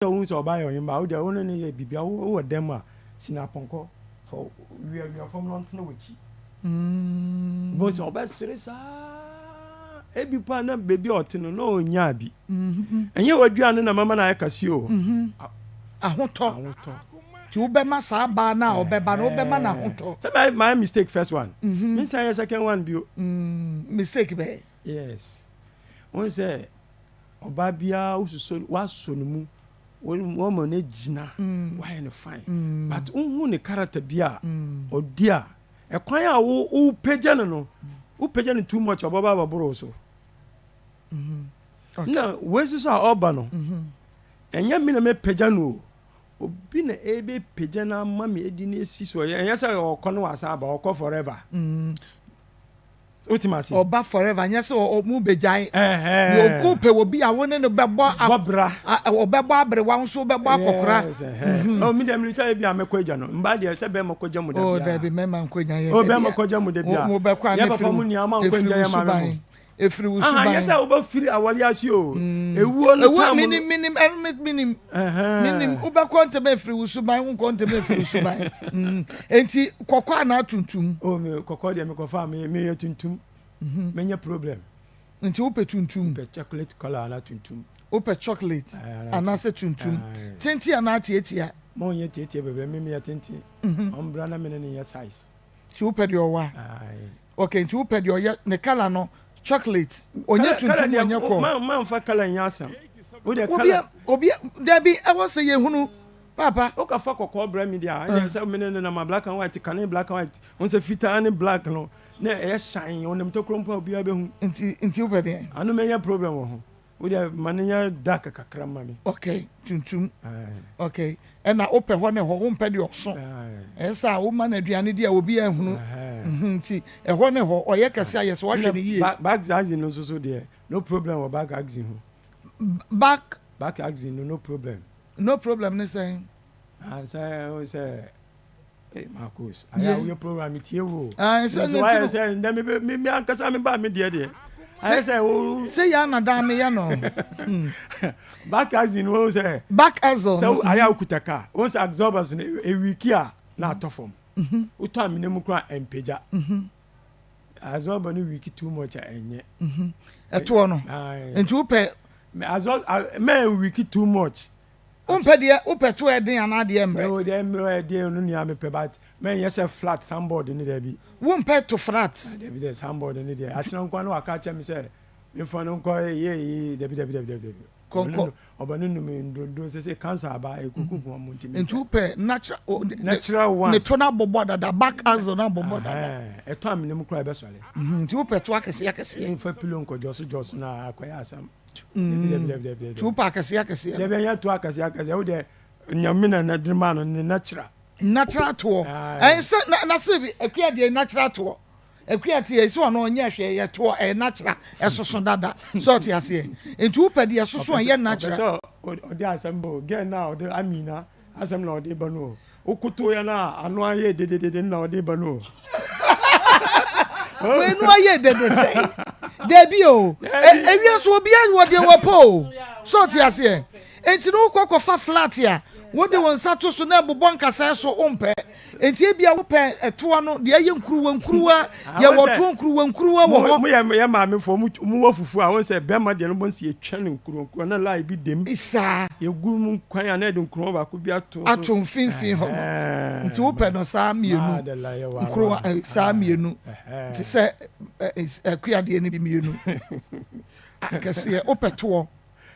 Sɛ wohu sɛ ɔbaa yɛ ɔhembaa, wo deɛ wo ne no yɛ biribi a, wowɔ dan mu a, sini apɔnkɔ fa wiawia fam na ɔntena w'akyi. Wobɛhu sɛ ɔbɛsere saa. Ebi po a na baabi a ɔte no na ɔnyaa bi. Ɛnyɛ w'aduane na mɛma no ayɛ kɛseɛ o. Ahotɔ. Ahotɔ. Nti wobɛma saa baa no a ɔbɛba no, wobɛma no ahotɔ. Sɛ mayɛ mistake first one, mensan yɛ second one bio. Mistake bɛn? Yes. Wohu sɛ Ɔbaa biara wosusɔ woasɔ ne mu woama no agyina woayɛ no fine but wohu ne character bi a ɔdi a ɛkwan a wopagya no no wopagya no too much ɔbɛba abɛboro wo so na wei nso so a ɔba no ɛnyɛ me na mɛpagya no o obi na ɛbɛpagya no ama me ɛdi no asi so ɛnyɛ sɛ ɔkɔ no wasan aba ɔkɔ forever. Wote me ase? Ɔba forever nyɛ sɛ ɔmo begyae. Deɛ wopɛ wɔ bi a wo ne no bɛbɔ bɔbra. Ɔbɛbɔ aberewa wo nso wobɛbɔ akɔkora. Yes, ɛhɛn. Oh, me deɛ menim sɛ ebi a mɛkɔ agya no. Mbaa deɛ sɛ bɛrima kɔgya mu da Oh, biara. dabi mɛma nkɔgya yɛ Oh, dabi bɛrima a. kɔgya mu da biara. Mo bɛkɔ a Yɛ ne papa firi mo nua ama nkɔ efiri ngya wo yɛ maame mo. suban. Efiri wo Aha, nyɛ suban. sɛ wobɛfiri awɔre ase o. Ewuo no Ewuo time no. menim menim ɛno me menim. Menim Ɛhɛn. wobɛkɔ ntɛm efiri wo suban wonkɔ ntɛm efiri wo suban. Mm. Enti kɔkɔɔ anaa tuntum? Oh, me kɔkɔɔ deɛ mekɔfa a me meyɛ tuntum. Menya problem. Nti wopɛ tuntum? Mepɛ chocolate colour anaa tuntum. Wopɛ chocolate anaasɛ tuntum? Tenten anaa tiatia? Ma ɔnyɛ tiatia bebree, me meyɛ tenten. Ɔmbra na me ne no nyɛ size. Nti wopɛ deɛ ɔwa? Okay, nti wopɛ deɛ ɔyɛ ne colour no chocolate, ɔnyɛ tuntum ɔnyɛ kɔɔ. Mamfa colour nyɛ asɛm. Wo deɛ Obi colour. obi dabi ɛwɔ sɛ yɛhunu paapa. Wokɔfa kɔkɔɔ brɛ me deɛ a, ɛnneɛ sɛ me ne no nam a black and white, kane black and white, wohu sɛ fitaa ne black no. Na ɛyɛ hyɛnn, ɔnam tokuro mpo a obiara bɛhu. Nti nti wopɛ deɛn? Ano mɛnya problem wɔ ho. Wo deɛ ma no nyɛ dark kakra ma me. Okay, tuntum. Aye. Okay, ɛna wopɛ hɔ ne hɔ, wompɛ deɛ ɔso. Aye. Ɛyɛ sɛ a woma no aduane di a obiara nhunu. Ɛhɛn. Mhm, nti ɛhɔ ne hɔ, ɔyɛ kɛse a yɛ sɛ woahwɛ no yie. Back back axle no nso so deɛ, no problem wɔ back axle ho. Back? Back axle no, no problem. No problem ne sɛn? Ah, sɛ wohu sɛ. Hey, Marcus, ayɛ a woyɛ program mi tie wo. Ah, sɛ ne wayɛ sɛ ndɛ me me me ankasa me ba me deɛ deɛ. Ayɛ sɛ wo. Sɛ yɛ ana daa meyɛ no. Hmm. Back axle wo sɛ. Back axle. Sɛ ayɛ a wokuta car, wo sɛ absorbers no ewiki a na atɔ fam. Mhm. Wotɔ amena mu koraa ɛmpagya. Mhm. Absorber no wiki too much a ɛnyɛ. Mhm. Ɛtoɔ no. Nti wopɛ. Absorb mɛ wiki too much. Wompɛ deɛ wopɛ to ɛden anaa deɛ mmerɛ? Oh deɛ mmerɛ ɛden no nea mepɛ but mɛnyɛ sɛ flat soundboard no dabi. Wompɛ to flat? Ah dabi deɛ soundboard no deɛ akyena nkoa na waka akyerɛ me sɛ memfa no nkɔ yee dabi dabi dabi dabi. Kɔnkɔ. Ɔba no num ndondon sɛ sɛ cancer aba ekuku hu ɔmo nti mempɛ. Nti wopɛ natural natural one. Ne to no abobɔ dada back axle no abobɔ dada. Ɛtɔ amena mu koraa ɛbɛsɔre. Nti wopɛ to akɛseɛ akɛseɛ. Mfa pillow nkɔ jɔso jɔso na akɔyɛ asɛm. Tu pa akɛseɛ akɛseɛ. Dabi ɛnyɛ to akɛseɛ akɛseɛ wo deɛ nyame na na de ma no ne natural. Natural toɔ ɛn sɛ na na sɛ bi akua deɛ natural toɔ akua te yɛ sɛ ɔno ɔnyɛ hwɛ yɛ toɔ ɛyɛ natural ɛsoso dada sɛ ɔte aseɛ nti wopɛ deɛ ɛsoso ɛyɛ natural. Ɔpɛ sɛ ɔde asɛm bɔ gɛn na ɔde amina asɛm na ɔde ba no o. Wokotow yɛn a ano ayɛ dededede no na ɔde ba no o. Wei no ayɛ dede sɛn? Dabi o. Ewia so obi wɔ deɛ wɔpɛ o. So ɔte aseɛ? Enti no wokɔ kɔfa flat a, wode wo nsa to so na ɛbobɔ nkasɛɛ so wompɛ. Enti ebia wopɛ ɛtoɔ no deɛ ɛyɛ nkuruwa nkuruwa, yɛwɔ toɔ nkuruwa nkuruwa wɔ hɔ. Mo yɛ yɛ maamefoɔ mo wɔ fufuo a wɔn sɛ bɛrima deɛ no bɔ nsi etwa no nkuruwa nkuruwa na laa bi dem. Saa. Yɛgu mu kwan a na yɛde nkuruwa baako bi ato so. Ato mfimfini hɔ no. Nti wopɛ no saa mmienu. Nkuruwa saa mmienu. Te sɛ akuadeɛ no bi mmienu. Akɛseɛ wopɛ toɔ.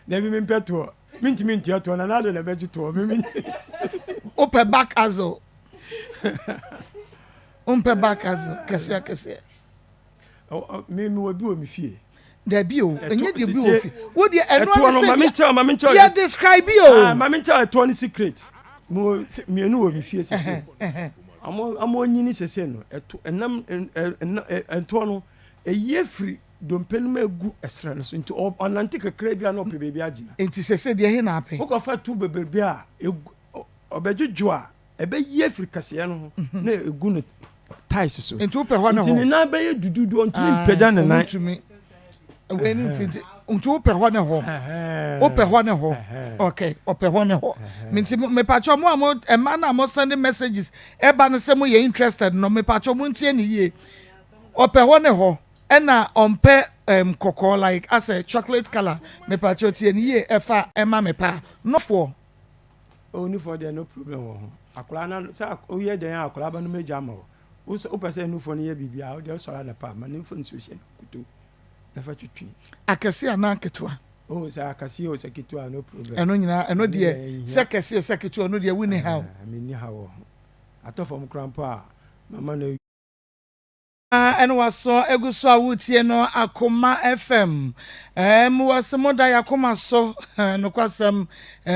Dabi mempɛ toɔ. Mentumi ntua toɔ na n'ade na ɛbɛgye toɔ. Wopɛ back axle. Wompɛ back axle kɛseɛ kɛseɛ. Me mewɔ bi wɔ me fie. Dabi o, ɛnyɛ deɛ bi wɔ fie. Wo deɛ ɛno ɛtoɔ ano no sɛ ma menkyerɛ ma menkyerɛ yɛ describe o. Ah, ma menkyerɛ ɛtoɔ no secret. Mewɔ mmienu wɔ me fie sese. Ɔmo ɔmo nyini sese no ɛto ɛnam ɛtoɔ no ɛyi afiri dompe no mu egu ɛsrɛ no so nti ɔnante kakra bi a na ɔpɛ baabi agyina. Nti sese deɛ he na apɛ? Wokɔfa to bebrebe a egu ɔbɛdwodwo a Ɛbɛyi afiri kaseɛ no ho na egu ne thighs so. Nti wopɛ hɔ ne hɔ. Nti ne nan bɛyɛ dududu ɔntumi mpagya ne nan. Ɔntumi. Wei no nti nti. Nti wopɛ hɔ ne hɔ? Wopɛ hɔ ne hɔ? Okay, ɔpɛ hɔ ne hɔ. Nti mepakyɛ mo a mo mmaa no a mo send messages ɛba no sɛ mo yɛ interested no, mepakyɛ mo ntie ne yie. Ɔpɛ hɔ ne hɔ, ɛna ɔmpɛ kɔkɔɔ, like asɛ chocolate colour. Mepakyɛ, tie ne yie, ɛfa ɛma me paa nɔfoɔ. O, nufoɔ deɛ, no problem wɔ ho. Akwadaa na sɛ woyɛ dɛn a, akwadaa bɛ no mɛgya ama wo. Wopɛ sɛ nufoɔ no yɛ biribi a, wode wosɔre anɔpa a, ma ne mfa nsuo hyɛ no kuto na fa twitwi. Akɛse anaa nketewa? O, sɛ akɛseɛ o, sɛ ketewa, no problem. Ɛno nyinaa, ɛno deɛ, sɛ kɛse o, sɛ ketewa, ɛno deɛ wonni haw? Menni haw wɔ ho. Atɔ fam koraa mpo a, mama no. Ɛne wasɔ egu so a wotie no, Akoma FM. Wɔsɛ moda yɛ akoma so. Nokwasɛm,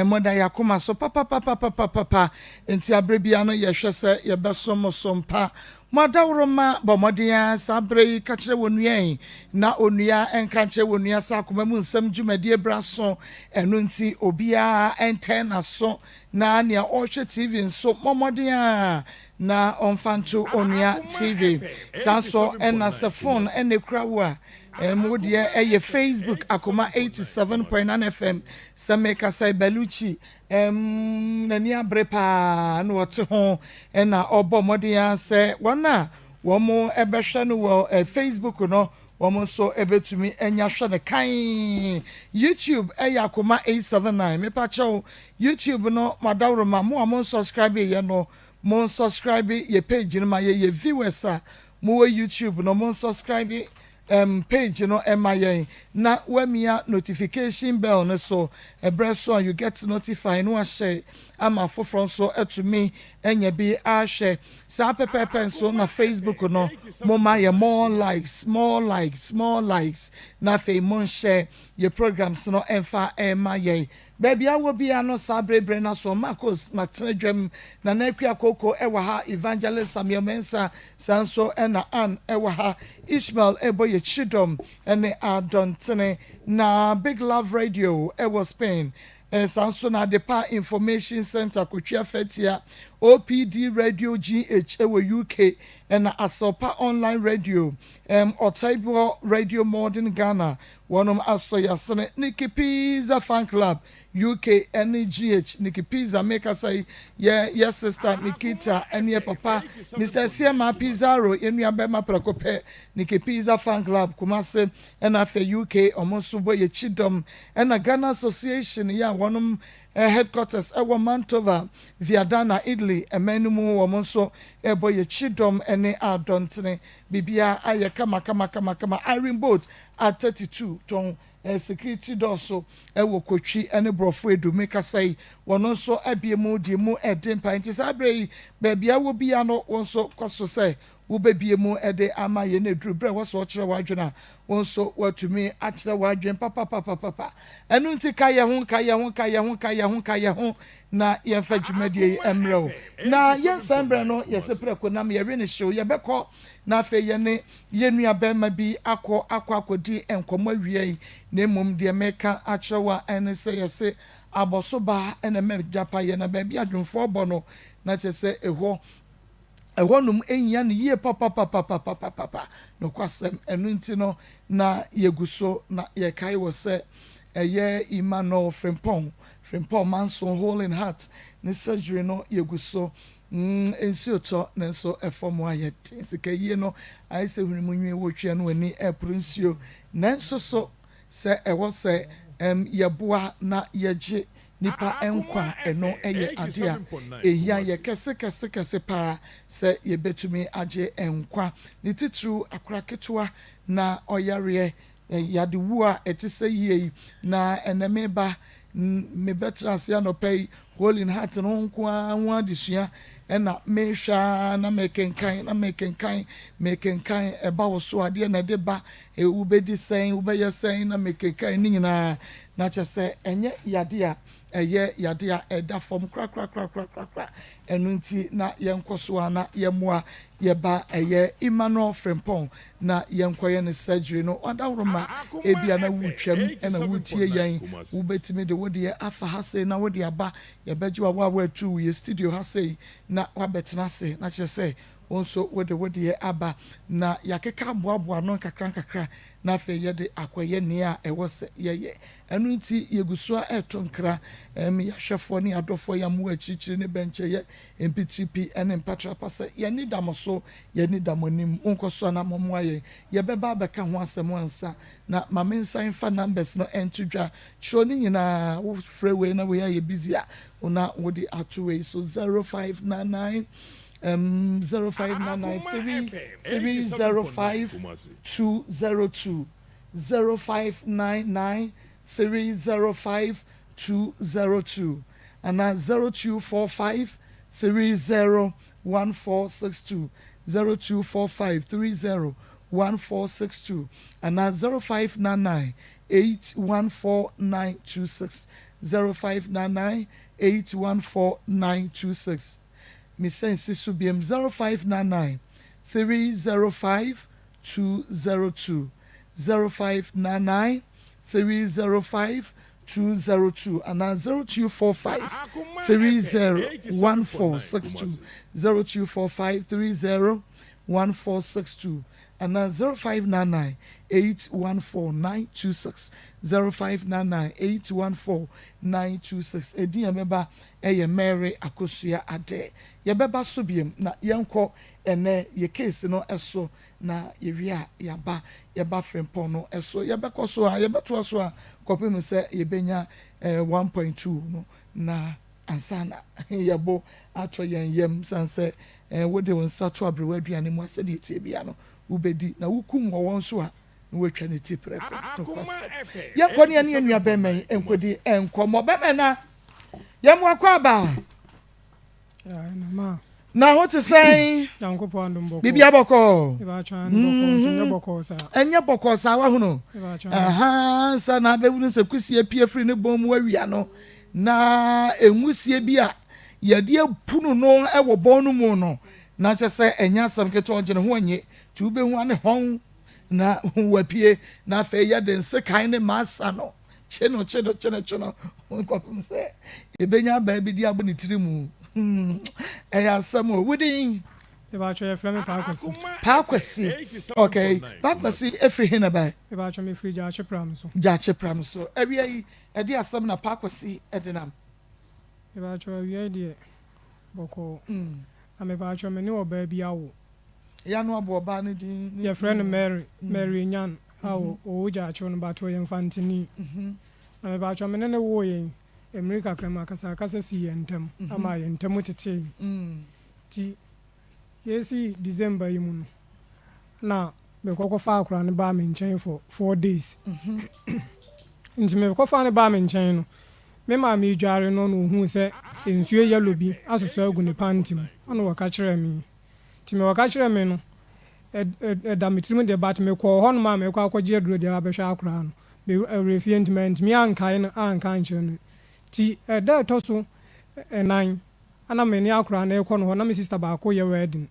moda yɛ akoma so papapapapapa. Nti abere bia no, yɛhwɛ sɛ yɛbɛso mo so mpa. Mo adaworoma, bɔ mmɔden a saa abere yi, ka kyerɛ wɔ nua yi na onua nka nkyerɛ wɔ nua sɛ Akoma mu Nsɛm dwumadie bra so. Ɛno nti obiara ntɛn n'aso, na nea ɔrehwɛ TV nso, mmɔ mmɔden a na ɔmfa nto Onua TV saa nso. Ɛna sɛ phone ɛna ekura wo a, wo deɛ ɛyɛ Facebook, Akoma 87.9 FM. Sɛ mekasa, Beluchi n'ani abere paa na ɔte ho, ɛna ɔbɔ mmɔden a sɛ wɔn a wɔn ɛbɛhwɛ no wɔ Facebook no, wɔn nso ɛbɛtumi anya hwɛ no kan. YouTube ɛyɛ Akoma 879. Mepakyɛw, YouTube no, madawuroma mo a mo nsubscribe yɛ no, mo subscribe yɛ page no ma yɛ. Yɛ viewers a mowɔ YouTube no, mo subscribe page no ɛma yɛn na wamia notification bell no so. Ɛbrɛ so a, you get notified no, ahyɛ ama afoforɔ nso atumi anya bi ahwɛ. Saa pɛpɛɛpɛ nso na Facebook no, mo ma yɛ more likes, more likes, more likes, na afei mo nhyɛ yɛ programs no ɛmfa ɛma yɛn. Baabi awɔ bia no, saa berebere na so Marcos matena dwam na n'akua koko ɛwɔ ha, Evangelist Samuel Mensa saa nso, ɛna Ann ɛwɔ ha, Ishmael ɛbɔ yɛ kyidɔm ɛne Adɔntene, na Big Love Radio ɛwɔ Spain, saa nso na Adepa Information Center, Kotwia Fɛtia, OPD Radio GH ɛwɔ UK, ɛna Asɔpa Online Radio, Ɔtaiboɔ Radio Modern Ghana, wɔnom asɔ yasene, Nikki Pizza Fan Club UK ɛne GH. Nikki Pizza mekasa yi, yɛ sister Nikita ɛne yɛ papa Mr Siema Pizarro, yɛn nua bɛrima prɛko pɛ, Nikki Pizza Fan Club Kumase ɛna afɛ UK, ɔmo nso bɔ yɛ kyidɔm, ɛna Ghana Association yɛ a wɔnom headquarters ɛwɔ Mantova, Viadana, Italy ɛmɛn no mu, wɔn nso ɛbɔ yɛ kyidɔm ɛne Adɔntene. Biribiara ayɛ kama kama kama kama. Iron Boat at 32 tɔn security door so ɛwɔ Kotwi ɛne Borɔfo Edu mekasa yi, wɔn nso abie mu die mu ɛde mpa. Nti saa abere yi, beebi a wɔ bia no, wɔn nso kɔ so sɛ wobɛbie mu ɛde ama yɛn. Eduru berɛ wɔ so ɔkyerɛ w'adwene a, wɔn nso wɔatumi akyerɛ w'adwene papapapapa. Ɛno nti ka yɛ ho, ka yɛ ho, ka yɛ ho, ka yɛ ho, ka yɛ ho na yɛmfa dwumadie yi mmerɛ o. Na yɛnsan berɛ no, yɛsɛ prɛko nam yɛwe ne hyew, yɛbɛkɔ na afei yɛne yɛn nua bɛrima bi akɔ akɔdi nkɔmmɔ awia yi. Na mmom deɛ meka akyerɛ wo a, ɛne sɛ yɛse abɔso baa ɛna mɛ gyapa yɛ na baabi adwomfoɔ bɔ no, na kyerɛ sɛ ɛhɔ ɛhɔnom ehia no yie papapapapapapa. Nokwasɛm, ɛno nti no na yɛgu so na yɛkae wɔ sɛ ɛyɛ Emmanuel Frimpong, Frimpong Manson, Hole in Heart ne surgery no, yɛgu so. Nsuo tɔ ne nso ɛfɔm ayɛ den, sika yie no ayɛ sɛ hwene nwi wɔtwea no ani ɛporo nsuo, nanso so sɛ ɛwɔ sɛ yɛboa na yɛgye nipa nkwa, ɛno ɛyɛ ade a ehia yɛ kɛse kɛse kɛse paa sɛ yɛbɛtumi agye nkwa, ne titiriw akora ketewa na ɔyareɛ yadewu a ɛte sɛ yie yi. Na ɛnɛ meba mebɛtena ase anɔpa yi, Hole in Heart no nko ara ho adesua ɛna mehwɛ a, na mekenkan na mekenkan mekenkan. Ɛba wo so adeɛ na ɛde ba, wobɛdi sɛn, wobɛyɛ sɛn, na mekenkan ne nyinaa, na kyerɛ sɛ ɛnyɛ yade a ɛyɛ yade a ɛda fam korakorakorakorakora. Ɛno nti na yɛnkɔ so a na yɛmmoa yɛba ɛyɛ Emmanuel Frimpong na yɛnkɔyɛ ne surgery no. Ɔdaworo ebia na wotwam ɛna wotie yɛn, wobɛtumi de wodeɛ afa ha sei na wode aba, yɛbɛgye wa wa watu yɛ studio ha sei na wabɛtena ase, na kyerɛ sɛ wɔn nso wode wodeɛ aba na yɛakeka aboaboa no nkakra nkakra. na afei yɛde akɔyɛ nea ɛwɔ sɛ yɛyɛ. Ɛno nti yɛgu so ara reto nkra ma yɛn ahwɛfoɔ ne yɛn adɔfoɔ, yɛn mmoa akyirikyiri ne bɛnkyɛeɛ, mpitiripi ne mpatrapa sɛ yɛn ani da mo so, yɛn ani da mo anim. Monkɔ so ara na mommoa yɛn. Yɛbɛba abɛka ho asɛm ansa. Na ma mensan mfa numbers no nto dwa. Kyerɛw ne nyinaa, wofrɛ wei na wei ayɛ busy a, na wode ato wei so, 0599 um, 0599 3 305 202, 0599 305 202, anaa 0245 30 1462, 0245 30 1462, anaa 0599 814 926, 0599 814 926. Mesan si so biom, 0599 305 202, 0599 305 202, anaa 0245 30 1462, 0245 30 1462, anaa 0599 814 926, 0599 814 926. Edin a ɛbɛba yɛ Mary Akosua Adeh. Yɛbɛba so biom na yɛnkɔ ɛnnɛ yɛ case no so na yɛwie a yɛaba yɛba frempɔn no so. Yɛbɛkɔ so a yɛbɛtoa so a kɔpem sɛ yɛbɛnya 1.2 no na ansa na yɛbo atɔ yɛn yam sane sɛ wode wo nsa to aberewa aduane mu a sɛdeɛ ɛteɛ biara no wobɛdi na wokum wɔwɔ nso a na watwa ne ti prɛko. Nokwasɛm. Yɛnkɔ ne yɛne yɛn nua bɛrima yi nkɔdi nkɔmmɔ. Bɛrima na yɛn mo akɔ aba. Na ho te sɛn? Biribi abɔkɔ. Ɛnyɛ bɔkɔɔ saa wahunu. Aha sa na abɛhunu sɛ kusie pie firi ne bɔn mu awia no na nwusie bi a yɛde apunu no wɔ bɔn no mu no na kyɛ sɛ ɛnyɛ asɛm ketewa ɔgye ne ho anye nti wobɛhu ane hɔn na wapue na afei yɛde nsekan ne masa no kye no kye no kye no kye no kɔpem sɛ yɛbɛnya abaa bi de abɔ ne tiri mu. Hmm, ɛyɛ asɛm o. Wodin? Mebaatwɔ yɛfrɛ me Paa Kwasi. Paa Kwasi, okay. Paa Kwasi efiri he na bae? Mebaatwɔ mefiri Gyaakye Pram so. Gyaakye Pram so. Awia yi, ɛde asɛm na Paa Kwasi de nam? Mebaatwɔ awia yi deɛ, bɔkɔɔ. Na mebaatwɔ me ne ɔbaa bi awo. Yɛano abɔ ɔbaa no din ne Yɛfrɛ no Mary, Mary Nyan a ɔwɔ Gyaakye no but ɔyɛ Mfantini. Na mebaatwɔ me ne no woo yɛn mmere kakra mu akasakasa sii yɛn ntam ama yɛn ntam tetee. Nti yɛresi December yi mu no na mekɔ kɔfaa akwadaa no baa me nkyɛn for 4 days. Nti mekɔfaa no baa me nkyɛn no, me maame redware no na ohuu sɛ nsuo yellow bi asosɔ agu ne panty mu ɛna ɔka kyerɛɛ me. Nti me ɔka kyerɛɛ me no, ɛda me tirim deɛ but mekɔɔ hɔnom a merekɔ akɔgye aduro deɛ abɛhwɛ akwadaa no. Me werɛ fie nti mantumi ankae no anka ankyerɛ no. Nti ɛda a ɛtɔ so nnan na me ne akwadaa no rekɔ no hɔ na me sister baako yɛ wedding.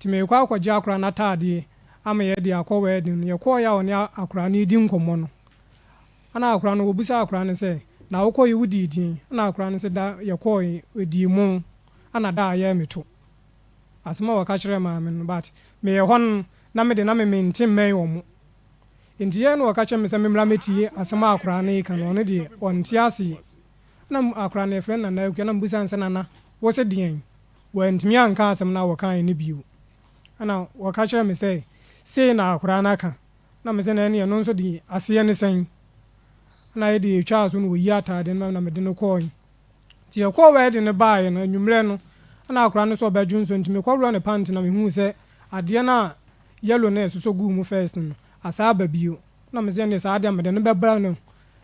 Nti merekɔ akɔgye akwadaa no ataadeɛ ama yɛde akɔ wedding no. Yɛkɔeɛ a ɔne akwadaa no redi nkɔmmɔ no, ɛna akwadaa no wɔbisaa akwadaa no sɛ, na wokɔeɛ wodii deɛn? Ɛna akwadaa no sɛ da yɛkɔeɛ yɛdii mo ɛna da a yɛɛ me to. Asɛm a wɔka kyerɛɛ maame no but meyɛ hɔ no na mede na me mente mmɛn wɔn. Nti yɛɛ na wɔka kyerɛ me sɛ memmra mɛtie asɛm a akwadaa no reka no ɔno deɛ ɔnte aseɛ. Ɛna akwadaa no yɛfrɛ no Nana Akua na mebisaa no sɛ Nana wose deɛn? Wantumi anka asɛm no a wɔkaeɛ no bio. Ɛna wɔka kyerɛɛ me sɛ sei na akwadaa no aka. Na mese na ɛneɛ ɛno nso deɛ aseɛ ne sɛn? Ɛna yɛde yɛtwaa so na wɔyi ataadeɛ no ma me na mede no kɔɔe. Nti yɛkɔɔ wedding no baeɛ no anwummerɛ no ɛna akwadaa no sɛ ɔbɛdwo nsuo nti mekɔworɔ ne pant na mehuu sɛ adeɛ no a yellow no a ɛsosɔ guu mu first no asan aba bio. Na mese ɛneɛ saa adeɛ a mede no bɛbrɛ no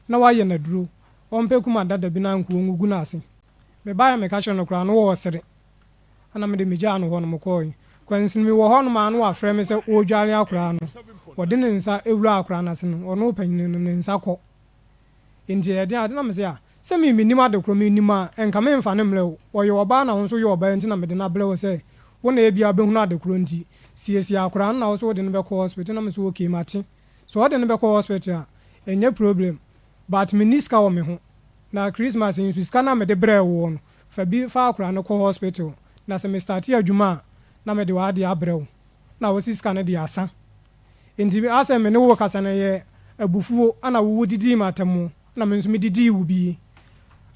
na wayɛ no aduro ɔmpɛ kuma dada bi na anka ɔngugu no ase. Mebaeɛ a meka kyerɛɛ no koraa no ɔresere. Ɛna mede megyaa no hɔ nom kɔɔe. Kwansini mewɔ hɔ nom a na wafrɛ me sɛ ɔredware akwadaa no. Ɔde ne nsa wura akwadaa no ase no ɔno panyini no ne nsa kɔ. Enti ɛyɛ den ade na mese a sɛ me mennim ade korɔ menim a nka memfa no mmrɛ wo. Ɔyɛ ɔbaa na wo nso woyɛ ɔbaa nti na mede no abrɛ wo sɛ wo na ebia wobɛhunu ade korɔ nti siesie akwadaa no na wo nso wode no bɛkɔ hospital na mese okay mate. Sɛ ɔde no bɛkɔ hospital a ɛnyɛ problem but menni sika wɔ me ho na Christmas yi nso sika no a mede brɛɛ woɔ no fa bi fa akwadaa no kɔ hospital na sɛ me starte adwuma a na mede w'adeɛ abrɛ wo na wose sika no deɛ asa. Enti asɛ me ne wo rekasa no ɛyɛ abufuo na wo wodidii me atɛm na me nso medidii wo bi.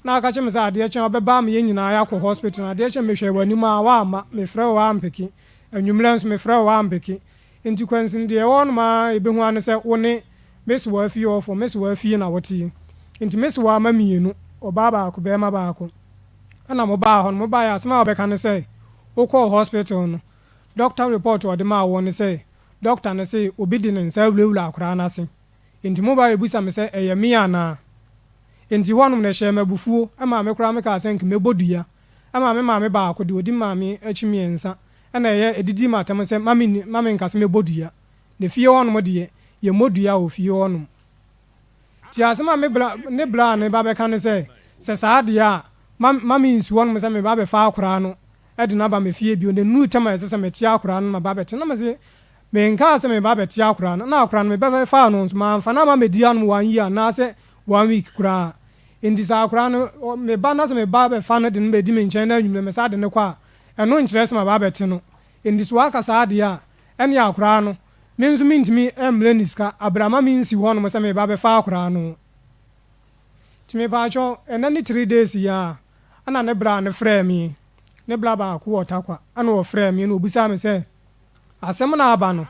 Na aka kyerɛ me sɛ adeɛ kye a wobɛba ama yɛn nyinaa yɛakɔ hospital na adeɛ kye a mehwɛɛ w'anim a woamma, mefrɛ wo woampeke, anwummerɛ nso mefrɛ wo woampeke. Enti kwansin deɛ ɛwɔ hɔnom ara a yɛbɛhu ara ne sɛ wo ne me sewaa fie hɔfoɔ, me sewaa fie na wote. Enti me sewaa mma mmienu, ɔbaa baako, barima baako, ɛna mobaa hɔ no, mobaeɛ a asɛm a wobɛka ne sɛ wokɔɔ hospital no, doctor report a ɔde maa woɔ ne sɛ doctor no se obi de ne nsa awurawura akwadaa no ase. Enti moba bɛbisa me sɛ ɛyɛ me anaa? Enti hɔnom no ɛhyɛɛ me abufuo maa me koraa mekaa sɛ nka mɛbɔ dua. Ɛmaa me maame baako deɛ ɔdi me maame akyi mmiɛnsa na ɛyɛ ɛdidii me atɛm sɛ ma menni ma menka sɛ mɛbɔ dua. Na fie hɔnom deɛ yɛmmɔ dua wɔ fie hɔnom. Nti asɛm a me bra ne bra no ba bɛka ne sɛ, sɛ saa deɛ a ma ma mensi hɔnom sɛ meba abɛfa akoraa no de no aba me fie bio na ɛnnuru tɛm a ɛsɛ sɛ mete akoraa no na maba abɛte no. Na mese Menkaa sɛ mereba abɛte akora no, na akora no mebɛfaa no nso mamfa no amma ammɛdi anom one year anaasɛ one week koraa. Enti sɛ akora no, meba na sɛ meba bɛfa no de no bɛdi me nkyɛn na anwummerɛ mesan de no kɔ a, ɛno nkyerɛ sɛ maba abɛte no. Enti sɛ waka saa deɛ a, ɛnneɛ akora no, me nso mentumi mmrɛ no sika aberɛ a ma mensi hɔnom sɛ mereba abɛfa akora no. Nti mepaakyɛw, ɛnnɛ ne 3 days yi ara ɛna ne bra no frɛɛ me, ne bra baako wɔ Tarkwa, ɛna ɔfrɛɛ me na ɔbisaa me sɛ, Asɛm no aba no,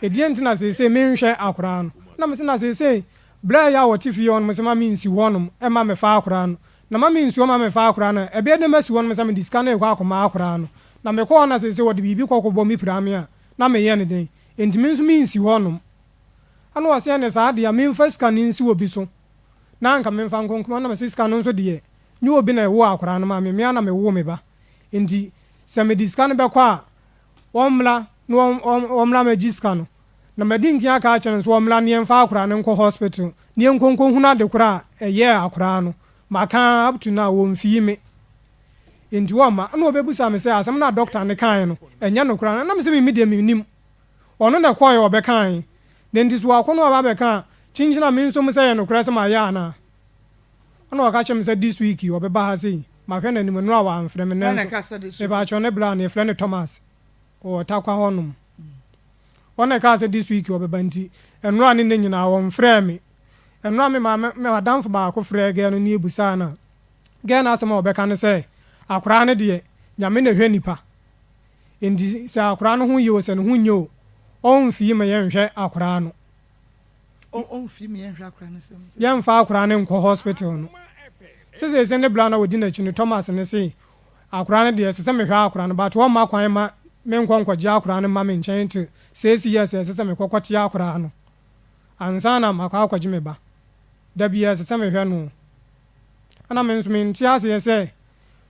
ɛdeɛn nti na seesei menhwɛ akoraa no? Na mese, na seesei berɛ a ɛyɛ a wɔte fie hɔ no, mese ma mensi hɔnom mma mɛfa akoraa no. Na ma mensi hɔ ma mɛfa akoraa no a, ɛbɛyɛ dɛn masi hɔnom sɛ mede sika no rekɔ akɔma akoraa no? Na mekɔ hɔ na seesei wɔde biribi kɔ kɔbɔ me pira me a, na meyɛ no dɛn? Enti me nso mensi hɔnom. Ɛna ɔse, ɛne saa deɛ a, memfa sika no nsi obi so na anka memfa nkɔ nkɔma. Na mese, sika no nso deɛ, nyɛ obi na ɛwoo akoraa no maa me, me ara na mewoo me ba. Enti sɛ mede sika no bɛkɔ a, wɔmmra na wɔmmra mmɛgye sika no. Na madi nkan aka akyerɛ no sɛ wɔmmra na yɛmfa akwadaa no nkɔ hospital na yɛnkɔ nkɔhunu ade korɔ a ɛyɛɛ akwadaa no. Maka ara up to now wɔmfii me. Enti wɔmma. Ɛna ɔbɛbisa me sɛ asɛm no a doctor no kaeɛ no ɛnyɛ nokorɛ anaa? Na mese me deɛ mennim. Ɔno na ɛkɔeɛ ɔbɛkaeɛ. Na enti sɛ wakɔ na waba abɛka a, kyinkyin a menso mu sɛ ɛyɛ nokorɛ sɛ mayɛ anaa? Ɛna ɔka kyerɛɛ me sɛ this week yi ɔbɛba ha sei. Mahwɛ n'anim nnora wamfrɛ me Hwan na nanso ɛka sɛ this week? mepaakyɛw ne bra no yɛfrɛ no Thomas ɔwɔ Tarkwa hɔ nom. Ɔno na ɛkaa sɛ this week ɔbɛba nti nnora ne nnɛ nyinaa ɔmfrɛɛ me. Nnora me maame me adamfo baako frɛɛ girl no ne yɛbusaa no a girl no asɛm a ɔbɛka ne sɛ akoraa no deɛ Nyame na ɛhwɛ nipa nti sɛ akoraa no ho yɛ o sɛ ne ho nyɛ o ɔmfii ma yɛnhwɛ akoraa no. Yɛmfa akoraa no nkɔ hospital no. Sɛ seesei ne bra na ɔdi n'akyi no Thomas no se akoraa no deɛ ɛsɛ sɛ mehwɛ akoraa no but ɔmma kwan ma menkɔ nkɔgye akoraa no mma me nkyɛn till seesei years a ɛsɛ sɛ mekɔ kɔte akoraa no ansa na makɔ akɔgye me ba. Da biara ɛsɛ sɛ mehwɛ no. Ɛna me nso mente aseɛ sɛ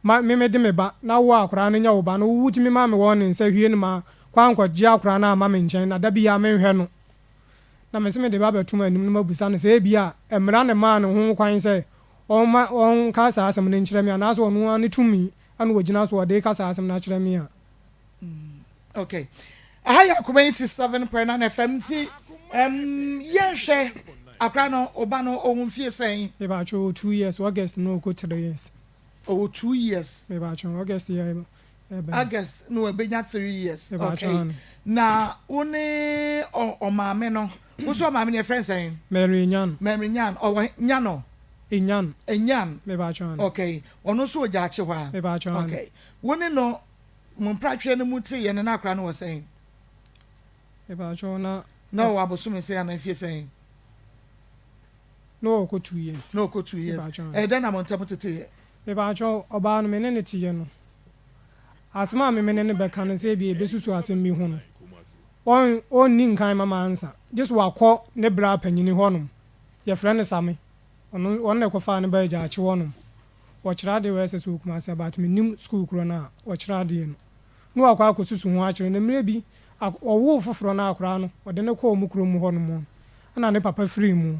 ma me mede me ba na wo akoraa no nyɛ wo ba no wo wotumi ma me wɔ ne nsa hwie no ma kɔ ankɔgye akoraa no amma me nkyɛn na da biara menhwɛ no. Na mese mede ba abɛto m'anim na mabisa no sɛ ebia mmara na ɛmaa no ho kwan sɛ ɔmma ɔnka saa asɛm no nkyerɛ me anaasɛ ɔno ara ne tumi na ɔgyina so ɔde reka saa asɛm no akyerɛ me a. Okay. Aha yɛ Akoma 87.9 FM nti um, yɛnhwɛ akora no ɔba no ɔwɔ mfie sɛn? Mebaatwo ɔwɔ 2 years, August na ɔkɔ 3 years. Ɔwɔ 2 years. Mebaatwo August yɛ ɛbɛn. August na wabɛnya 3 years. Okay. Na wo ne ɔmaame no, wo so ɔmaame no yɛfrɛ no sɛn? Mary Nyan. Mary Nyan, ɔwɔ Nyano? Enyan. Enyan. Mebaatwo. Okay. Ɔno nso wɔ Gyaakye hɔ a? Mebaatwo. Okay. Wo ne no mo mpratweɛ no mu te yɛ no na akora no wɔ sɛn? Mebaatwo na. Na ɔwɔ abosome sɛn anaa mfie sɛn? Na ɔkɔ 2 years. Na ɔkɔ 2 years. Mebaatwo. Ɛyɛ dɛn na mo ntam tete yɛ? Mebaatwo ɔbaa no me ne ne te yɛ no. Asɛm a me me ne no bɛka no sɛ ebi ebesusu asɛm bi ho no. Ɔnni nkan ma mansa. Gye so wakɔ ne bra panyini hɔnom. Yɛfrɛ no Same. Ɔno ɔno na ɛkɔfaa ne ba Agyaakye hɔnom. Wɔkyerɛ adeɛ wɔ SS wɔ Kumasi but mennim school korɔ no a wɔkyerɛ adeɛ no. Na wakɔ akɔsusu ho akyerɛ no. Mmerɛ bi ɔwoo foforɔ no akoraa no ɔde no kɔɔ ɔmo kurom hɔnom no ɛna ne papa firii mu.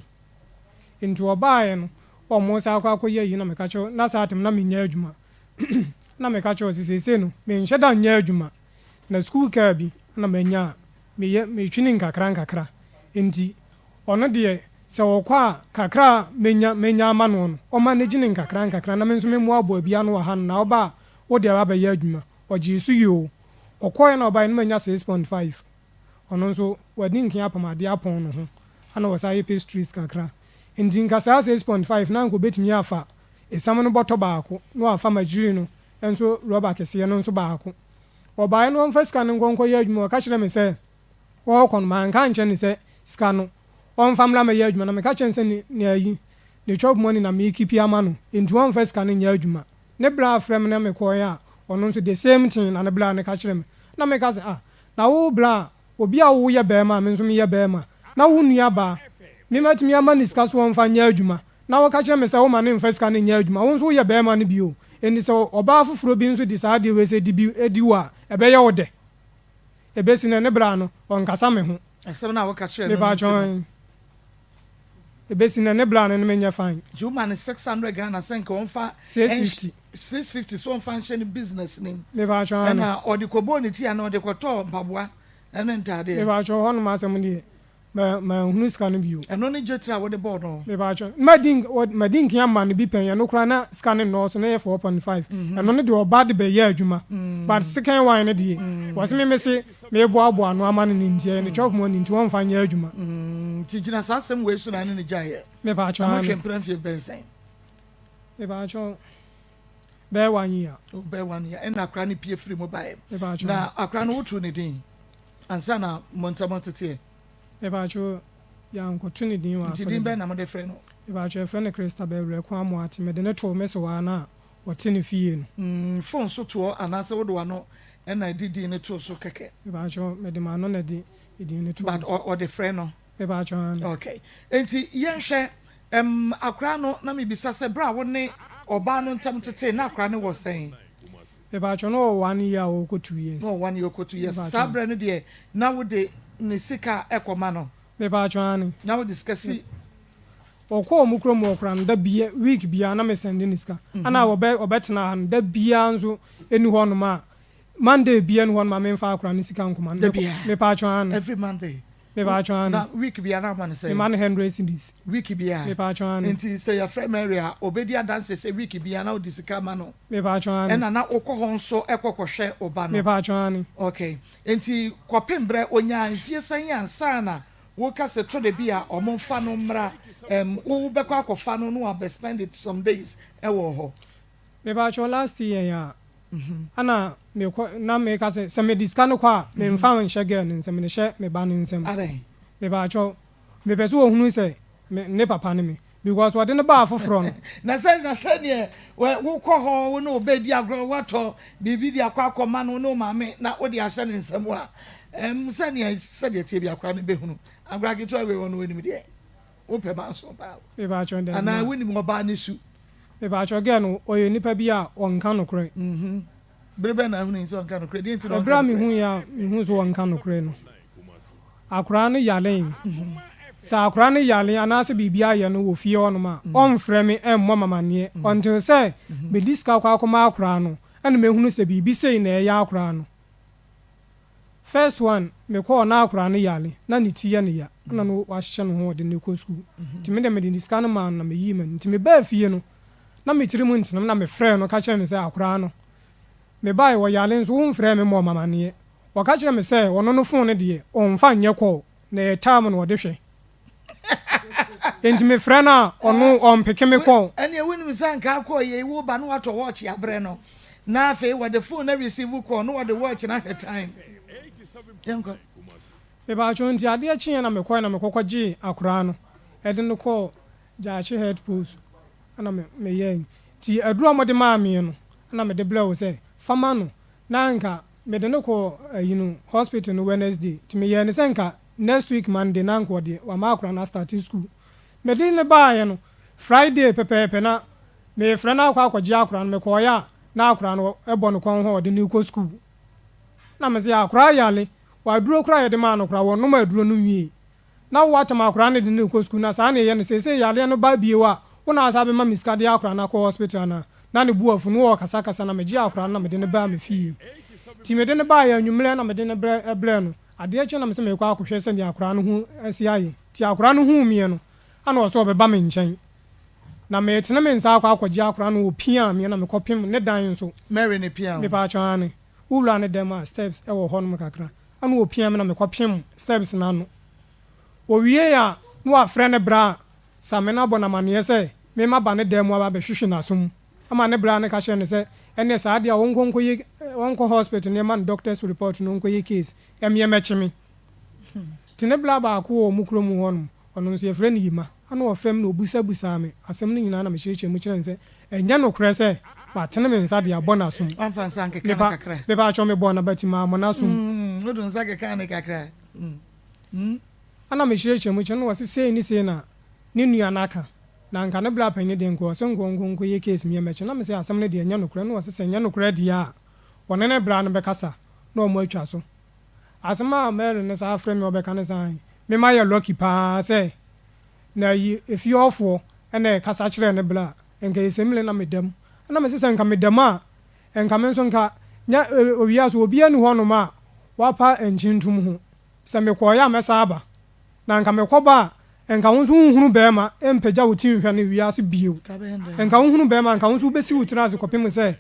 Nti ɔbaeɛ no ɔmo san akɔ akɔyɛ ayi na meka kyerɛ na saa tem na menyɛ adwuma. Na meka kyerɛ sɛ seesei no menhyɛ da nyɛ adwuma. Na school car bi na manya a meyɛ metwi no nkakra nkakra. Nti ɔno deɛ sɛ ɔkɔ a kakra a menya menya ama no no ɔmanage no nkakra nkakra na me nso memmoaboa bi ano wɔ ha no na ɔba a wo deɛ wabɛyɛ adwuma. Ɔgyee so yie o. Ɔkɔeɛ na ɔbaeɛ no manya 6.5. ɔno nso wadi nken apam adeɛ apɔn ne ho ana ɔsan yɛ pastries kakra. Nti nka saa 6.5 na anka ɔbɛtumi afa esiam no bɔtɔ baako na wafa magyiri no nso rɔba kɛseɛ no nso baako. Ɔbaeɛ no ɔmfa sika no nkɔ nkɔyɛ adwuma ɔka kyerɛɛ me sɛ ɔrekɔ no manka ankyerɛ no sɛ sika no ɔmfa mmra mmɛyɛ adwuma na meka kyerɛɛ no sɛ ne ne ayi ne chop money na meekipi ama no nti ɔmfa sika no nyɛ adwuma. Ne bra frɛ me na mekɔeɛ a ɔno nso the same thing na ne bra no ka kyerɛɛ me na meka sɛ ah na wo bra obi a wo yɛ barima a me nso meyɛ barima na wo nua baa me matumi ama no sika so ɔmfa nyɛ adwuma na woka kyerɛ me sɛ woma no mfa sika no nyɛ adwuma wo nso woyɛ barima no bi o enti sɛ ɔbaa foforɔ bi nso de saa adeɛ wei sɛ di bi di wo a ɛbɛyɛ wo dɛ ɛbɛsi nnɛ ne bra no ɔnkasa me ho. Asɛm no a woka kyerɛɛ no no nti no. Ebesi nnɛ ne bra no ne me nyɛ fine. Nti woma no 600 Ghana sɛ nka ɔmfa 650. 650 sɛ ɔmfa nhyɛ ne business no mu. Mepaatwɔ aane. Ɛna ɔde kɔbɔɔ ne ti anaa ɔde kɔtɔɔ mpaboa ne ntaadeɛ? Mepaatwɔ hɔnom asɛm deɛ ma manhunu sika no bio. Ɛno ne dwetire a wode bɔɔ no? Mepaatwɔ madi madi nkan ama no bi pɛn ɛno koraa na sika no nnɔɔso na ɛyɛ 4.5 ɛno no deɛ ɔba de bɛyɛ adwuma but second one no deɛ wɔse me mese Meboaboa ano ama no ne nti ɛyɛ ne chop money nti wɔnfa nyɛ adwuma. Nti gyina saa asɛm wei so na ne ne gyaeɛ. Mepaakyɛw Na aane. moatwe mpena mfie bɛyɛ sɛn? Mepaakyɛw bɛyɛ one year. Oh bɛyɛ one year ɛna akora no pie firi mu baeɛ. Mepaakyɛw. Na akora no wotoo ne din ansa na mo ntam ateteɛ? Mepaakyɛw yɛankɔto ne din wɔ Nti asɔre din mu. bɛn na mode frɛ no? Mepaakyɛw yɛfrɛ no Christabel Werɛko Amoate mede no too me sewaa no a ɔte ne fie no. Mm phone so toɔ anaasɛ wode w'ano na ɛde din no too so kɛkɛ? Mepakyɛw, mede m'ano na ɛde edin no too But so. ɔde frɛ no? Mepakyɛw, aane. Okay. Enti yɛnhwɛ, ɛm akwadaa no, na mebisa sɛ berɛ a wo ne ɔbaa no ntam tetee na akwadaa no wɔ sɛn? Mepakyɛw, na ɔwɔ one year a ɔrekɔ 2 years. Na ɔwɔ one year ɔrekɔ 2 years. Saa Mepakyɛw. berɛ no deɛ na wode ne sika kɔma no? Mepakyɛw, aane. Na wode sika si. Ɔkɔɔ ɔmo kurom hɔ koraa no da bia week biaa na me sɛnde no sika ana ɔbɛ ɔbɛtena ha no da biaa nso ɛni hɔ nom a Monday biaa ni hɔ nom a menfa akora no sika nkɔma no Da biaa? Mepaatwɔ aane Every Monday? Mepaatwɔ aane Na week biaa na woma no sɛn? Mema no hundred cedis Week biaa? Mepaatwɔ aane Nti sɛ yɛfrɛ Mary a ɔbɛdi adanseɛ sɛ week biaa na wode sika ma no? Mepaatwɔ aane Ɛna na wokɔ hɔ nso kɔ kɔhwɛ wo ba no? Mepaatwɔ aane. Okay. Nti kɔpem berɛ ɔnyaa mfie sɛn ansa na Wo ka sɛ tɔ da bi a ɔmo nfa no mmra ɛm wo bɛkɔ akɔfa no na wabɛ spend it some days ɛwɔ hɔ. Mepakyɛw last year yi a ɛna mekɔ na meka sɛ sɛ mede sika no kɔ a menfa nhyɛ girl no nsam mede hyɛ me ba no nsam Adɛn? mepakyɛw mepɛ sɛ ɔhunu sɛ me ne papa ne me because ɔde no baa foforɔ no. Na sɛ na sɛdeɛ wɔ wokɔ hɔ wo ne wo ba di agorɔ woatɔ biribi de akɔ akɔma no wo ne wo maame na wode ahyɛ ne nsam a ɛm sɛdeɛ sɛdeɛ ɛteɛ bi akora no bɛhunu agorɔ aketewa wei wɔ no wonim deɛ wopɛ manso paa o Mepakyɛw daabi anaa ma. wonim ɔbaa ne su. Mepakyɛw girl no ɔyɛ nipa bi a ɔnka nokorɛ. Bere bɛn na wohui sɛ ɔnka nokorɛ? Deɛn nti na ɔnka Ɛberɛ a nokorɛ? mehui a mehuu sɛ ɔnka nokorɛ no Akwadaa no yare. Sɛ akwadaa no yare anaasɛ biribi ayɛ no wɔ fie hɔnom a, ɔmfrɛ me mmɔ me amanneɛ until sɛ mede sika kɔ akɔma akwadaa no ɛna mɛhunu sɛ biribi sei na ɛreyɛ akwadaa no. First one, mekɔɔ na akwadaa no yare, na ne ti yɛ no ya, ɛna na wahyehyɛ ne ho ɔde no rekɔ sukuu. Nti me deɛ mede sika no maa no na meyii m'ani. Nti mebaa fie no, na me tirim ntene me na mefrɛɛ no ka kyerɛɛ no sɛ akwadaa no, mebaeɛ ɔyare nso womfrɛɛ me mmɔɔ me amanneɛ. Ɔka kyerɛɛ me sɛ ɔno no phone no deɛ ɔnfa nyɛ call na ɛyɛ time na ɔde hwɛ. Enti me frɛ no a ɔno ɔmpeke me call. Ɛneɛ wonim sɛ anka akɔ yei wo ba no watɔ watch abrɛ no na afei wɔde phone no receive call na wɔde watch no ahwɛ time. Yɛnkɔ. Mepakyɛw nti adeɛ kyeeɛ na mekɔɛ na mekɔ kɔ gyee akoraa no ɛde no kɔɔ Gyaakye head post ɛna me meyɛɛ nti aduro a wɔde maa meɛ no ɛna mede brɛɛ wo sɛ fa ma no Na nka mede no kɔɔ ayi no hospital no Wednesday nti meyɛɛ no sɛ nka next week Monday na nka ɔde wama akora no astarte school. Mede no baeɛ no Friday pɛpɛɛpɛ na merefrɛ no akɔ akɔgye akora no mekɔeɛ a na akora no bɔ ne kɔn ho a ɔde no rekɔ school. Na mese akora yare wɔ aduro koraa a yɛde maa no koraa wɔnnom aduro no nwiee. Na wo atam akwadaa no de no rekɔ sukuu na saa na ɛyɛ no seesei yareɛ no ba bio a wo na asan bɛma me sika de akwadaa no akɔ hospital anaa? Na ne bo afu na ɔrekasa kasa na megyee akwadaa no na mede no baa me fie nti mede no baeɛ anwummerɛ na mede no brɛ brɛɛ no adeɛ kye na mese merekɔ akɔhwɛ sɛdeɛ akwadaa no ho asi ayɛ nti akwadaa no huu meɛ no ana ɔsɛ ɔbɛba me nkyɛn na meretene me nsa akɔ akɔgye akwadaa no ɔpiaa meɛ na mekɔpem ne dan nso Mary na ɛpiaa wo? Mepaakyɛw aane wo wura ne dɛm a steps wɔ hɔnom kakra. Ɛna ɔpia me na mekɔpem steps no ano. Ɔwiee a, na wafrɛ ne bra Same no abɔ no amaneɛ sɛ me maba ne dan mu aba abɛhwehwe n'aso mu. Ama ne bra no ka kyerɛɛ no sɛ ɛneɛ saa deɛ a ɔnkɔ nkɔyɛ ɔnkɔ hospital na yɛma no doctor's report na ɔnkɔyɛ case ɛmeɛ mɛkye me. Nti ne bra baako wɔ wɔn kurom hɔ nom, ɔno nso yɛfrɛ no Yima, ɛna ɔfrɛ me na ɔbusabusaa me asɛm no nyinaa na mekyerɛkyerɛɛ mu kyerɛɛ no sɛ ɛnyɛ nokorɛ sɛ matene me nsa de abɔ n'asom. Wamfa nsa ankeka no Mepa kakra? mepaakyɛw mebɔɔ n'abati mammɔ n'asom. Mm, wode wo nsa kekaa no kakra? Mm. Ɛna mekyerɛkyerɛɛ mu kyerɛ no na ɔse sei ne sei na ne nua no aka na anka ne bra panyin deɛ nka ɔse nkɔ nkɔ nkɔyɛ case meɛ mɛkye na mese asɛm no deɛ ɛnyɛ nokorɛ na ɔse sɛ ɛnyɛ nokorɛ deɛ a ɔne ne bra no bɛkasa na ɔmo atwa so. Asɛm a Mary no saa frɛ me a ɔbɛka ne saa he, me mayɛ lucky paa sɛ na yi efie hɔfoɔ na ɛkasa kyerɛɛ ne bra a, nka esemile na meda mu. Ɛna mese sɛ nka meda mu a, nka me nso nka nyɛ owia so obiaa nni hɔnom a wapa nkyintum ho. Sɛ mekɔɔeɛ a mɛsan aba. Na nka mekɔba a, nka wo nso wonhunu barima mpagya wo ti nhwɛ no wiase bio. Nka wohunu barima a, nka wo nso wobɛsi wo tiri ase kɔpem sɛ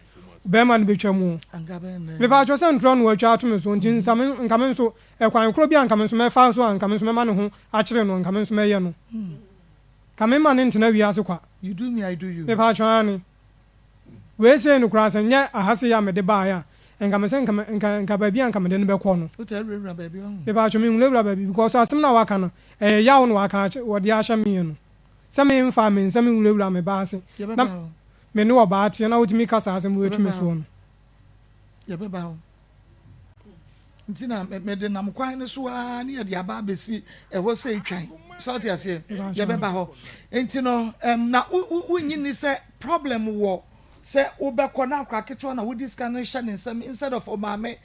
barima no bɛtwa mu. Mepaakyɛw sɛ ntorɔ na watwa ato me so nti nsa me nka me nso ɛkwan korɔ bi a nka me nso mɛfa so a nka me nso mɛma ne ho akyere no nka me nso mɛyɛ no. Nka memma no ntena wiase kwa. Mepaakyɛw aane. Wei sei no koraa sɛ nyɛ aha sei a mede baeɛ a, nka mese nka nka nka baabi a nka mede no bɛkɔ no. Wotaa wurawura baabi wahu? Mepatwo menwurawura baabi because asɛm no a waka no ɛyɛ yaw na waka akyɛ wɔde ahyɛ meɛ no. Sɛ memfaa me nsa menwurawura me ba ase Yɛbɛba na hɔ. me ne ɔbaa teɛ na wotumi ka saa asɛm wei to me Yɛbɛba hɔ. soɔ no. Yɛbɛba hɔ. Nti na mede nam kwan no so ara ne yɛde aba abɛsi ɛhɔ sɛ etwan. Sɛ wote aseɛ? Yɛbɛba hɔ. Nti no, um, na wonnye nni sɛ problem wɔ sɛ wobɛkɔ na akora ketewa na wode sika no hyɛ ne nsam instead of ɔmaame.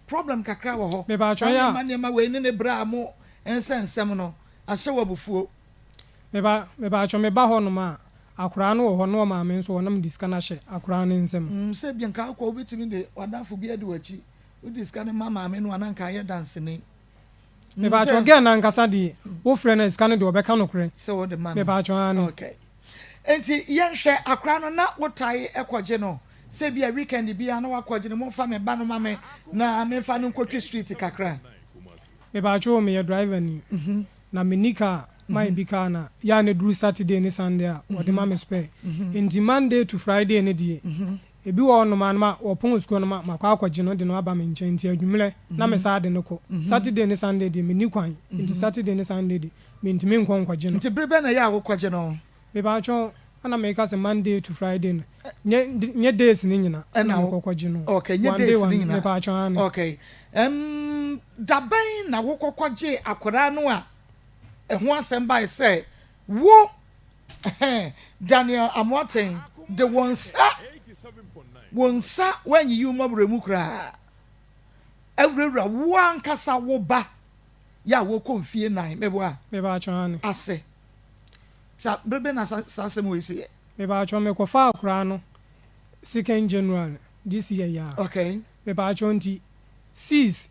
Problem kakra wɔ hɔ. Saa nneɛma nneɛma wei ne ne bra a mo nsɛnsɛm no ahyɛ wo abufuo. Meba mepaatwɔ meba hɔ nom a akoraa no wɔ hɔ na ɔmaame nso wɔ hɔ na mede sika no ahyɛ akoraa no nsam. Mm sɛ ebia nka wokɔ a wobɛtumi de w'adamfo bi adi w'akyi wode sika no ma maame no a na nka ayɛ danseni. Mm Mepaatwɔ sɛ. girl no ankasa deɛ wo frɛ no a sika no deɛ ɔbɛka nokorɛ. Sɛ wode ma no. Mepaatwɔ aane. Okay. Enti yɛnhwɛ akoraa no na wotae kɔgye no sɛ ebia weekend biara na woakɔgye no momfa me ba no ma me na memfa no nkɔtwi street kakra. Mepaatwɔ o meyɛ driver ni na menni car my bi car na yɛ a na ɛduru Saturday ne Sunday a wɔde ma me spare nti Monday to Friday no deɛ ebi wɔ hɔ nom a na ma wɔpɔn sukuu no ma makɔ akɔgye no de no aba me nkyɛn nti anwummerɛ na me saa de no kɔ Saturday ne Sunday deɛ menni kwan nti Saturday ne Sunday deɛ mentumi nkɔ nkɔgye no. Nti bere bɛn na ɛyɛ a wokɔgye no? Mepakyɛw, ɛna meka sɛ Monday to Friday no, nyɛ nyɛ days no nyina na Ɛna wo, mekɔ kɔgye no. okay, nyɛ One day days no one, nyina. mepakyɛw aane. Okay. Ɛmm, da bɛn na wokɔ kɔgyee akwadaa no a ɛho asɛm bae sɛ wo, Daniel Amoateng, de wo nsa, wo nsa, woanyiyi wo mmɔborɔ mu koraa, awurawura wo ankasa wo ba yɛ a wɔkɔ mfie nan, meboa? Mepakyɛw aane. Ase. Sa bere bɛn na saa asɛm wei si yɛ? Mepaakyɛw mekɔfaa akoraa no second January this year yi ara. Okay. Mepaakyɛw nti six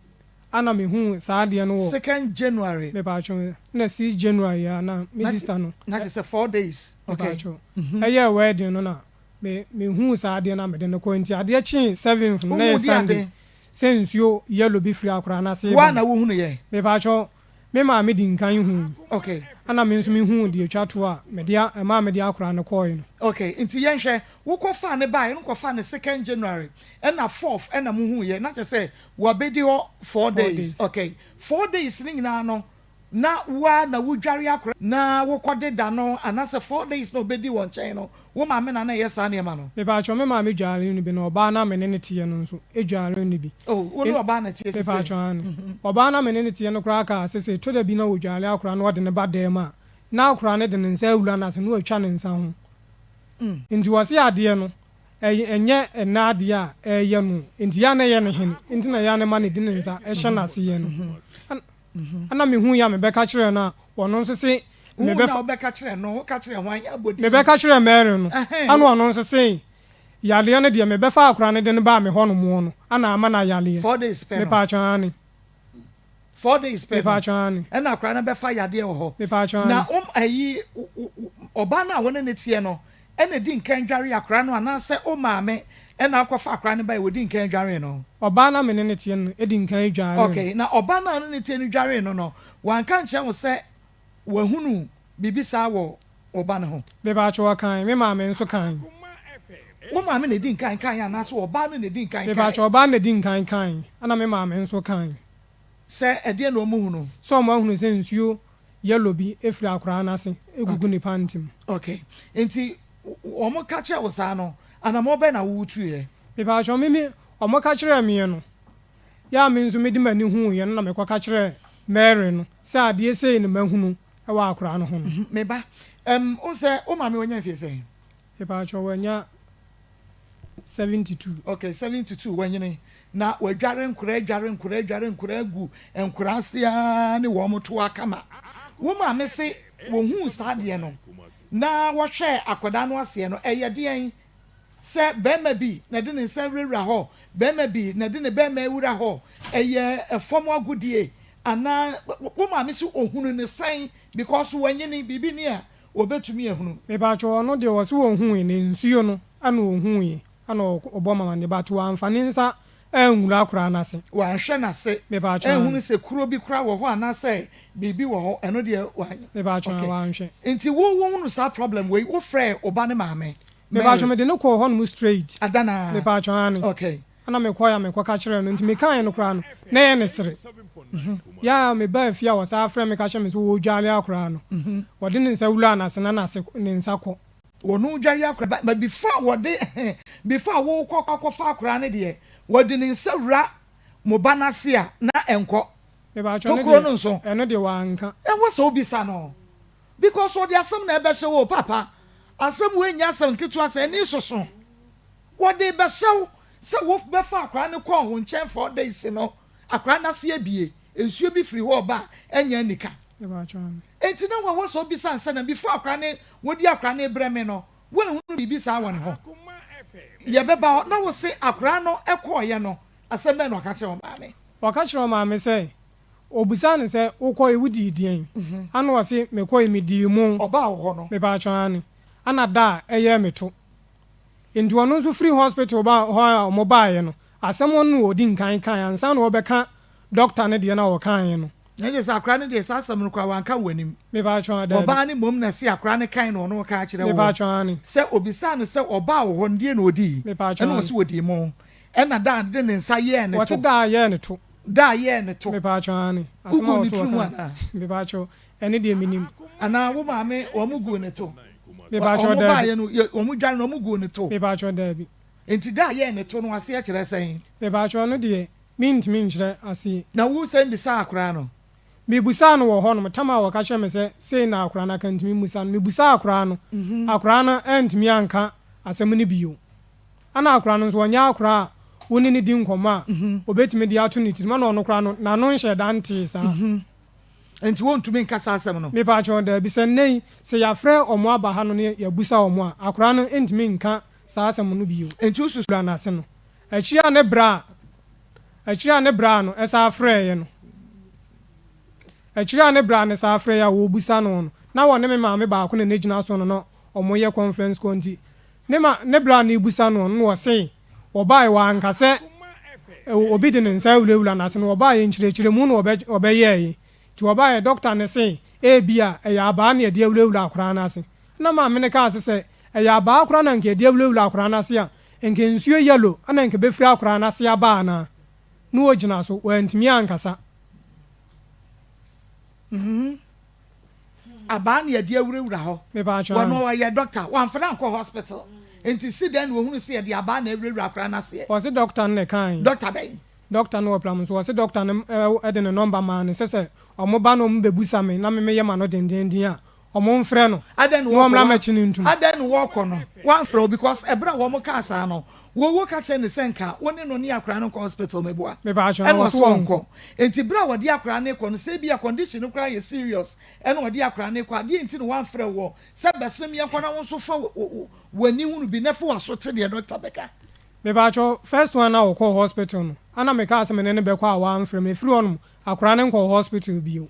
ana mehuu saa adeɛ no wɔ. Second January. Mepaakyɛw na six January yi ara na me sister no. Na kyerɛ sɛ 4 days. Okay. Mepaakyɛw ɛyɛɛ wedding no na me mehuu saa adeɛ no a mede no kɔɔ nti adeɛ kyee seventh no na ɛyɛ Wohuu deɛ Sunday ade? sɛ nsuo yellow bi firi akoraa no ase Wo reba ara no. na wohunu yɛ? Mepaakyɛw Me maame dii nkan hui. Okay. Ɛna me nso mehuu deɛ ɛtwa toɔ a mede a ɛmaa mede akwadaa no kɔeɛ no. Okay, nti yɛnhwɛ, wokɔfaa no baeɛ no wokɔfaa no second January, ɛna fourth ɛna mohuiɛ, na kyerɛ sɛ wabɛdi hɔ four Four days. days. Okay, 4 days no nyinaa no, na wo ara na wodware akwadaa na wokɔdeda no, anaasɛ 4 days na ɔbɛdi wɔ nkyɛn no, wo maame na na ɛyɛ saa nneɛma no? Mepaakyɛw, me maame dware no bi na ɔbaa no a me ne no teɛ no nso dware no bi. Oh, wo ne ɔbaa na ɛteɛ sesei? Mepaakyɛw, aane. Ɔbaa no a me ne no teɛ no koraa kaa sɛ sɛ ɛtɔ da bi na ɔdware akwadaa na ɔde no ba dan mu a, na akwadaa no de ne nsa awura no ase na watwa ne nsa ho. Nti ɔse adeɛ no, ɛyɛ ɛnyɛ ɛnnɛ adeɛ a ɛreyɛ no o, nti yɛ a na ɛyɛ no hene nti na yɛ a na ɛma no de ne nsa hyɛ n'ase yɛ no. Ɛna mehui a mebɛka kyerɛɛ no a, ɔno nso se Wo na mebɛfa. wobɛka kyerɛɛ no, woka kyerɛɛ hwan? Abɔ din. Mebɛka kyerɛɛ Mary no, Ɛhɛn. ɛna ɔno nso se yareɛ no deɛ mebɛfa akwadaa no de no baa me hɔ nom no ɛna ama no ayareɛ. 4 days pɛ no. Mepaakyɛw aane. 4 days pɛ no. Mepaakyɛw aane. Ɛna akwadaa no bɛfa yadeɛ wɔ hɔ. Mepaakyɛw Na aane. wo ayi ɔbaa no a wo ne no teɛ no ɛna di nkan dware akwadaa no anaasɛ wo maame. Ɛna akɔfa akwadaa no bae, wɔdi nkan dwaree no? Ɔbaa no a me ne no teɛ no di nkan dwaree no. Okay, na ɔbaa no a ɔne no teɛ no dwaree no no, wanka ankyerɛ wo sɛ wahunu biribi saa wɔ wo ba no ho? Mepaakyɛw, ɔkae. Me maame nso kae. Wo maame na edi nkan kae anaasɛ ɔbaa no na edi nkan kae? Mepaakyɛw, ɔbaa no na edi nkan kae, ɛna me maame nso kae. Sɛ ɛdeɛn na wɔhunu? Sɛ wɔahunu sɛ nsuo yellow bi firi akoraa no ase gugu ne panty mu. Okay, nti wɔn ka kyerɛɛ wo saa no, anamɔn bɛn na wo tuiɛ? Mepaakyɛw, me me wɔn ka kyerɛɛ meɛ no, yɛ a me nso mede m'ani huuiɛ no na mekɔ ka kyerɛɛ Mary no sɛ adeɛ sei na mahunu wɔ akoraa no ho no. Me ba, ɛm, wohu sɛ wo maame wanya mfie sɛn? Mepaakyɛw, wanya 72. Okay, 72, wanyini. Na wadware nkoraa, adware nkoraa, adware nkoraa agu nkoraa ase ara ne wɔn to akama. Wo maame se wɔhuu saa adeɛ no na wɔhwɛɛ akwadaa no aseɛ no, ɛyɛ deɛn? Sɛ barima bi na ɛde ne nsa awurawura hɔ, barima bi na ɛde ne barima awura hɔ, ɛyɛ fam agodie anaa? Wo maame se ɔhunu no sɛn? Because wanyini, biribi ni a wɔbɛtumi ahunu. Mepakyɛw ɔno deɛ ɔse ɔhuui no nsuo no ɛna ɔhuui ɛna ɔbɔ mama ne but wamfa ne nsa anwura koraa n'ase. Wanhwɛ n'ase Mepakyɛw anhunu sɛ kuro bi koraa wɔ hɔ anaasɛ biribi wɔ hɔ ɛno deɛ wanyɛ. Mepakyɛw Okay wanhwɛ. nti wo wohunu saa problem wei wo frɛɛ wo ba ne maame Mepakyɛw Mary? mede no kɔɔ hɔnom straight. Adanaa? Mepakyɛw aane. Okay. Ɛna mekɔe a mekɔka kyerɛɛ no, nti mekaeɛ no koraa no, na ɛyɛ ne sere. Yɛ a mebaa fie a wɔsan frɛɛ me ka kyerɛɛ me sɛ wɔredware akwadaa no, wɔde ne nsa wuraa n'ase na n'ase ne nsa kɔ. Wɔn dware akwadaa, but before a wɔde before a wokɔ akɔfa akwadaa no deɛ, wɔde ne nsa wura mo ba no ase a na ɛnkɔ. Mepakyɛw, ɛno Tokuro deɛ no nso. ɛno deɛ wanka. Ɛwɔ sɛ wobisa no because ɔde asɛm na ɛbɛhyɛ wo o papa, asɛm wei nyɛ asɛm nketewa sɛ ani soso. Wɔde rebɛhyɛ wo sɛ wobɛfa akwadaa no kɔɔ wo nkyɛn 4 days no, akwadaa no ase abue, nsuo bi firi hɔ reba a, ɛnyɛ anika. Enti na wɔwɔ sɛ wobisa ansa na before akwadaa no, wode akwadaa no rebrɛ me no, woanhunu biribi saa wɔ ne ho. Yɛbɛba hɔ na wose akwadaa no kɔeɛ no, asɛm bɛn na ɔka kyerɛɛ wo maame? Ɔka kyerɛɛ ɔmaame sɛ, Obisaa no sɛ, Wokɔe, wodii deɛn? Ana ɔse, Mekɔe, medii mo. Ɔbaa wo hɔ no. Mepaatwɔ, aane. Ana da a ɛyɛɛ me to. Nti ɔno nso firi hospital ba hɔ a ɔmo baeɛ no, asɛm ɔno na ɔdi nkan kaeɛ ansa na ɔbɛka doctor no deɛ no a ɔkaeɛ no. Na kyerɛ sɛ akora no deɛ saa asɛm no koraa wanka wɔ w'anim. Mepaatwɔ, daabi. Ɔbaa no mmom na ɛse akora no kae na ɔno reka akyerɛ woɔ. Mepaatwɔ, aane. Sɛ ɔbisaa no sɛ ɔbaa wo hɔ no deɛ na ɔdii? Mepaatwɔ, Ɛna aane. ɔse ɔdii mo. Ɛna da a de ne nsa yɛɛ ne Ɔse to. da a yɛɛ ne to. Da a yɛɛ ne to. Mepaatwɔ, aane. Asɛm a Woguu ne ɔse tiri mu ɔkaeɛ. anaa? Mepaatwɔ, ɛno deɛ mennim. Anaa wo maame wɔn guu ne to? Mepakyɛw Wɔn daabi. baeɛ no yɛ wɔn dware no wɔn guu ne to. Mepakyɛw daabi. Nti da a yɛɛ ne to no aseɛ kyerɛ sɛn? Mepakyɛw ɛno deɛ mentumi nkyerɛ aseɛ. Na wo sɛn bisaa akwadaa no? Mebusaa no wɔ hɔnom, tam a wɔka kyerɛɛ me sɛ sei na akwadaa no aka nti memusa no. Mebusaa akwadaa no, akwadaa no antumi anka asɛm no bio. Ɛna akwadaa no nso ɔnyɛ akwadaa a wo ne no di nkɔmmɔ a ɔbɛtumi de ato ne tirim, ɛna ɔno koraa no n'ano nhyɛɛ da ntee saa. Enti wontumi nka saa asɛm no? Mepakyɛw, dabi. Sɛ nnɛ yi, sɛ yɛafrɛ wɔn aba ha no na yɛabisa wɔn a, akwadaa no ntumi nka saa asɛm no bio. Enti wususuw. Wura no ase no. Akyiri a ne bra a, akyiri a ne bra no san frɛeɛ no, akyiri a ne bra no san frɛeɛ a wɔrebisa no no, na wɔne me maame baako na na ɛgyina so no na wɔyɛ conference call nti, Ne ma ne bra a na ebisa no no na ɔse wɔbae wanka sɛ obi de ne nsa awurawura n'ase no wɔbaeɛ nkyerɛkyerɛmu na wɔbɛyɛɛe nti wɔbaeɛ dɔkta no se ebia ɛyɛ abaa na yɛde awurawura akoraa no ase ɛna maame no kaa se sɛ ɛyɛ abaa koraa na nka yɛde awurawura akoraa no ase a nka nsuo yellow na nka ɛbɛfiri akoraa no ase aba anaa na ɔgyina so wantumi ankasa. Abaa na yɛde awurawura hɔ. Mepaatwɔ Wɔno aane. ɔyɛ doctor, wamfa no ankɔ hospital. Nti si dɛn na ohunu sɛ yɛde abaa na awurawura akwadaa no aseɛ? Ɔse doctor no na ɛkaae. Doctor bɛn? Doctor no wɔ plam nso ɔse doctor no de ne number maa no sɛ sɛ ɔmo ba na ɔmo bɛbusa me na me meyɛ m'ano dendeenden a ɔmo mfrɛ no Adɛn na na wɔkɔ ɔmmra wa mɛkye no ntum. Adɛn na wɔkɔ no wamfrɛ wo because ɛberɛ a wɔn kaa saa no wo wo ka kyerɛ no sɛ nka wo ne no ne akwadaa no nkɔ hospital meboa Mepaatwɔ ɛna ɔse ɔse ɔnkɔ. ɔnkɔ nti berɛ a wɔde akwadaa no rekɔ no sɛ ebia condition no koraa yɛ serious ɛna ɔde akwadaa no rekɔ a deɛ nti na wamfrɛ woɔ sɛ bɛsene meɛnkɔ na wo nso fa w'ani hunu bi na fa w'aso te deɛ doctor bɛka. Mepaatwɔ first one a ɔkɔɔ hospital no ana mekaa sɛ me ne no bɛkɔ a wamfrɛ me ɛfiri hɔ nom akwadaa no nkɔɔ hospital bio.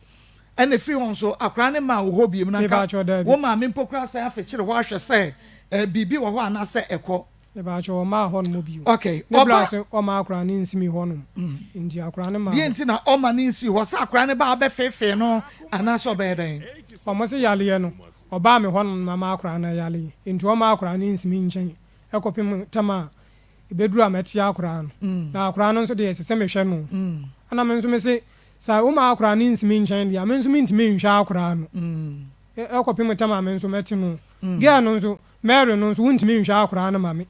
Ɛna ɛfiri hɔ nso akwadaa no mmaa wo hɔ bio na nka Mepaatwɔ daabi. wo maame mpo koraa san afekyere hɔ ahwɛ sɛ biribi wɔ hɔ anaasɛ ɛkɔ. Mepaakyɛw ɔmaa hɔ nom bio. Okay, Ne bra ɔba. se ɔma akora no nsi mi hɔ nom. Nti akora no maa Deɛ hɔ. nti na ɔma no nsii hɔ? Sɛ akora no ba a ɔbɛfeefee no anaasɛ ɔbɛyɛ dɛn? Ɔmo se yareɛ no ɔbaa me hɔ nom na ma akora no yare. Nti ɔma akora no nsi me nkyɛn ɛkɔpem tɛm a ɛbɛduru a mɛte akora no. Na akora no nso deɛ ɛsɛ sɛ mehwɛ no. Ɛna me nso mese sɛ woma akora no nsi me nkyɛn deɛ a me nso mentumi nhwɛ akora no. Ɛkɔpem tɛm a me nso mɛte no. Girl no nso, Mary no nso wontumi nhwɛ akora no ma me.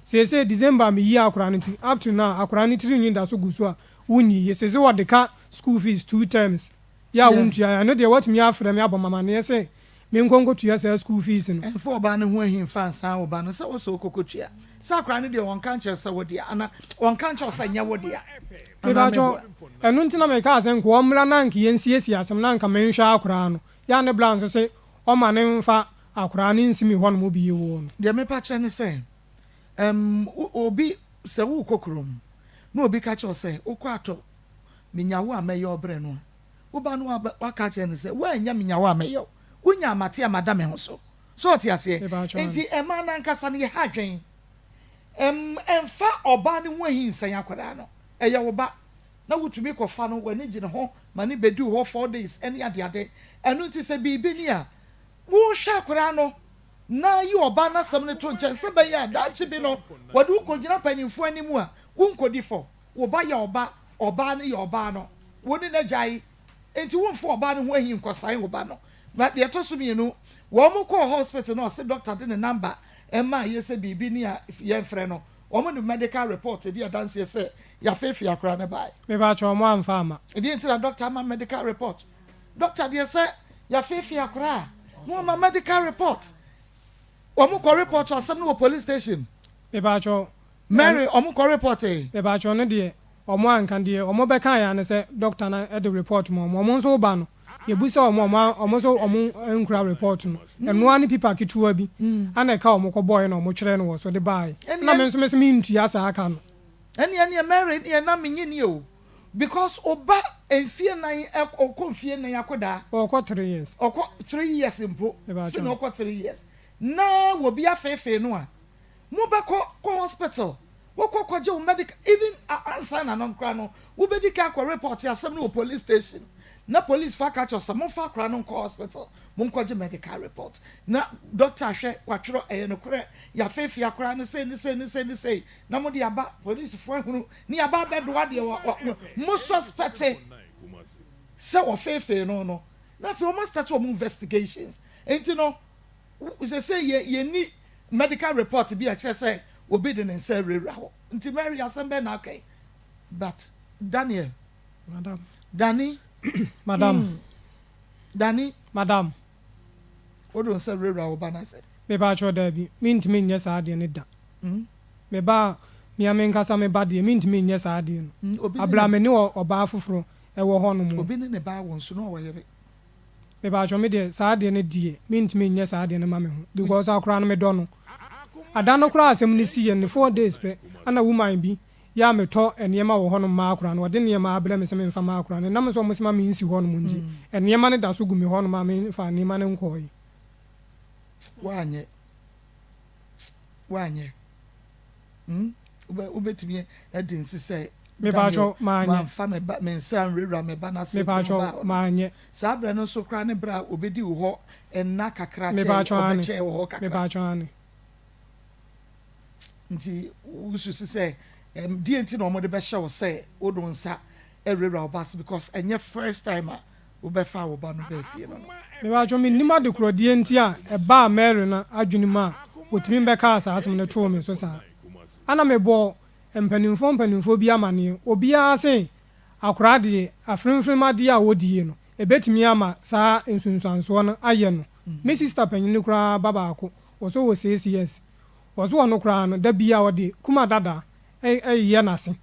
Seesei December a meyii akora no ti, up to now akora no tiri nwi da so gu so a wonyiiɛ. Seesei wɔde ka school fees two terms yɛ a wontua. Ɛno deɛ woatumi afrɛ me abɔ me amaneɛ sɛ menkɔ nkɔtua saa school fees no. Ɛmfa ɔbaa no ho ahi mfa nsan wo ba no sɛ wosɛ wokɔkɔtua. Sɛ akora no deɛ wɔnka nkyerɛ sɛ wo dea anaa wɔnka nkyerɛ wo sɛ nyɛ wo dea anaa Mepakyɛw, meboa. ɛno nti na mekaa sɛ nka ɔmmra na anka yɛnsiesie asɛm no na anka menhwɛ akora no. Yɛ a ne bra nso se ɔma no mfa akora no nsi me hɔnom bio no. Deɛ mepa kyerɛ ne sɛ, ɛm, obi, sɛ worekɔ kurom na obi ka kyerɛ wo sɛ wokɔ atɔ menyawo a mɛyɛ wo brɛ no a, woba no waka akyerɛ no sɛ woannya menyawo a mɛyɛ wo, wonya a mate a mada me ho so. So ɔte aseɛ? Nti ɛmaa no ankasa no yɛha adwen. Ɛm, ɛmfa ɔbaa no ho ahi nsɛn akwadaa no. Ɛyɛ wo ba na wotumi kɔfa no, w'ani gye ne ho ma no bɛdi wo hɔ 4 days ne adeade. Ɛno nti sɛ biribi ni a, wohwɛ akwadaa no na yi ɔbaa no asɛm no to nkyɛn sɛ ɛbɛyɛ a daakye bi no wɔde wo kɔgyina mpanimfoɔ anim a, wonkɔdi fɔ. Wo ba yɛ ɔba, ɔbaa no yɛ ɔbaa no, wo ne no agyae, enti womfa ɔbaa no ho ahi nkɔsan wo ba no. Na deɛ ɛtɔ so mmienu, wɔn kɔɔ hospital no ɔse doctor de ne number maa yɛ sɛ biribi ni a yɛnfrɛ no, wɔn de medical report di adanseɛ sɛ yɛafeefee akwadaa no baeɛ. Mepakyɛw, wɔn amfa amma. Ɛdeɛn nti na doctor ama medical report? Doctor deɛ sɛ yɛafeefee akwadaa a, na wama medical report. Wɔn kɔ report asɛm no wɔ police station. Mepakyɛw, Mary, wɔn kɔ report ee. Mepakyɛw no deɛ ɔmo anka deɛ ɔmo bɛkaeɛ ara ne sɛ doctor no de report ma ɔmo, ɔmo nso woba no yɛbusa ɔmo a ɔmo ɔmo nso ɔmo nkura report no, ɛno ara ne pipa ketewa bi ana ɛka ɔmo kɔbɔeɛ na ɔmo twerɛ no wɔ so de baeɛ, ɛna me nso mese mentua saa ka no. Ɛneɛ neɛ Mary deɛ na menye ni o because oba mfie nan ɔkɔ mfie nan akodaa. Ɔkɔ 3 years. Ɔkɔ 3 years mpo, Mepakyɛw. fi na ɔkɔ 3 years na wɔbi afeefee no a mobɛkɔ kɔ hospital wokɔ kɔgye wo medical, even ansa na no nkora no wobɛdi ka akɔ report asɛm no wɔ police station na police fa ka kyerɛ sɛ momfa akora no nkɔ hospital, monkɔgye medical report na doctor ahwɛ watwerɛ ɛyɛ nokorɛ yɛafeefee akora no sei ne sei ne sei ne sei na mode aba policefoɔ ahunu ne yɛaba abɛdoa deɛ mo suspect sɛ wɔfeefee no na afei wɔn start wɔn investigations. Nti no sɛ sɛ yɛ yɛni medical report bi a kyerɛ sɛ obi de ne nsa awurawura hɔ. Nti Mary, asɛm bɛɛ na aka yi, but Daniel. Madam. Dani. Madam. Dani. Madam. Wode wo nsa wurawura wo ba no ase? Mepakyɛw, daabi, mentumi nyɛ saa adeɛ no da. Me ba a mea me nkasa me ba deɛ, mentumi nyɛ saa adeɛ no. Obi ne Abra ne me ne ɔbaa foforɔ ɛwɔ hɔ nom. Obi ne ne ba wɔ nso na ɔwɔ yere. Mepakyɛw, me deɛ saa adeɛ no deɛ, mentumi nyɛ saa adeɛ no ma me ho because akora no medɔ no. Ada no koraa asɛm no si yɛ ne 4 days pɛ ana woman bi yɛ a metɔ nneɛma wɔ hɔnom ma akora no, ɔde nneɛma abrɛ me sɛ memfa ma akora no. Ɛnam sɛ ɔmo sɛ ma mensi hɔnom nti, nneɛma no da so gu me hɔnom a memfa nneɛma no nkɔɔe. Woanyɛ, woanyɛ, Wobɛtumi adi nse sɛ Mepakyɛw, maanyɛ. Mamfa me ba me nsa nwurawura me ba n'ase? Mepakyɛw, maanyɛ. Saa berɛ no nso koraa ne berɛ a obɛdi wo hɔ nna kakra kyɛɛ Mepakyɛw, ane. ɔbɛkyɛɛ wɔ hɔ kakra. Mepakyɛw, ane. Nti wosusu sɛ deɛ nti na wɔde bɛhyɛ wo sɛ wode wo nsa awurawura wo ba ase because ɛnyɛ first time a wobɛfa wo ba no baa fie no? Mepakyɛw, mennim adekorɔdeɛ nti a ɛbaa Mary no adwene mu a otumi bɛkaa saa asɛm no too me so saa. Ana mebɔɔ mpanimfoɔ mpanimfoɔ bi amanneɛ, obiara se akoraa deɛ afremfrem adeɛ a wɔdie no ɛbɛtumi ama saa nsunsuansoɔ no ayɛ no. Me sister panyin koraa ba baako wɔ so wɔ 6 years, wɔ so ɔno koraa no da bia ɔde kuma dada ɛyɛ n'ase.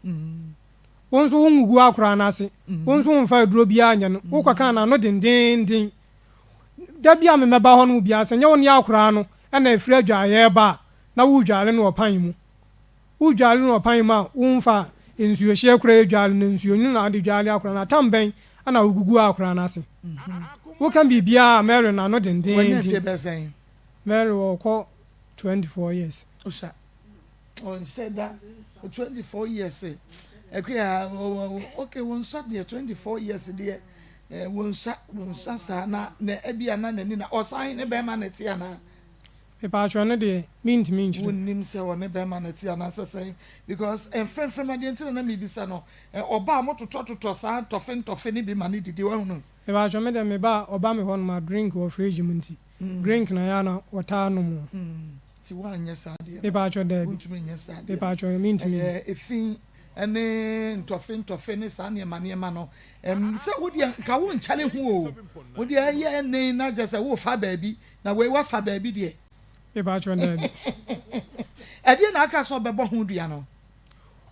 Wo nso wo ngugu akoraa n'ase, wo nso womfa aduro biara nyɛ no, wokɔka n'ano dendenden. Da bi a memɛba hɔ no biara sɛ nyɛ wo ne akoraa no ɛna ɛfiri adwaeɛ ba a na wodware no ɔpan mu, wodware no ɔpan mu a womfa nsuohyeɛ koraa adware no, nsuo nwunu na wode dware akora no atam bɛn ana wogugu akora no ase. Woka biribiara a Mary n'ano Wanya mfie dendenden. bɛsɛn? Mary wɔkɔ 24 years. Osa. Ɔnhyɛ da 24 years Akua okay wo nsua deɛ 24 years deɛ wo nsua wo nsua saa na na ebia na n'ani na ɔsan ne bɛrima na ɛte anaa. Mepatwɔ no deɛ mentumi nkyerɛ. Wonnim sɛ ɔne bɛrima na ɛte anaa sɛ sɛn because mfremfrem adeɛ nti na na mebisa no ɔbaa mo totɔ totɔ saa ntɔfe ntɔfe no bi ma no didi wahunu. Mepatwɔ me deɛ me ba a ɔba me hɔ nom a drink wɔ fridge mu nti drink na ɛyɛ a na wɔtaa nom o. Nti woanyɛ saa adeɛ no? Mepatwɔ daabi. Wontumi nyɛ saa adeɛ no? Mepatwɔ mentumi. Ɛyɛ efi ne ntɔfe ntɔfe ne saa nneɛma nneɛma no. Ɛm sɛ wo deɛ nka wonkyɛre ho o. Wo deɛ ɛyɛ ne na kyerɛ sɛ wofa baabi na wei wafa baabi deɛ. Mepatwɔ daabi. Ɛdeɛ na aka sɛ ɔbɛbɔ ho dua no?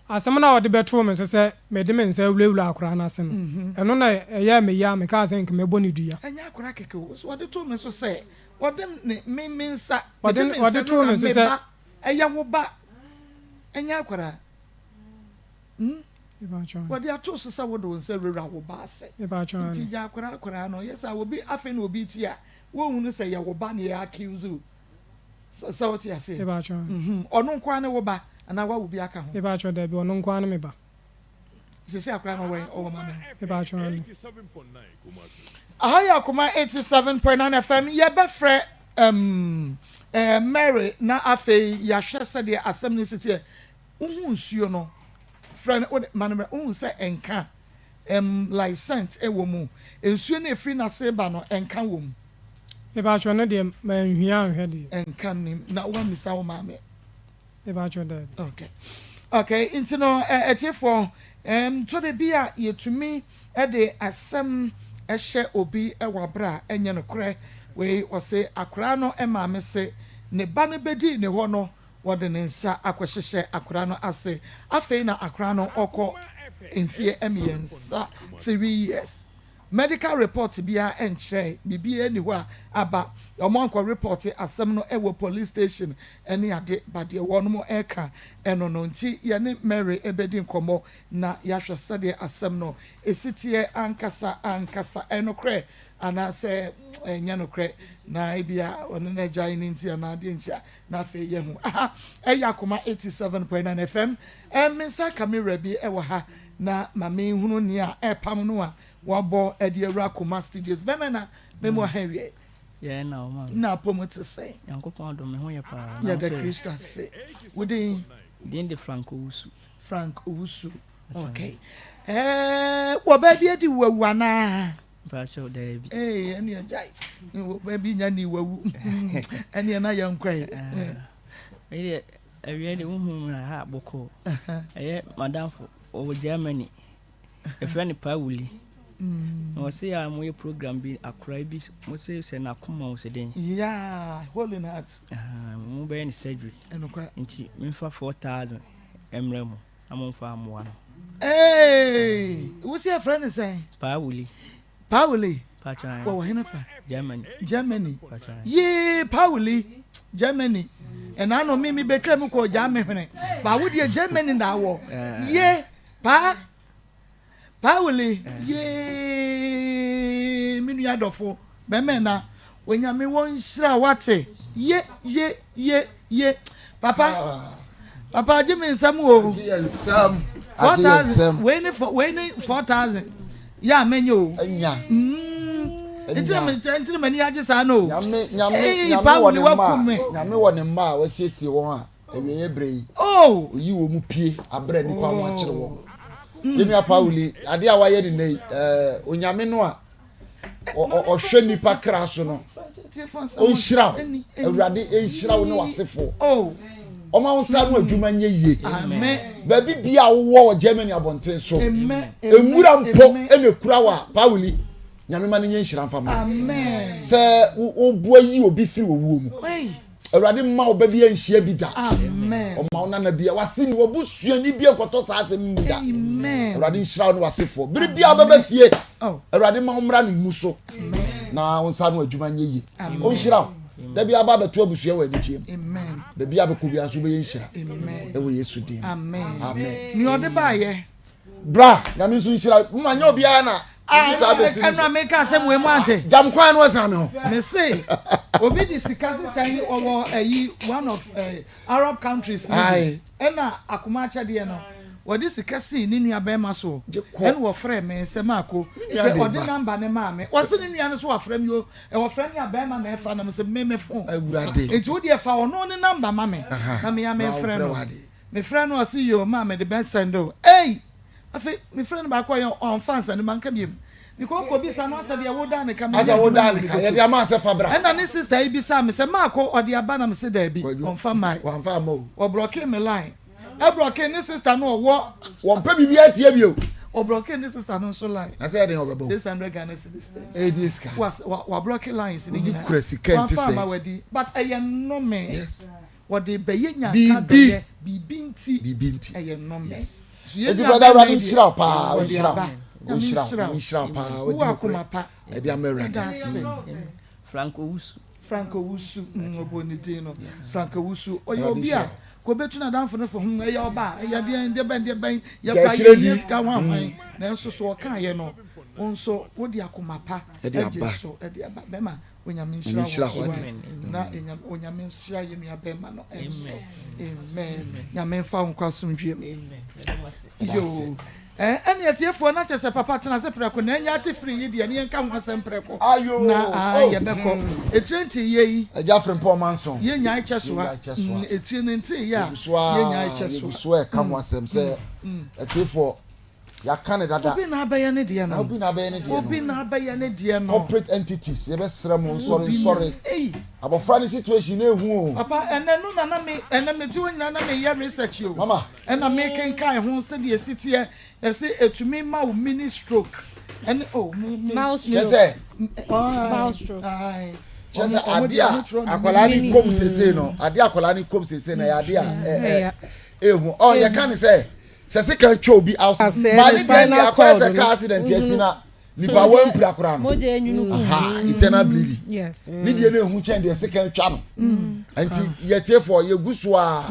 Asɛm no a ɔde bɛtoo me so sɛ mede me nsa awurawura akwadaa no ase no, ɛno na ɛyɛɛ me ya a mekaa sɛ nka mɛbɔ no dua. Ɛnyɛ akwadaa kɛkɛ o, so ɔde too me so sɛ ɔde ne me me nsa, mede Ɔde me nsa ɔde too wura me so me sɛ. ba, ɛyɛ wo ba, ɛnyɛ akwadaa. Hmm? Mepakyɛw. Wɔde ato so sɛ wode wo nsa wurawura wo ba ase. Mepakyɛw Nti ane. gya akwadaa akwadaa no, yɛ saa obi afei na obi ti a, wonhunu sɛ yɛ wo ba na yɛ accuse wo. Sɛ sɛ wote aseɛ? Mepakyɛw ane. Mhm. Ɔno nko ara ne wo ba anaa woawo bi aka ho? Mepakyɛw dabi, ɔno nko ara ne me ba. Sese akwadaa no ɔwɔ he? Ɔwɔ maame hɔ? Mepakyɛw ane. Aha yɛ Akoma 87.9 FM. Yɛbɛfrɛ um, eh, Mary na afei yɛahwɛ sɛdeɛ asɛm no si teɛ. Wohu nsuo no, frɛ no, wode ma no mmerɛ, wohu sɛ nka, um, like scent wɔ mu. Nsuo no a ɛfiri n'ase ba no, nka wɔ mu. Mepakyɛw no deɛ manhwie anhwɛ deɛ. Nka nnim. Na woammisa wo maame? Mepakyɛw daabi. Okay. Okay, nti no atiefoɔ, um, tɔ da bi a yɛtumi de asɛm hyɛ obi wɔ aberɛ a ɛnyɛ nokorɛ. Wei ɔse akoraa no maame se ne ba no bɛdii ne hɔ no wɔde ne nsa akɔhyehyɛ akoraa no ase. Afei na akoraa no ɔkɔ mfeɛ mmiɛnsa, three years. Medical report biara nkyerɛɛ, biribiara nni hɔ a aba. Wɔn ankɔ report asɛm no wɔ police station ne ade, but deɛ wɔn reka ɛno no nti yɛne Mary bɛdi nkɔmmɔ na yɛahwɛ sɛdeɛ asɛm no si teɛ ankasa ankasa, ɛyɛ nokorɛ anaasɛ ɛnyɛ nokorɛ, na ebia ɔne no agyae no nti anaa adeɛ nti a, na afei yɛahu. Aha ɛyɛ Akoma 87.9 FM, me nsa aka me wura bi wɔ ha na ma menhunu nea ɛrepam no a wabɔ de awura Akoma Studios. Bɛmɛ na me mu aha awiei. Yɛn na ɔma me. Na apɔmu te sɛn? Nyankopɔn adom, me ho yɛ paa. Na wo Yɛda nso ɛ? Kristo ase. Wo din? Din de Frank Owusu. Frank Owusu. Okay. Ɛɛ, wɔ baabi adi wo awu anaa? Mpakyɛw, daabi. Ee, ɛne agyae. Wɔ baabi nya ni wawu. Ɛne na yɛn kɔ yi. Wei deɛ, awia de wohu mu na ha bɔkɔɔ. Ɛyɛ madamfo, ɔwɔ Germany. Yɛfrɛ no Pawuli. Na ɔse a moyɛ program bi, akora bi, mo se sɛ n'akoma wo sɛ den. Yeah, hole in heart. Mo bɛyɛ no surgery. Ɛnokwa. Nti memfa 4,000 mmerɛ mo na momfa mmoa no. Hey, wo se yɛfrɛ no sɛn? Pawuli. Pawuli. Pakyɛ. Wɔwɔ hene fa? Germany. Germany. Pakyɛ. Yee, Pawuli, Germany. Ɛna ano mi mi betwa mu kɔ gya me hwene. Ba wo deɛ Germany na awɔ. Ye, paa. Pawuli, yee, me nua dɔfo, bɛmɛ na. Onyame wɔ nhyira wate. Ye, ye, ye, ye. Papa, papa agye me nsam o. Agye yɛn nsam. 4,000, wei ne wei ne 4,000. Yɛ a mɛnyɛ o. Anya. Nti na mekyɛ nti na m'ani agye saa no o. Nyame nyame nyame wɔ ne mma nyame wɔ ne mma a wasiesie wɔn a awieeɛ berɛ yi. Oh. Oyi wɔn mu pie abrɛ nipa ho akyere wɔn. Yɛn nua Pauli adeɛ a wayɛ ne nɛ yi ɛɛ onyame no a ɔhwɛ nipa kra so no ɔnhyira wo awurade nhyira wo ne w'asefoɔ ɔma wo nsa no adwuma nyɛ yie baabi bia wowɔ wɔ Germany abɔnten so nwura mpo ɛna ekura wɔ a Pauli nyame ma no nyɛ nhyira mfa ma sɛ woboa yi obi firi owuo mu Awurade mma wo ba bi anhyia bi da. Ɔma wo nana bi a wase ni wabusuani bi nkɔtɔ saa asɛm mu da. Awurade nhyira wo ne wasefoɔ. Bere bi a wobɛba fie, oh. Awurade ma wo mmra no mu so na wo nsa no adwuma nyɛ yie. Ɔnhyira wo. Da bi aba abɛto abusua wɔ anigyeɛ mu. Baabi a bɛkɔ biara nso wobɛyɛ nhyira. Ɛwɔ Yesu din. Amen. Nea ɔde baayɛ. Bra, nyame nso nhyira. Mma nyɛ obiara na. Ah, ɛnu a meka asɛm wei mu ante. Jam kwan no ɛsan mi hɔ. Me se obi di sika sista yi ɔwɔ ɛyi one of eh, Arab countries ni bi ɛna akoma akyɛdeɛ no wɔde sika sii ne nua bɛrima so ɛna wɔfrɛ me sɛ maako sɛ ɔde namba ne maa me wɔse ne nua no so wafrɛ me o ɛwɔfrɛ me a bɛrima na ɛfa na me sɛ me me fon nti wo deɛ fa ɔno ne namba ma me na me ya mefrɛ no mefrɛ no ɔse yoo maa mede bɛsɛnde o ei Afei mefrɛ no baako a ɔyɛ ɔmfa ansa no manka biom. Mekɔ kɔ bisa no asɛ deɛ wodaa ne ka Asɛ wodaa ne ka yɛde ama asɛ fa bra. Ɛna ne sister yi bisaa me sɛ maakɔ ɔde aba na mese daabi ɔmfa mmae. Wamfa amma o. Ɔbrɔkee me line. Ɛbrɔkee ne sister no ɔwɔ. Wɔmpɛ biribiara tie bio. Ɔbrɔkee ne sister no nso line. Na sɛ ɛden ɔbɛbɔ o. 600 Ghana cedis pɛ. Ɛyɛ sika. Wabrɔke lines ne nyinaa. Obi kura sika nti sɛ. Wamfa amma wadi but ɛyɛ nnome. Yes. Wɔde bɛyɛ nyanka dɔyɛ biribi nti biribi nti ɛyɛ nnome. Yes. Eti brother Awurade nhyira wo paa, ɔnhyira wo, ɔnhyira wo, ɔnhyira wo paa, wadi akoma pa. Ɛde ama Awurade. Frank Owusu. Frank Owusu, ɔbɔ ne din no. Frank Owusu, ɔyɛ obi a kɔbɛtu n'adamfo no fo ho, ɛyɛ ɔba, ɛyɛ deɛn, deɛ bɛn, deɛ bɛn, yɛkora yɛnyɛ sika ho ahwan, nanso so ɔkaeɛ no, wo nso wode akoma pa agye so ɛde aba. Bɛma Onyame nhyira wo nso na Onyame nhyira yɛ nua bɛrima no nso. Amen. Nyame nfa wo nkɔ asomdwie mu. Yoo. Ɛne atiefoɔ na kyɛ sɛ papa tena ase prɛko na ɛnyɛ ate firi yi deɛ ne yɛnka ho asɛm prɛko na yɛbɛkɔ etire nte yɛ yi. Agya Frimpong Manson. Yɛnyae kyɛ soa. Etire ne nte yɛ a yɛnyae kyɛ soa. Yɛgu so ɛka ho asɛm sɛ atiefoɔ Yɛaka no dada. Obi na abɛyɛ ne deɛ no. Obi na abɛyɛ ne deɛ no. Obi na abɛyɛ ne deɛ no. Corporate entities yɛbɛsrɛ mo nsɔre nsɔre. Abɔfra ne situation no ehu o. Papa ɛnɛ no na na me ɛnɛ me ti hɔ nyinaa na me yɛ research o. Mama. Ɛna me kenkan ho sɛdeɛ esi teɛ ɛsɛ etumi ma wo mini stroke ɛne oh me me. Mild stroke. Kyɛ sɛ. Mild stroke. Kyɛ sɛ adeɛ a akwadaa ne kɔm sese no adeɛ akwadaa ne kɔm sese no ɛyɛ adeɛ a ɛɛ ehu ɔ yɛka ne sɛ. Sɛ sekan twa obi outside. Maa ne deɛ deɛ akɔyɛ sɛ car accident asi na nipa wampira koraa no. Aha eternal bleeding. Ne deɛ no ehu kyɛn deɛ sekan twa no. Nti yɛtiefoɔ yɛgu so a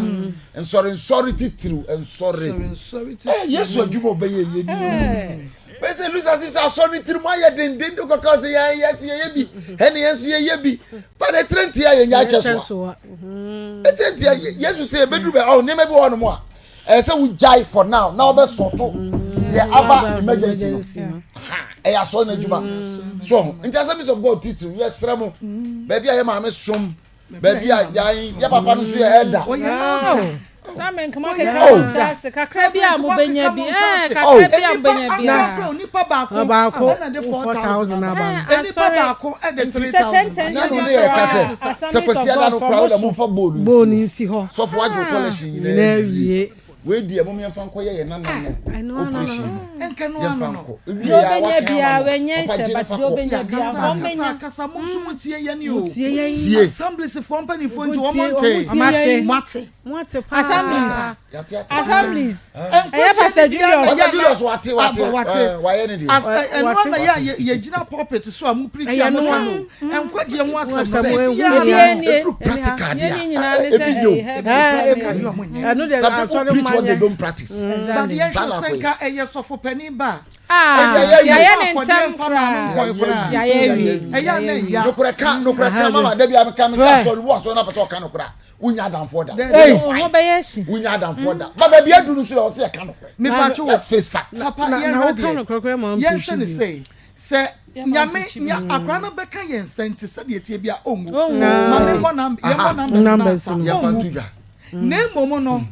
nsɔre nsɔre titiriw nsɔre. Ɛ Yesu adwuma ɔbɛyɛ yɛ ni. Bɛsɛ Lusa sɛ asɔre ne tirim ayɛ denden de kɔka sɛ yɛn yɛ so yɛyɛ bi ɛne yɛn nso yɛyɛ bi. But ɛtire ntia yɛn nya akyɛ so a. Ɛtire ntia Yesu sɛ yɛbɛduru bɛ ɔ nneɛma bi wɔ hɔ nom a. ɛyɛ sɛ wogyae for now na wobɛsɔto deɛ aba emergency no ɛyɛ asɔre no adwuma mm. so ho nti assemblies of god titiri yɛsrɛ mo mm. baabi a yɛ maame som baabi a yɛ papa no nso yɛ ɛda sami nkama keka mo nsa ase kakra bi a mo benya bi ɛɛ kakra bi a mo benya bi a. Nipa baako baako ɛna de 4000 aba no. Nipa baako ɛde 3000. Na no ne yɛ ka sɛ sɛ kwasi ada no kora wo dɛ momfa bowl no nsi hɔ. Sɔfo wagye wo collection nyinaa wie. Wei deɛ mom yɛmfa nkɔ yɛ yɛn nana no operation no. Yɛmfa nkɔ. Ewie ya waka ama no. Papa gye ne fa kɔ. Kasa kasa mo nso mo tie yɛn o. Tie. Assemblies foɔ mpanimfoɔ nti wɔn nte. Mo ate. Assemblies. Assemblies. Ɛyɛ Pastor Julius. Pastor Julius wate wate. Wayɛ ne deɛ. Ɛno na yɛ yɛ gyina pulpit so a mo preach a mo ka no. Nkwagyeɛ ho asɛm sɛ biara no. Eduru practical deɛ a ebi nye o. Practical deɛ ɔmo nyɛ. Ɛno deɛ Some people asɔre preach mma what they nyɛ. don't practice. But yɛn Saa hwɛ na sɛ akɔyɛ. nka ɛyɛ sɔfo panin ba Ah, Ɛyɛ yɛayɛ ne afɔdeɛ ntɛm mfa maa no koraa. nkɔe koraa. Yɛayɛ awie. Ɛyɛ a na ɛya. Nokorɛ ka nokorɛ ka mama dabi a meka me sɛ asɔre wo asɔre na pɛ sɛ ɔka nokorɛ a wonya adamfoɔ da. Wo ho bɛyɛ hye. Wonya adamfoɔ da. Ba baabi aduru no so deɛ ɔsɛ yɛka nokorɛ. Mepatwo Let's face fact. Papa Na yɛnhwɛ na woka deɛ nokorɛ koraa ma yɛnhwɛ ɔmpreachi ne bio. sei sɛ nyame nya akora no bɛka yɛn nsa nti sɛdeɛ ɛteɛ bia ɔnwu Ɔnwu. ma memmɔ nam yɛmmɔ numbers no Numbers ansa no. Yɛmfa ɔnwu nto dwa. na mmom no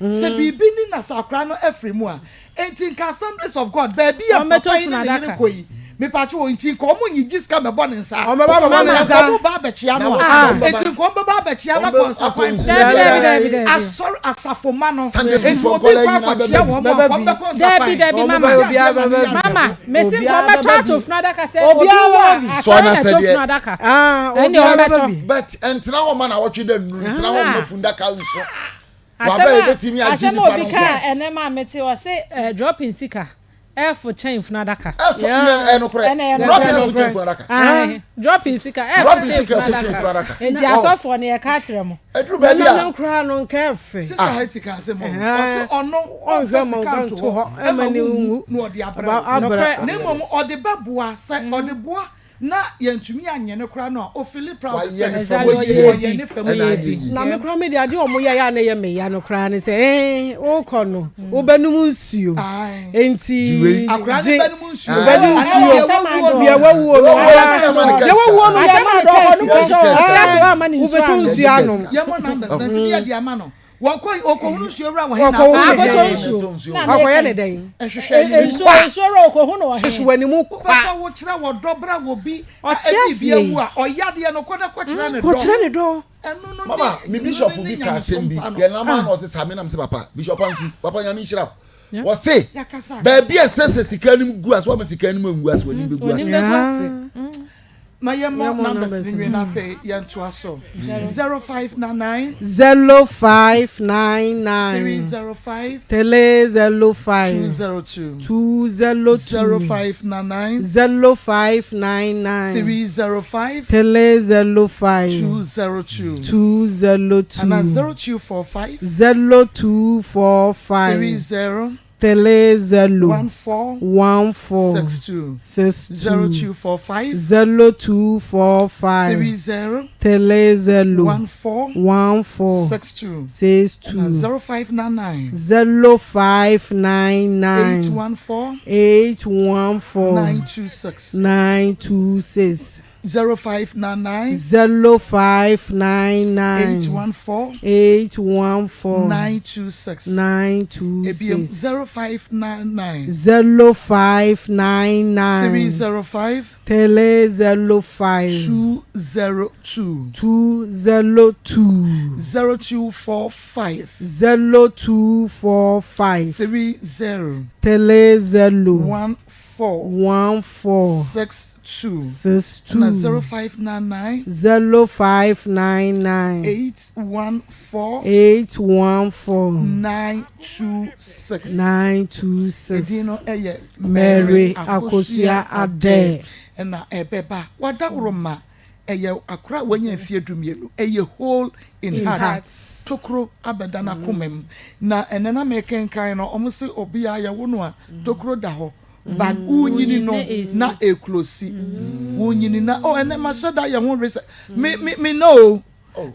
sɛ biribi ni na sɛ akora no afiri mu a enti nka Assemblies of God baabi a Wɔmmɛtɔ papa yi ne ne yere fundaka. kɔ yi mepatwo wɔ nti nka ɔmo nyigye sika mɛbɔ ne nsa Ɔmbɛba abɛbɔ ne nka nsa. ɔmo ba abɛkyea no a Ah. enti nka ɔmo bɛba abɛkyea no akɔ Ɔmbɛ- nsa kwan akɔ Dabi dabi dabi dabi. asɔre asafo ma no Sunday school enti foɔ obi nkɔla kɔ nyinaa akɔkyea bɛba wɔn bi. a Bɛba nkɔm bi. bɛkɔ nsa Dabi kwan dabi Ɔmo mama. bɛyɛ obiara bɛba bi. Mama, mesi nka Obiara ɔbɛtɔ bɛba ato bi. funu adaka sɛ obi Obiara wu a bɛba bi. Sɔ asɔre na na sɛ ɛtɔ deɛ- funu adaka. Ah, Ɛnde obiara bɛba ɔmbɛtɔ. bi. But ɛntena hɔ ma na wɔtwe dɛ nnuru ntena hɔ ma fundaka nso. Asɛm Wabɛ a yɛbɛtumi agye asɛm a nipa obi no kaa so. ɛnɛ maa mete ɔse eh, dropping sika. Ɛfo kyɛn funu adaka. Ɛfo ɛyɛ nokorɛ. Dropping ɛfo kyɛn funu adaka. Dropping sika ɛfo kyɛn funu adaka. Nti asɔfoɔ no yɛka akyerɛ mo. Ɛduru baabi a. Nana no koraa no nka ɛfɛ. Sista Hetty ka asɛm o. Ɔse ɔno ɔnfa sika nto hɔ ɛma ne nwu na ɔde abrɛ wo. Na mmom ɔde bɛboa sɛ ɔde boa na yɛntumi anyɛ no koraa no a ofili proud sɛ ɔyɛ ne fam deɛ. Na me koraa me deɛ adeɛ a wɔn yɛ a na ɛyɛ me ya no koraa ne sɛ ɛɛ wokɔ no wobɛnom nsuo nti gye wobɛnom nsuo deɛ wawuo no deɛ wawuo no yɛ ama no kɛse wobɛtɔ nsuo anom. Yɛmɔ numbers na nti deɛ de ama no. Wɔkɔ ɔkɔhunu nsuo wura wɔ he na akɔtɔ nsuo. Akɔyɛ ne dɛn? Nhwehwɛ ne mu kwa. Nsuo wura ɔkɔhu no wɔ he? Hwehwɛ w'anim kwa. Wopɛ sɛ wokyerɛ wɔ dɔ bra wɔ bi Ɔte ɛbi bi aseɛ awu a ɔyɛ adeɛ no kɔ na kɔkyerɛ ne dɔ. Kɔkyerɛ ne dɔ. Ɛno no Mama, ne me bishop bi ka asɛm bi, yɛn nam ano ɔse saa, me nam sɛ papa, Bishop Ansu, papa Nyame nhyira wo. Ɔse, baabi a ɛsɛ sɛ sika anim gu ase, wama sika anim angu ase, w'anim bɛgu ase. Ma yɛmmɔ numbers no nwie na afei yɛntoa so. 0599. 0599. 305. 305. 202. 202. 0599. 0599. 305. 305. 202. 202. Ana 0245. 0245. 30. 30. 14. 14. 62. 62. 0245. 0245. 30. 30. 14. 14. 62. 62. Ana 0599. 0599. 814. 814. 926. 926. 0599. 0599. 814. 814. 926. 926. Ebiem 0599. 0599. 305. 305. 202. 202. 0245. 0245. 30. 30. 14. 14. 62. 62. Na 0599. 0599. 814. 814. 926. 926. Edin no ɛyɛ Mary Akosua Adair. Ɛna ɛbɛba wadaworo ɛyɛ akora a wanya mfeɛ 12, ɛyɛ hole in heart, tokuro abɛda n'akoma mu. Na ɛnɛ na mekenkan no, ɔmo se obiara yɛwo no a tokuro da hɔ, but wonyini no na eclose, wonyini na oh ɛnɛ ma hyɛ da yɛ ho research me me me no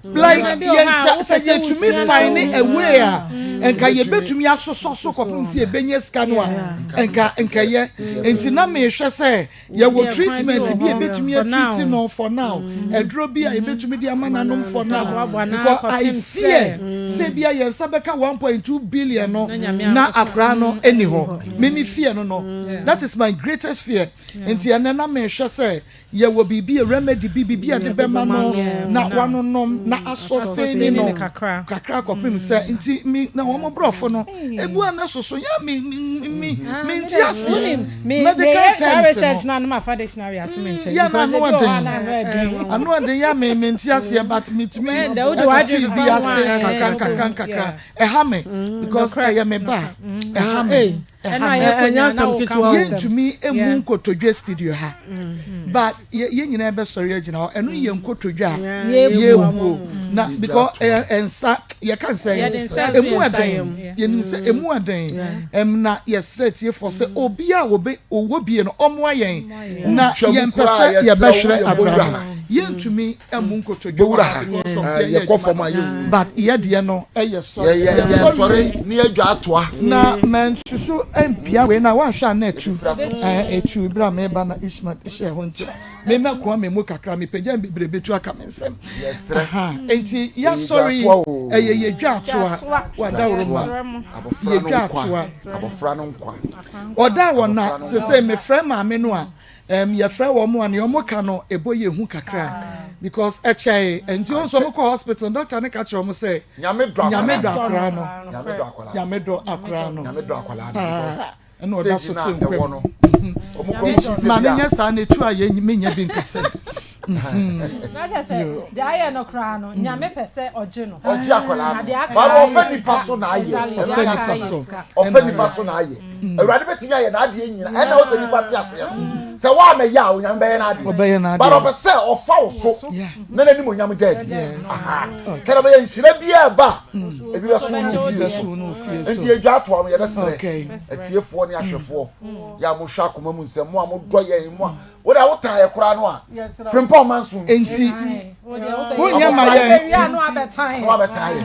like yɛn sɛ yɛtumi find a way a nka yɛbɛtumi asosɔ so kɔpem sɛ yɛbɛnya sika no a, nka yɛ nti na mehwɛ sɛ yɛwɔ treatment bi a yɛbɛtumi atreat no for now, aduro bi a yɛbɛtumi de ama nanom for now, because I fear sɛ bi a yɛn nsa bɛka 1.2 billion no na akora no ɛni hɔ. Mimi fear no, that is my greatest fear. Nti ɛnɛ na mehwɛ sɛ yɛwɔ biribi a remedy bi, biribi a de bɛma no na wanonom na asɔsɛni no kakra kɔpem sɛ nti mi na wɔn borɔfo no ebu a ne soso yɛ mi mi mi mi nti aseɛ medical terms no. Yɛ na ano ɛden, ano ɛden yɛ mi mi nti aseɛ, but mi tumi ɛtete bi ase kakra kakra kakra. Ɛha mi because ɛyɛ mi ba, ɛha mi, ɛnyɛ asɛm ketewa o. Yɛntumi emu nkotodwe studio ha, but yɛn nyinaa bɛsɔre agyina hɔ. Ɛno yɛ nkotodwe a yɛbuo na because ɛyɛ ɛnsa yɛka nsɛ emu ɛden, yɛnim sɛ emu ɛden ɛm na yɛsrɛ tiefoɔ sɛ obi a wɔbɛ owó bie no ɔmoa yɛn na yɛmpɛ sɛ yɛbɛhwere abira no. Yɛntumi emu nkotodwe wɔ ha because of yɛyɛ yɛkɔ fam a adwuma, but yɛdeɛ no ɛyɛ sɔre. Yɛsɔre ne yɛdwa atoa. Na mɛnsusu mpia wei na wanhwɛ a na etu ɛɛ etu ebira meba na Ismail hyɛ hɔ nti mema koa me mu kakra, mepagya bebree betu aka me nsɛm. Yɛsrɛ. Aha, nti yɛasɔre yi Yɛdwa atoa o. ɛyɛ yɛdwa atoa, wadaworo ma abɔfra no yɛdwa nkwa atoa. Abɔfra no nkwa. Ɔda wɔ na sese mefrɛ maame no a yɛfrɛ wɔn mu a nea wɔn ka no ɛbɔ yɛ hu kakra because ɛkyɛe nti wɔn nso wɔn kɔ hospital, doctor ne ka kyerɛ wɔn sɛ Nyame dɔ Nyame dɔ akwadaa akora no. Nyame dɔ akwadaa. Nyame dɔ akora no. Nyame dɔ akwadaa no paa because ɛna ɔda so stage te na ɛwɔ nkwam no ɔmo kɔ nhyɛ ma sɛ ne bi nyɛ saa na etu a yɛ menya bi nkasa. Na kyerɛ sɛ deɛ ayɛ no koraa no Nyame pɛ sɛ ɔgye no. Ɔgye akwadaa no. But ɔfa nipa so na ayɛ. Ɔfa nipa so. Ɔfa nipa so na ayɛ. Awurade bɛtumi ayɛ n'adeɛ nyina. Ɛna ɔsɛ nipa te aseɛ no. Sɛ woamɛyɛ a Onyame bɛyɛ n'adeɛ. But ɔpɛ sɛ ɔfa wo so na n'anim onyam da adi. Sɛdeɛ ɔbɛyɛ nhyira biara ɛba a ebi bɛso no fie so. Nti yɛdwa atoa no yɛbɛsrɛ atiefoɔ ne ahwɛfoɔ yɛ a mohwɛ akoma mu nsɛm mo a modɔ yɛn mo a Wo deɛ wo tan yɛ koraa no a frimpɔn ma nso nti. Wonyɛ ma yɛ nti.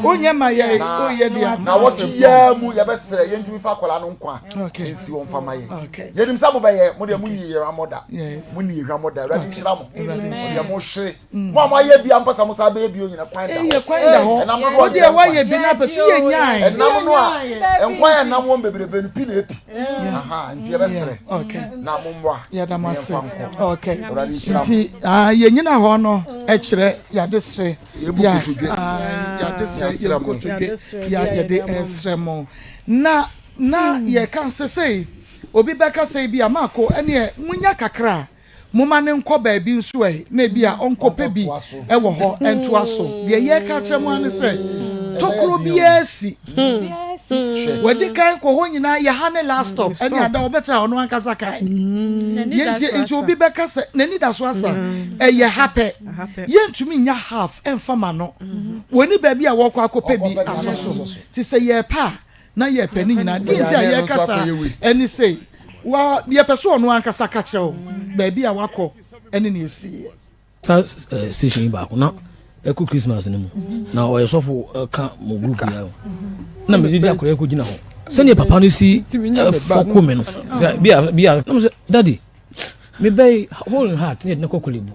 Wonyɛ ma yɛ woyɛ deɛ. Na wɔtwe yɛ mu yɛbɛsrɛ yɛntumi fa akwadaa no nkwa nsi wɔn fa ma yɛ. Yɛnim sɛ mobɛyɛ mo deɛ mo nyi yɛ hwammɔ da. Mo nyi yɛ hwammɔ da. Awurade nhyira mo. Mo deɛ mo hwere. Mo a mo ayɛ bi a mpɛ sɛ mo san bɛyɛ bio nyina kwan da hɔ. Ɛyɛ kwan da hɔ. Wo deɛ woayɛ bi na pɛ sɛ yɛ nyae. Ɛnam no a nkwan a ɛnam wɔm bebrebe no pi na epi. Aha nti yɛbɛsrɛ na mo mmoa yɛda mo ase. Yɛmfa nkɔ. Okay. Awurade nhyira mo. Nti ah, yɛnyina hɔ no kyerɛ yɛade srɛ Yɛbu ya kotodwe. ah, yɛade srɛ Yɛasrɛ yɛbu mo. kotodwe ya yɛde ɛsrɛ mo na na yɛka sɛ sei obi bɛka sɛ bi a maako ɛneɛ munya kakra a Momma no nkɔ baabi nso ɛ, na ebia ɔnkɔpɛ bi wɔ hɔ ntoa so. Deɛ yɛreka akyerɛ mo ara ne sɛ, tokuro biara si. Wadi kan kɔ hɔ nyinaa, yɛ ha ne last stop, ɛne ada ɔbɛtra ɔno ankasa kae. Yɛntie, nti obi bɛka sɛ n'ani da so asa, ɛyɛ ha pɛ. Yɛntumi nya half ɛmfa ma no. Wɔni baabi a wɔkɔ akɔpɛ bi asɔ so. Nti sɛ yɛrepɛ a, na yɛpɛ ne nyinaa. Deɛ nti a yɛreka saa ɛne sei, wa yɛpɛ sɛ ɔno ankasa ka kyerɛ wo baabi a wakɔ ɛne nea ɛsiiɛ. Sa eh, station yi baako na ɛkɔ Christmas no mu na ɔyɛ sɔfo ɛka mo group yi o na mede di akɔrɔ ɛkɔ gyina hɔ sɛdeɛ papa no si ɛfɔko me no sɛ bia bia na mo sɛ daddy mebɛyi hole in heart ne yɛde no kɔ Korle-Bu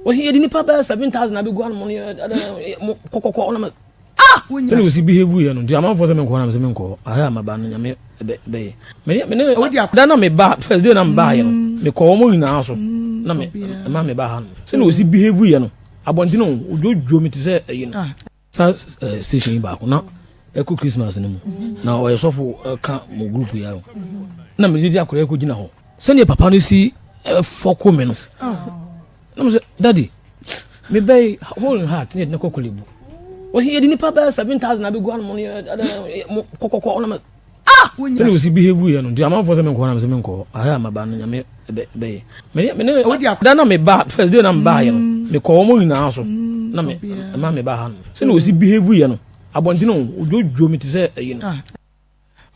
wɔsi yɛde nipa bɛyɛ 7000 abɛgu ano mo no kɔkɔkɔ ɔnam Ah! Sɛnea osi behave yɛ no nti amanfoɔ sɛ menkɔ na mesɛ menkɔ ahɛ a maba no nyame bɛyɛ mene mene da na meba first day na meba yɛ no mekɔ wɔn nyinaa so na me ma meba ha no sɛnea osi behave yɛ no abɔnten o odwodwo me te sɛ ɛyi no sa station yi baako na ɛkɔ Christmas no mu na ɔyɛ sɔfo ka mo group yi o na mede di akɔrɔ ɛkɔ gyina hɔ sɛnea papa no si fɔko me no Na mo sɛ, Daddy, me bɛ yi hole in heart ne yɛde no kɔ Korle-Bu. Wɔsi yɛde nipa bɛyɛ 7,000 abɛgu ano mo mo kɔkɔkɔ ɔnam ah! Sɛnea wɔsi behave yɛ no nti amanfoɔ sɛ menkɔ na mesɛ menkɔ ahɛ a maba no nyame bɛyɛ. Mene mene da na meba first day na meba yɛ no mekɔ wɔn nyinaa so na me ma meba ha no sɛnea wɔsi behave yɛ no abɔnten o odwodwo me te sɛ ɛyi no.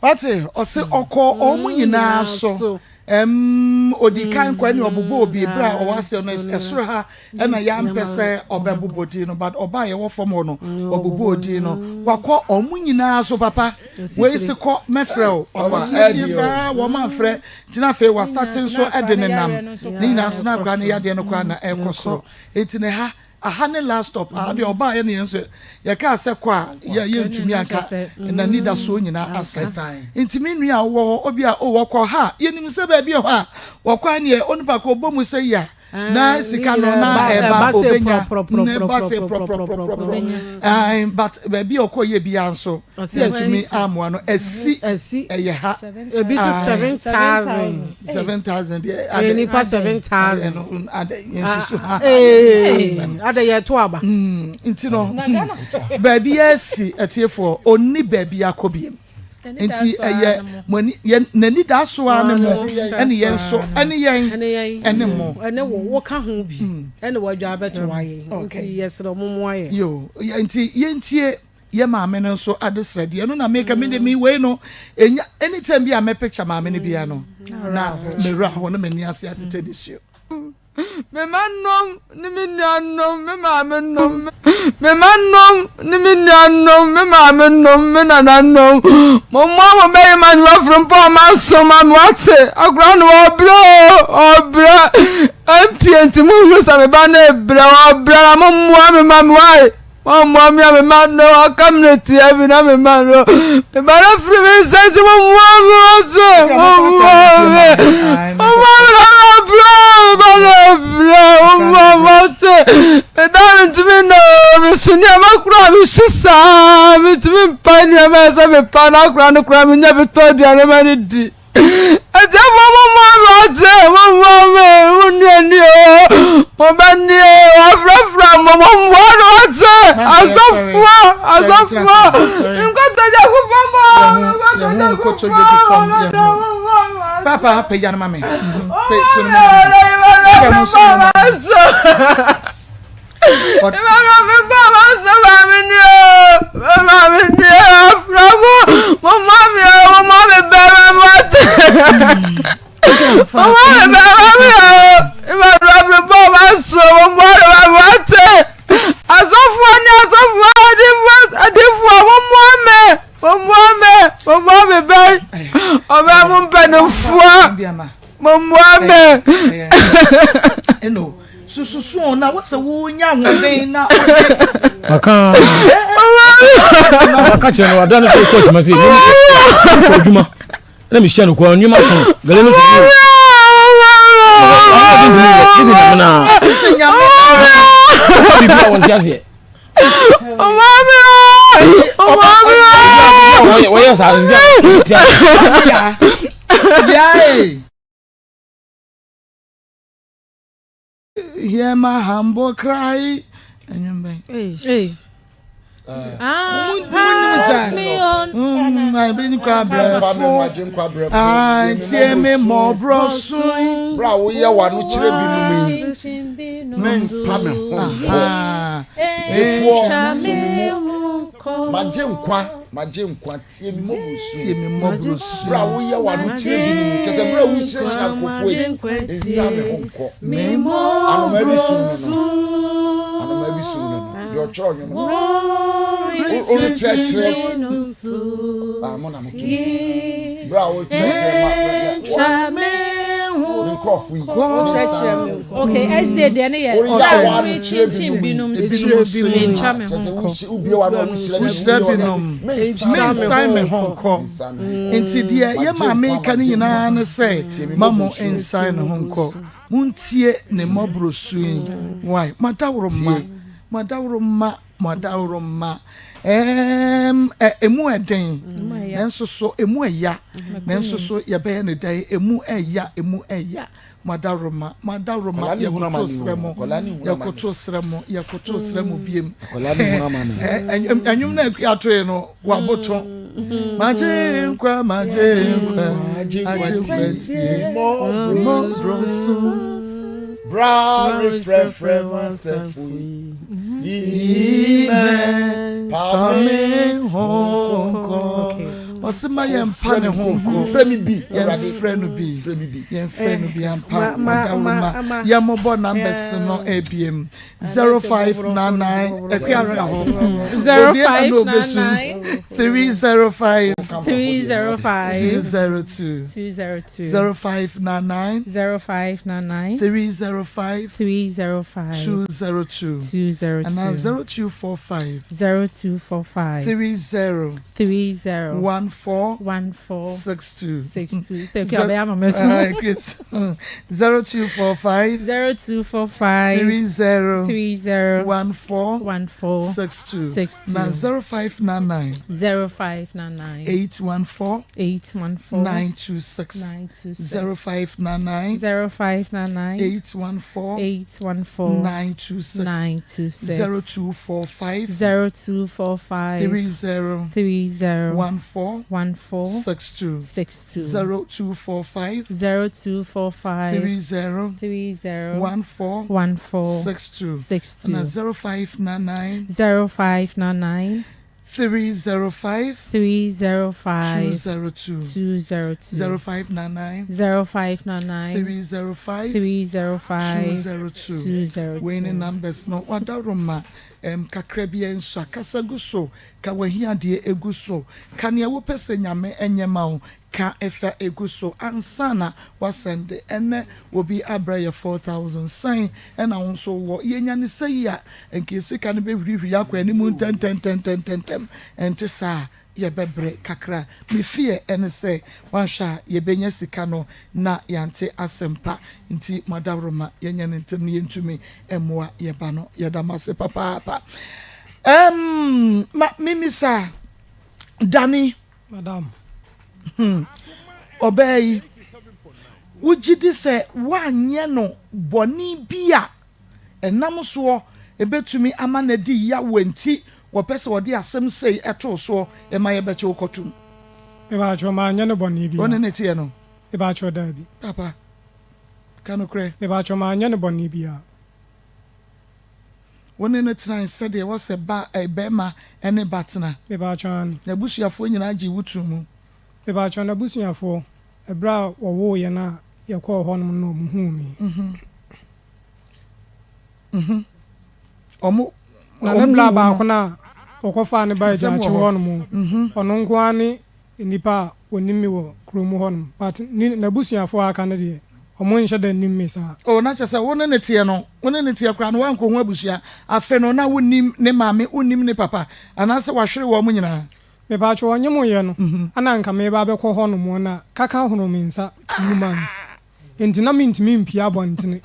Wate, ɔse ɔkɔɔ wɔn nyinaa so. Ɛm, odi kan kɔ ɛne ɔbobɔ obi bere a ɔwɔ aseɛ no, ɛsoro ha ɛna yɛampɛ sɛ ɔbɛbobɔ din no, but ɔbaa yɛwɔ fam hɔ no, ɔbobɔɔ din no. Wakɔ wɔn nyinaa so, papa, wei se kɔ, mɛfrɛ wo. Wakɔtena fie saa, wɔn amfrɛ, nti na afei wastate nso de nenam. Ne nyinaa so na akwadaa no yadeɛ no koraa na ɛrekɔ soro. Nti ne ha, Aha ne last stop aha deɛ ɔbaeɛ no yɛn nso yɛkaa sɛ kɔ a yɛ yɛntumi anka n'anidasoɔ nyinaa asa nti me nua a wowɔ hɔ obi a o wɔkɔ ha a yɛnim sɛ baabi wɔ hɔ a wɔkɔ a neɛ onipa ko ɔbɔ mu sɛ yi a na sika no na ɛba obenya na ɛba sɛ prɔprɔprɔprɔprɔ but baabi a ɔkɔ yɛ biara nso yɛntumi amoa no asi ɛyɛ ha ebi sɛ 7000 7000 deɛ adɛ nipa 7000 adɛ yɛn susu ha adɛ yɛ to aba nti no baabi yɛ si atiefoɔ ɔnni baabi akɔ biem nti ɛyɛ mo ani yɛ n'ani da so ara ne mo ɛne yɛn nso ɛne yɛn ɛne mo ɛne wo wo ka ho bi ɛne wadwa abɛto ayɛ nti yɛsrɛ mo mo ayɛ yo nti yɛntie Yɛ maame no nso adesrɛdeɛ ɛno na meka me de me wei no ɛnya anytime bi a mɛ picture maame no bia no na mewura hɔ no m'ani ase atetɛ nisuo. Me mma nom ne me nuanom, me maame nom, me mma nom ne me nuanom, me maame nom, me nananom. Mommoa mo barima ne waforo mpo a maso ma me wate. Akora no ɔbrɛ o, ɔbrɛ. Ɛmpie nti mohunu sɛ me ba no rebrɛ, ɔbrɛ na mommoa me ma me wae. Mommoa me a me mma no aka mmerɛ tia bi na me mma no me ba no firi me nsa nti mommoa me wɔ se mommoa me mommoa me na ɔbrɛ me ba no brɛ mommoa me wɔ se meda mentumi nna o meso nneɛma koraa mehye saa mentumi mpa nneɛma ɛsɛ mepa no akora no koraa menya bi tɔ aduane ma no di. Atiefo mo mmoa me ɔte mo mmoa me mo nua nie o mo ba nie. Wɔafrafra mo, mommoa no ate. Asɔfoɔ, asɔfoɔ, nkotodwe gu fam o, nkotodwe gu fam. Papa, pagya no ma me. Pe, so no ma me. Pagya no so no ma me. Asɔfoɔ ne asɔfoɔ adifoɔ adifoɔ mommoa me mommoa me mommoa me bɛn ɔbɛn mo mpanimfoɔ mommoa me. Ɛno sususu na wosɛ wonya ahoɔden na. Waka waka kyerɛ no wada no sɛ kɔ adwuma sɛ kɔ adwuma na mehyia no kɔ nneɛma so gale no so biribi a wɔnte aseɛ wɔyɛ saa Yeah. Hear my humble cry. Ɛnwom bɛn? Hey. Munim sa. Ebiri nkwa brɛfo. Tie me mmɔborɔ so. Bra a woyɛ w'ano kyerɛ binom yi. Mempa me ho nkɔ. Gyefoɔ so me mu. Magye nkwa, magye nkwa. Tie me mmɔborɔ su. Tie me mmɔborɔ su. Berɛ a woyɛ w'ano kyerɛ binom yi, kyerɛ sɛ berɛ a wohyirahyira nkurɔfoɔ yi, nsan me ho nkɔ. Anomaa bi sum no no. Anomaa bi sum no no. Deɛ ɔtwerɛ nnwom no. Worekyerɛkyerɛ. Ah, mo na moto no saa. Berɛ a worekyerɛkyerɛ ma me nkurɔfoɔ yi, nsan me ho nkɔ. Okay, SD deɛ ne yɛ Woyɛ w'ano kyerɛ binom yi. Ebinom su yi. Kyerɛ sɛ wobue w'ano a wohyira binom. Mensan me ho nkɔ. Nti deɛ yɛ maame reka no nyinaa ne sɛ ma mo nsan ne ho nkɔ. Montie ne mmɔborɔ su yi. Why? Mo adaworo mma. Mo adaworo mma. Mo adaworo mma. Ɛɛm, ɛ, emu ɛden. Nanso so emu ɛya. Nanso so yɛbɛyɛ ne dɛn? Emu ɛya, emu ɛya. Mo adaworoma, mo adaworoma, yɛkoto srɛ mo, yɛkoto srɛ mo, yɛkoto srɛ mo biem. Ɛnwom na akua atoe no, waboto. Magye nkwa, magye nkwa, agye nkwa tie, mmɔborɔ so. Bra refrɛfrɛ m'asafo yi, yi mɛ pa me ho nkɔ. Ɔse ma yɛn mpa ne ho nko. Yɛn frɛ no bi. Yɛn frɛ no bi ampa. Ɔdawuruma. Yɛn mobɔ numbers no ebiem. 0599 Akua ka ho. Obi na obesu. 305 305 202 202 0599 0599 305 305 202 202 and 0245 0245 30 30 14 14 62 62. Thank you. Abaya Chris. 0245 0245 30 30 14 14 62 62. na 0599 0599 814 814 926 926 0599 0599 814 814 926 926 0245 0245 30 30 14 14 62 62 0245 0245 30 30 14 14 62 62 na 0599 0599 305 305 202 202 0599 0599 305 305 202 202. Wei ne numbers no. Wadaroma kakra bi nso akasa gu so, ka wahiadeɛ egu so, ka nea wopɛ sɛ Nyame ɛnyɛ ma wo, ka ɛfa egu so ansa na wasɛnde. Ɛnɛ obi abrɛ yɛ 4000 sɛn ɛna wo nso wɔ yɛnya ne sɛ yi a nka sika no bɛhurihuri akɔ anim ntɛntɛntɛntɛntɛm. Ɛnte saa, yɛbɛbrɛ kakra. Me fear ɛne sɛ wanhwɛ a yɛbɛnya sika no na yɛante asɛmpa. Nti madaworoma, yɛnyɛ no ntɛm no yɛntumi mmoa yɛba no. Yɛda mo ase papaapa. Ma mimisa Dani. Madam. Ɔbaa yi, wogye di sɛ woanyɛ no bɔne bi a ɛnam soɔ ɛbɛtumi ama no adi yaw nti wɔpɛ sɛ wɔde asɛm sei to wo soɔ ma yɛbɛkye wo kɔtom. Mepakyɛw, manyɛ no bɔne biara. Wo ne no teɛ no? Mepakyɛw, daabi. Papa, ka nokorɛ. Mepakyɛw, manyɛ no bɔne biara. Wo ne no tenae sɛdeɛ ɛwɔ sɛ ba, eh, barima ne ba tena. Mepakyɛw, aane. N'abusuafoɔ nyinaa gyee wo too mu. Mepakyɛw, n'abusuafoɔ, ɛberɛ a wɔwoo yɛn a yɛkɔɔ hɔnom no na wɔhuu me. Wɔn, Na wɔn ne bra huu wo baako no. no a wɔkɔfaa no baa Nsɛm wɔ Agyaakye hɔ. hɔnom no, ɔno nko ara ne nnipa a wɔnim me wɔ kurom hɔnom. But ne, n'abusuafoɔ a aka no deɛ, wɔnhyɛ da nnim me saa. Oh, na kyerɛ sɛ wo ne no teɛ no, wo ne no teɛ koraa no, woankɔhu abusua. Afe no, na wonnim ne maame, wonnim ne papa, anaasɛ wahwere wɔn nyinaa? Mepatwo ɔnyemoyɛ no ana nka meba abɛkɔ hɔ nom na kaka hono me nsa 2 months nti na mentumi mpie abɔntene.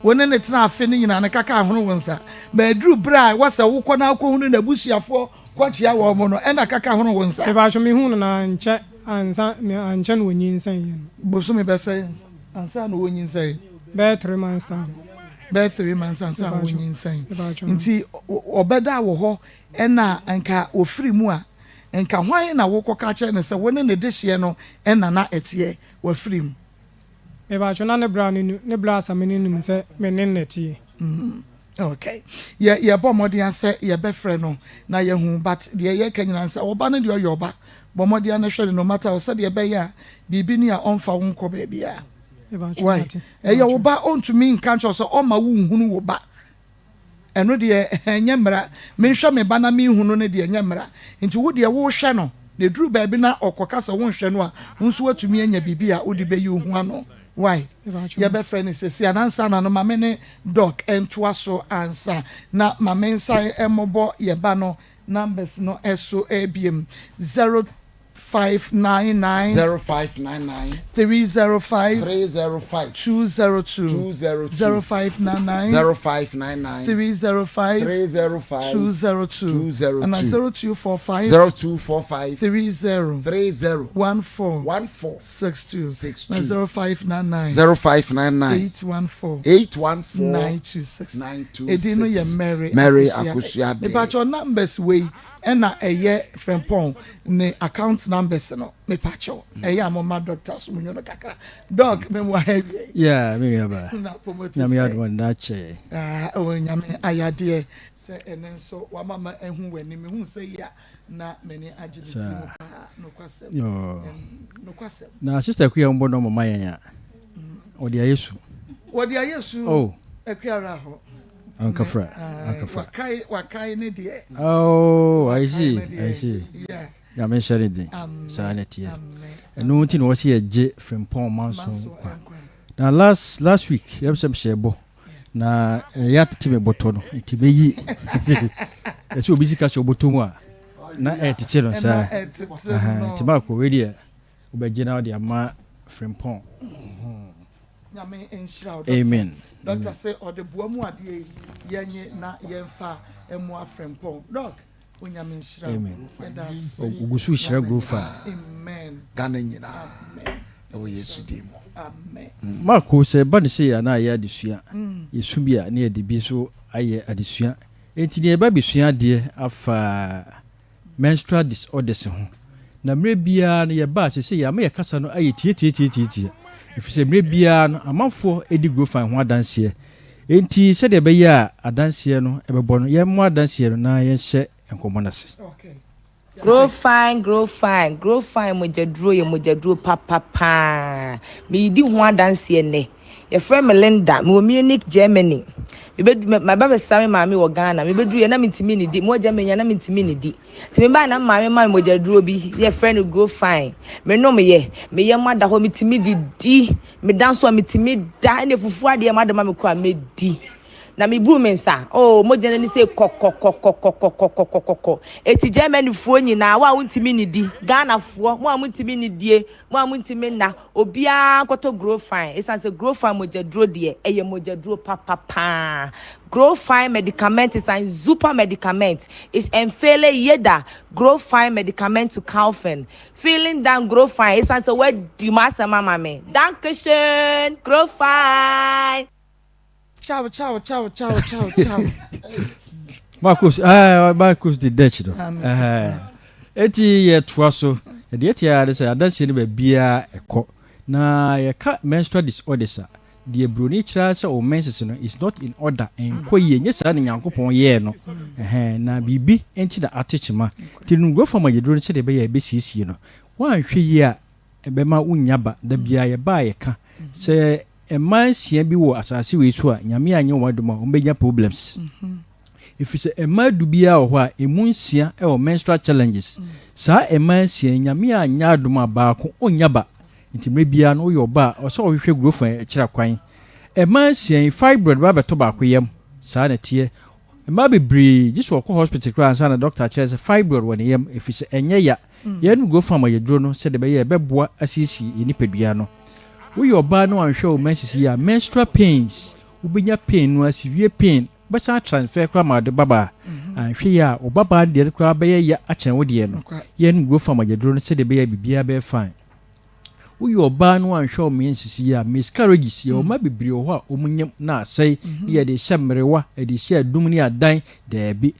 Wo ne no tena afe no nyinaa no kaka ahono wo nsa ma ɛduru berɛ a ɛwɔ sɛ wokɔ na wokɔhunu n'abusuafoɔ kɔkyea wɔn no ɛna kaka hono wo nsa. Mepatwo mehuu no na ankyɛ ansa ankyɛ na ɔnyinsɛneeɛ no. Bosome bɛsɛn ansa na ɔnyinsɛn? Bɛyɛ 3 months time. Bɛyɛ 3 months ansa na ɔnyinsɛn nti ɔbɛda wɔ hɔ Ɛna nka ɔfiri mu a, nka hwan na wokɔka akyerɛ no sɛ wo ne ne dehyeɛ no na na ɛteɛ, wafiri mu? Mepakyɛw, na ne bra no nim, ne bra Asamini nim sɛ me ne no na ɛteɛ. Mm, ok. Yɛ, yɛbɔ mmɔden ara sɛ yɛbɛfrɛ no na yɛahu, but deɛ yɛreka nyinaa ne sɛ, ɔba no deɛ ɔyɛ ɔba. Bɔ mmɔden ara na hwɛ no no matter how, sɛdeɛ ɛbɛyɛ a biribi ni a ɔmfa wo nkɔ baabiara. Mepakyɛw, Wai? mate. Ɛyɛ wo Mepakyɛw. ba, ɔntumi nka nkyerɛ wo sɛ ɔmma wonhunu wo ba. Ɛno deɛ ɛnyɛ mmara. Menhwɛ me ba na menhu no no deɛ ɛnyɛ mmara. Nti wo deɛ wohwɛ no, na ɛduru baabi na ɔkɔka sɛ wonhwɛ no a, wo nso woatumi anya biribi a wode bɛyi wo ho ano. Wai? Yɛbɛfrɛ no seesei anaa ansa na no ma me ne Doc ntoa so ansa na ma mensan mmobɔ yɛn ba no numbers no so biom. 0599. 0599. 305. 305. 202. 202. 0599. 0599. 305. 305. 202. 202. Ana 0245. 0245. 30. 30. 14. 14. 62. 62. Na 0599. 0599. 814. 814. 926. 926. Edin no yɛ Mary. Mary Akosua Dee. Mepakyɛw numbers wei. Ɛna ɛyɛ frɛmpɔn ne account numbers no mepakyɛw ɛyɛ a momma doctor so munyo no kakra doc me mo aha awie. Yeah me nua ba. Na pomo te Nyame sɛ. adom nda kyɛ. Ah oh Nyame ayadeɛ sɛ ɛnɛ nso wama ma ahu w'anim mehu sɛ yi a na m'ani agye me tiri mu paa nokwasɛm nokwasɛm. Na sister Akua mbɔ nɔma ma yɛn a ɔde ayɛ su. Wɔde ayɛ su oh. Akua ara hɔ. Ankafra, ankafra. Wakae, wakae ne deɛ. Oh, I see, I see. Nyame nhyɛ ne den. Saa na ɛteɛ. Ɛno nti na wɔsi yɛgye Frimpong Manso nkwa. Na last last week yɛm sɛ mehyɛ bɔ na ɛyɛ atete me bɔtɔ no nti meyi ɛsɛ obi sika hyɛ ɔbɔtɔ mu a na ɛtete no saa nti maakɔ wei deɛ wobɛgye na wode ama Frimpong. Nyame nhyira wo doctor. Amen. Doctor se ɔde boa mu adeɛ yi yɛnye na yɛnfa mmoa frɛmpɔn. Doc Onyame nhyira wo. Amen. Yɛda ase. Ogu so hyira Grofa. Amen. Ghana nyinaa ɛwɔ Yesu din mu. Amen. Marko, sɛ ɛba no sei a na ayɛ adesua. Yɛsu bi a na yɛde bi nso ayɛ adesua. Enti nea yɛba abɛsua adeɛ afa menstrual disorders ho. Na mmerɛ biara no yɛba a seesei yɛama yɛ kasa no ayɛ tiatiatiatiatia ɛfiri sɛ mmerɛ biara no amanfoɔ di Grofine ho adanseɛ. Enti sɛdeɛ ɛbɛyɛ a adanseɛ no bɛbɔ no yɛmmɔ adanseɛ no na yɛnhyɛ nkɔmmɔ no ase. Grofine, Grofine, Grofine mogyaduro yɛ mogyaduro papa paa. Meredi ho adanseɛ nnɛ. Yɛfrɛ me Linda. Mewɔ Munich, Germany. Mebɛdu maba bɛsra me maame wɔ Ghana. Mebɛduruiɛ na mentumi nnidi. Mewɔ Germany a na mentumi nnidi. Nti mebaeɛ na me maame maa me mogyaduro bi. Yɛfrɛ no Grofine. Menomyɛ. Me yam ada hɔ metumi didi. Meda nso a metumi da. Ɛnna fufuo adeɛ made ma me koraa mɛdi. Na mebuu me nsa. Oh, mogya no ani sɛ kɔkɔkɔkɔkɔkɔkɔkɔkɔ. Eti Germanyfoɔ nyinaa, wo a wontumi nnidi, Ghanafoɔ, mo a montumi nnidie, mo a montumi nna, Obiara nkɔtɔ Grofine esiane sɛ Grofine mogyaduro deɛ ɛyɛ mogyaduro papa paa. Grofine Medikament ist ein super Medikament. Ich empfehle jeder Grofine Medikament zu kaufen. Vielen Dank Grofine esiane sɛ woadi m'asɛm ama me. Dankeschön Grofine! Ciao ciao ciao ciao ciao ciao. Marcus ɛɛ Marcus di Dutch no. Ɛɛ eti yɛtoa so deɛ ɛte ara ne sɛ adanseɛ no baabiara ɛkɔ na yɛka menstrual disorders a deɛ buroni kyerɛ ara sɛ wo menses no is not in order ɛnkɔ yie nyɛ saa na Nyankopɔn yɛɛ no ɛhɛn na biribi nti na ate kyema nti no growth hormone aduro no sɛdeɛ ɛbɛyɛ a ɛbɛsiesie no woanhwɛ yie a ɛbɛma wonnya ba. Da biara yɛba a yɛka sɛ mmaa nsia bi wɔ asase wei so a Nyame anyɛ wɔn adom a wɔbɛnya problems. Ɛfiri sɛ mmaa du biara wɔ hɔ a ɛmu nsia wɔ menstrual challenges. Saa mmaa nsia yi Nyame anyɛ adom a baako ɔnnya ba. Nti mmerɛ biara no woyɛ ɔbaa a ɔsɛ ɔhwehwɛ growth akyira kwan. Mmaa nsia yi fibroid ba bɛtɔ baako yam. Saa na ɛteɛ. Mmaa bebree gye sɛ wɔkɔ hospital koraa ansa na doctor akyerɛ sɛ fibroid wɔ ne yam ɛfiri sɛ ɛnyɛ ya. Yɛnom Grofam ayɛduro no sɛdeɛ ɛbɛyɛ a ɛbɛboa asiesie yɛn nipadua no. Woyɛ ɔbaa na wanhwɛ wo menses yie a, menstrual pains, wobɛnya pain no ara, severe pain, wobɛsan atransfer koraa ama wode babaa. Anhwɛ yie a, wo babaa no deɛ no koraa bɛyɛ ya akyɛn wo deɛ no. Yɛnom Grofam ayɛduro no sɛdeɛ ɛbɛyɛ a biribiara bɛyɛ fine. Woyɛ ɔbaa na wanhwɛ wo menses yie a, miscarriages, yɛwɔ mmaa bebree wɔ hɔ a wɔnyam na asɛe, ne yɛde rehyɛ mmerewa, yɛde rehyɛ adum ne adan, daabi.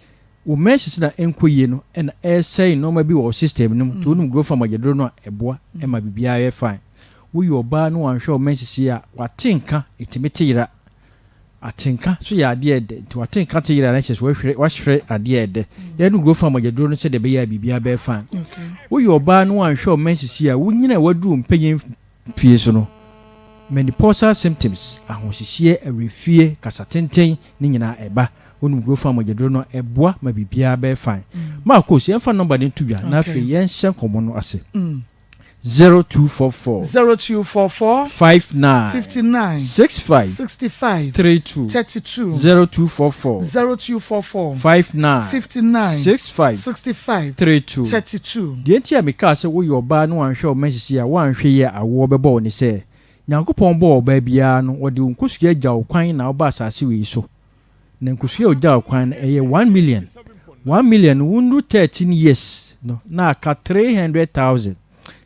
Wo menses no a ɛnkɔ yie no na ɛresɛe nnoɔma bi wɔ wo system no mu nti wonom growth hormone aduro no a ɛboa ma biribiara yɛ fine. Woyɛ ɔbaa na wanhwɛ wo menses yie a w'atenka ɛtumi te yera. Atenka nso yɛ adeɛ a ɛdɛ nti w'atenka te yera a na kyerɛ sɛ wahwere wahwere adeɛ a ɛdɛ. Yɛnom growth hormone aduro no sɛdeɛ ɛbɛyɛ a biribiara bɛyɛ fine. Woyɛ ɔbaa na wanhwɛ wo menses yie a wonyini a waduru wo mpanyin Fie so no, menopausal symptoms, ahohyehyeɛ, awerɛfie, kasatenten, ne nyinaa ɛba. Wonom Grofan mogyaduro no a, ɛboa ma biribiara bɛyɛ fine. Marcos, yɛmfa nɔmba no nto dwa na afei yɛnhyɛ nkɔmmɔ no ase. 0244. 0244. 59. 59. 65. 65. 32. 32. 0244. 0244. 59. 59. 65. 65. 32. 32. Deɛ nti a mekaa sɛ woyɛ ɔbaa na wanhwɛ wo mma sisi a woanhwɛ yie a awoɔ bɛbɔ wo ne sɛ, Nyankopɔn bɔɔ ɔbaa biara no ɔde wo nkosua gya wo kwan na woba asase wei so. Na nkosua a ɔgya wo kwan no ɛyɛ 1,000,000. 1,000,000 no wonnuru 13 years no na aka 300,000.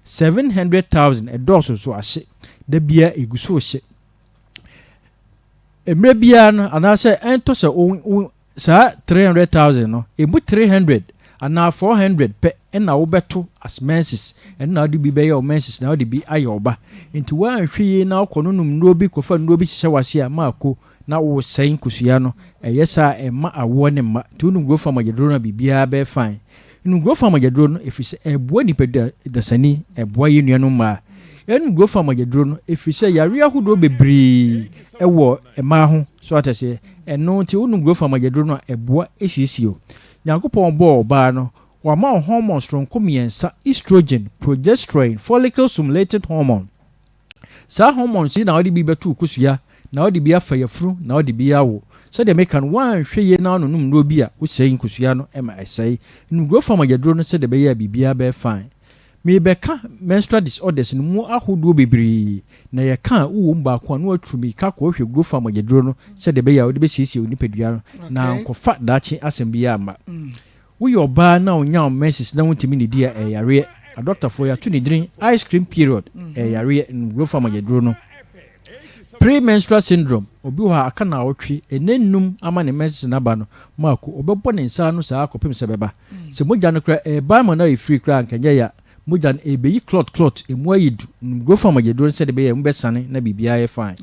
700,000 ɛdɔɔso nso ahye. Da biara ɛgu so rehye. Mmerɛ biara no anaasɛ ɛntɔ sɛ wo wo saa 300,000 no ɛmu 300 anaa 400 pɛ na wobɛto as menses, ɛno na wode bi bɛyɛ wo menses na wode bi ayɛ wo ba. Nti woanhwɛ yie na wokɔ nonom nnuro bi kɔfa nnuro bi hyehyɛ w'ase a maako na wosɛe nkosua no, ɛyɛ saa a ɛmma awoɔ no mma. Nti wonom Growth Farm agyaduro no a biribiara bɛyɛ fine. Nom Growth Farm agyaduro no ɛfiri sɛ ɛboa nipadua dasani, ɛboa yɛn nuanom mmaa. Yɛnom Growth Farm agyaduro no ɛfiri sɛ yareɛ ahodoɔ bebree wɔ mmaa ho, so ate aseɛ? Ɛno nti wonom Growth Farm agyaduro no a ɛboa siesie wo. Nyankopɔn bɔɔ ɔbaa no, wama wo hormone soronko mmiɛnsa, estrogen, progesterone, follicle stimulating hormone. Saa hormones yi na wode bi bɛto wo kosua, na wode bi afa yafunu, na wode bi awo. Sɛdeɛ meka no, woanhwɛ yie na woanonom nnuro bi a, wosɛe nkosua no ma ɛsɛe. Nom Growth Farm agyaduro no sɛdeɛ ɛbɛyɛ a biribiara bɛyɛ fine. Merebɛka menstrual disorders no mu ahodoɔ bebree, na yɛka a wowɔ mu baako a na woaturu mirika akɔhwehwɛ Growth Farm agyaduro no sɛdeɛ ɛbɛyɛ a wode bɛsiesie wo nipadua no na ankɔfa daakye asɛm biara amma. Woyɛ ɔbaa na wonya wo menses na wontumi nnidi a, ɛyɛ yareɛ. Adɔktafoɔ yɛato ne din ice cream period, ɛyɛ yareɛ. Nom Growth Farm agyaduro no. Pre-menstrual syndrome, obi wɔ hɔ a aka naawɔtwe, ɛnɛ nnum ama ne menses no aba no, mako, ɔbɛbɔ ne nsa ano saa kɔpem sɛ ɛbɛba. Sɛ mogya no koraa ɛreba ama no ayɛ firi koraa a anka ɛnyɛ ya. Mogya no ɛrebɛyi clot clot, ɛmu ayɛ du. Nom Growth Farm agyaduro no sɛdeɛ ɛbɛyɛ a ɛmu bɛsane na biribiara ayɛ fine.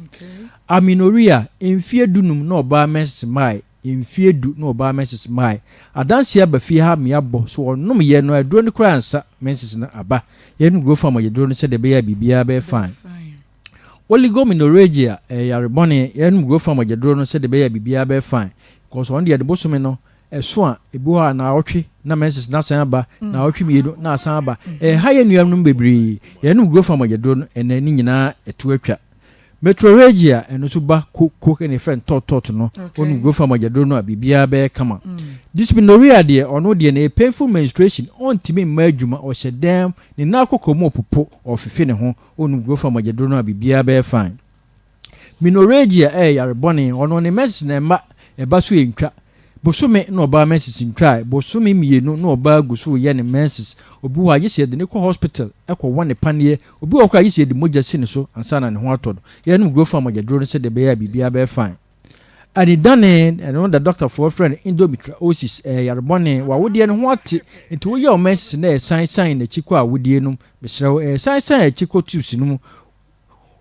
Amenorrhea, mfeɛ dunum na ɔbaa menses mmaeɛ, Mfie du na ɔbaa menses mae. Adanseɛ aba fie ha mea bɔ so ɔnom yɛ no aduro no koraa ansa menses no aba. Yɛnom Grofam ayɛduro no sɛdeɛ ɛbɛyɛ a biribiara bɛyɛ fine. Oligomenorrhagia ɛyɛ yare bɔne. Yɛnom Grofam agyaduro no sɛdeɛ ɛbɛyɛ a biribiara bɛyɛ fine. Because ɔno deɛ ne bosome no ɛso a ebi wɔ hɔ a naawɔtwe na menses no asan aba, naawɔtwe mmienu na asan aba. Ɛha yɛn nuanom bebree. Yɛnom Grofam agyaduro no ɛnɛ ne nyinaa ɛto atwa. Metrorrhagia, ɛno nso ba ko ko na yɛfrɛ no tɔt tɔt no. Wɔnom growth hormone agyaduro no a biribiara bɛyɛ kama. Dysmenorrhea deɛ ɔno deɛ no ɛyɛ painful menstruation, ɔntumi mma adwuma, ɔhyɛ dɛm, ne nan akokɔ mu ɔpopo, ɔfefe ne ho. Wɔnom growth hormone agyaduro no a biribiara bɛyɛ fine. Menorrhagia ɛyɛ yare bɔne, ɔno ne menses na ɛmma, ɛba so ɛntwa. Bosome na ɔbaa menses ntwae, bosome mmienu na ɔbaa gu so reyɛ ne menses, obi wɔ hɔ a gye sɛ yɛde no kɔ hospital kɔ wɔ ne paneɛ, obi wɔ hɔ koraa a gye sɛ yɛde mogya si ne so ansa na ne ho atɔ no. Yɛnom Grofan mogyaduro no sɛdeɛ ɛbɛyɛ a biribiara bɛyɛ fine. Anidane, ɛno na dɔktafoɔ frɛ no endometriosis, ɛyɛ yare bɔne. W'awodeɛ no ho ate, nti woyɛ wo menses na ɛsan san n'akyi kɔ awodeɛ no mu. Mesrɛ wo, ɛsan san akyi kɔ tubes no mu.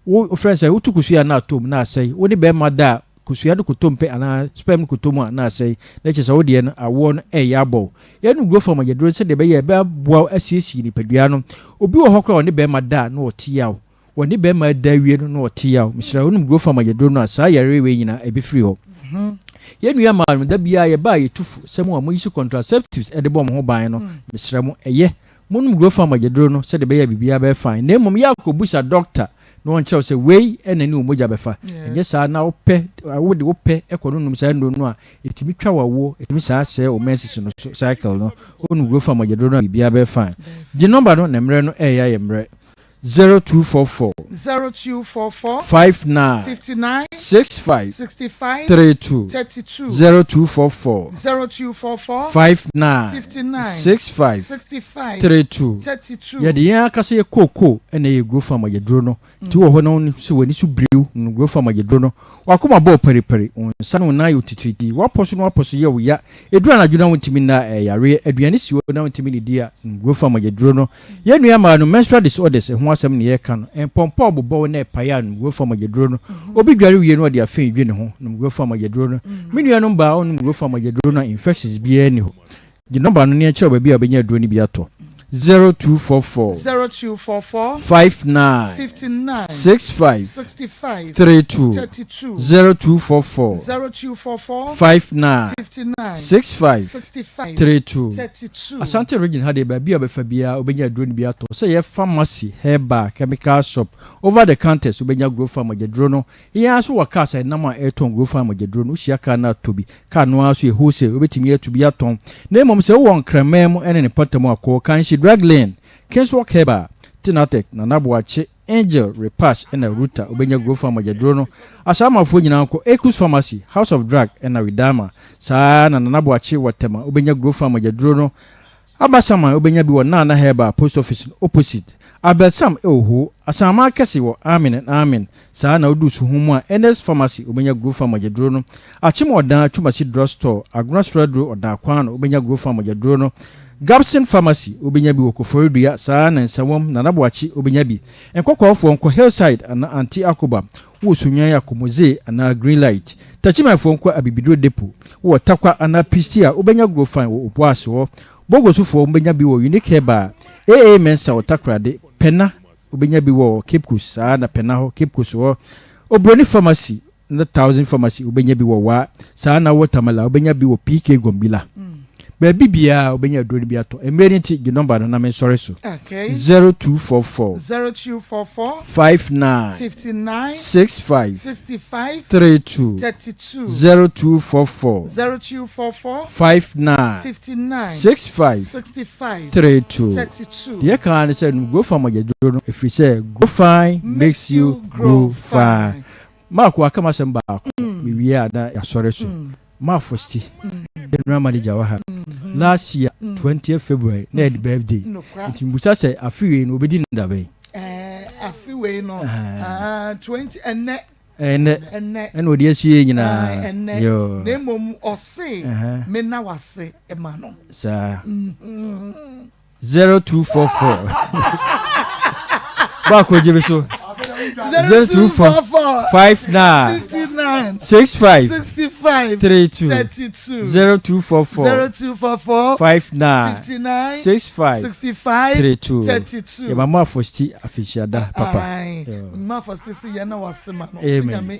Wo, wofrɛ no sɛ woto kosua a na atɔ mu na asɛe. Wo ne barima da a, kosua no kɔtɔ mu pɛ anaa sperm no kɔtɔ mu a na asɛe. Na kyerɛ sɛ wo deɛ no, awoɔ no ɛreyɛ abɔ wo. Yɛnom growth hormone aduro no sɛdeɛ ɛbɛyɛ a ɛbɛboa wo asiesie nipadua no. Obi wɔ hɔ koraa a ɔne barima da a na ɔte yaw. Wɔne bɛrima da awie no na ɔte yaw. Mesrɛ wo, wonom growth hormone aduro no a, saa yareɛ wei nyinaa ɛbɛfiri hɔ. Yɛn nua mmaa no, da biara yɛba a yɛtu fo sɛ mo a moyi so contraceptives de bɔ mo ho ban no, mesrɛ mo, ɛyɛ. Monom Grofan mogyaduro no sɛdeɛ ɛbɛyɛ a biribiara bɛyɛ fine. Na mmom yɛ akɔbisa dɔkta na ɔnkyerɛ wo sɛ wei na ɛne wo mogya bɛfa. Ɛnyɛ saa na wopɛ, wode wo pɛ kɔnonom saa nnuro no a, ɛtumi twa w'awoɔ, ɛtumi saa sɛe wo menses no so, cycle no. Wonom Grofan mogyaduro no a, biribiara bɛyɛ fine. Gye nɔmba no na mmerɛ no reyɛ ayɛ mmerɛ. 0244. 0244. 59. 59. 65. 65. 32. 32. 0244. 0244. 59. 59. 65. 65. 32. 32. Yɛde yɛn ankasa yɛ kookoo na ɛyɛ Grofam ayɛduro no. Nti wɔ hɔ na wonim sɛ w'ani so biriw no Grofam ayɛduro no. W'akoma bɔ wo paripari, wo nsa ne wo nan yɛ wo titiritii, w'apɔ so ne w'apɔ so yɛ wo ya, ɛduru anadwo na wontumi nna a, ɛyɛ yareɛ, aduane si hɔ na wontumi nnidi a, nom Grofam ayɛduro no. Yɛn nua mmaa no, menstrual disorders ho asɛm na yɛreka no. Mpɔmpɔ a ɔbobɔ wo na ɛpae a, nom Grofam agyaduro no. Obi dware wie na ɔde afei dwi ne ho, nom Grofam agyaduro no. Me nuanom baa a wɔnom Grofam agyaduro no a infections biara nni hɔ. Gye nɔmba no na yɛnkyerɛ wo baabi a wobɛnya aduro no bi atɔ. 0244 0244 59 59 65 65 32 32 0244 0244 59 59 65 65 32 32. Asante region ha deɛ baabi a wobɛfa biara wobɛnya aduro no bi atɔ sɛ ɛyɛ pharmacy, herbal, chemical shop, over the counters wobɛnya Grofan mogyaduro no. Yɛn ara nso wɔ cars a ɛnam a ɛretɔn Grofan mogyaduro no, wohyia car no a tɔ bi. Car no ara nso yɛ wholesale, wobɛtumi atu bi atɔn. Na mmom sɛ wowɔ Nkraman mu ne ne mpɔtam a, kɔ Kanshi Drug Lane, Kingswalk Herbal, Tinatech, Nana Boakye, Angel, Repash ɛna Ruta wobɛnya Grofan mogyaduro no. Asaamafoɔ nyinaa nkɔ Ekus Pharmacy, House of Drug ɛna Widama. Saa ara na Nana Boakye wɔ Tema wobɛnya Grofan mogyaduro no. Amasaman wobɛnya bi wɔ Nana Herbal Post Office no opposite. Abelsam ɛwɔ Ho, Asaman Kɛse wɔ Amen and Amen. Saa ara na wodu Suhum mu a Ernest Pharmacy wobɛnya Grofan mogyaduro no. Akyem Ɔdan, Twumasi Drug Store, Agona Soraduro, Ɔdan Kwano wobɛnya Grofan mogyaduro no. Gabson Pharmacy, wobɛnya bi wɔ Koforidua, saa ara na Nsawam, Nana Boakye, wobɛnya bi. Nkɔkɔɔfoɔ nkɔ Hillside anaa Auntie Akoba, wowɔ Sunyani a Komodze anaa Green Light. Takyimanfoɔ nkɔ Abibiduro Depot, wowɔ Tarkwa anaa Pisti a, wobɛnya Grofine wɔ Obuasi hɔ. Bogosofoɔ, mobɛnya bi wɔ Unique Herbal, AA Mensah wɔ Takoradi, Pɛna, wobɛnya bi wɔ Cape Coast, saa ara na Pɛna hɔ, Cape Coast hɔ. Oburoni Pharmacy, Na thousand pharmacy wobɛnya bi wɔ waa saa na wɔ tamale a wobɛnya bi wɔ PK Gombila baabi biara wobɛnya aduro no bi atɔ mmerɛ no nti gye nɔmba no na mensɔre so 0244 0244 59 59 65 65 32 32 0244 0244 59 59 65 65 32 32 Deɛ ɛka ara ne sɛ nom Grofan mogyaduro no ɛfiri sɛ Grofan makes you grow fine. Mark waka m'asɛm baako mewie a na yɛasɔre so Mark Fosti general manager wɔ ha last year 20th February na yɛ ne birthday nti mebusa sɛ afe wei no obɛdi no da bɛn? Afe wei no 20 ɛnɛ ɛnɛ ɛnɛ ɛna ɔde asie nyinaa ɛnɛ na mmom ɔse me na wase ma no saa. 0244 baako gye me so 0244 59 65 32 0244 59 65 32 yɛma mo afɔsti afehyia papa. Ma afɔsti si yɛn na wase ma no. Amen. Amen.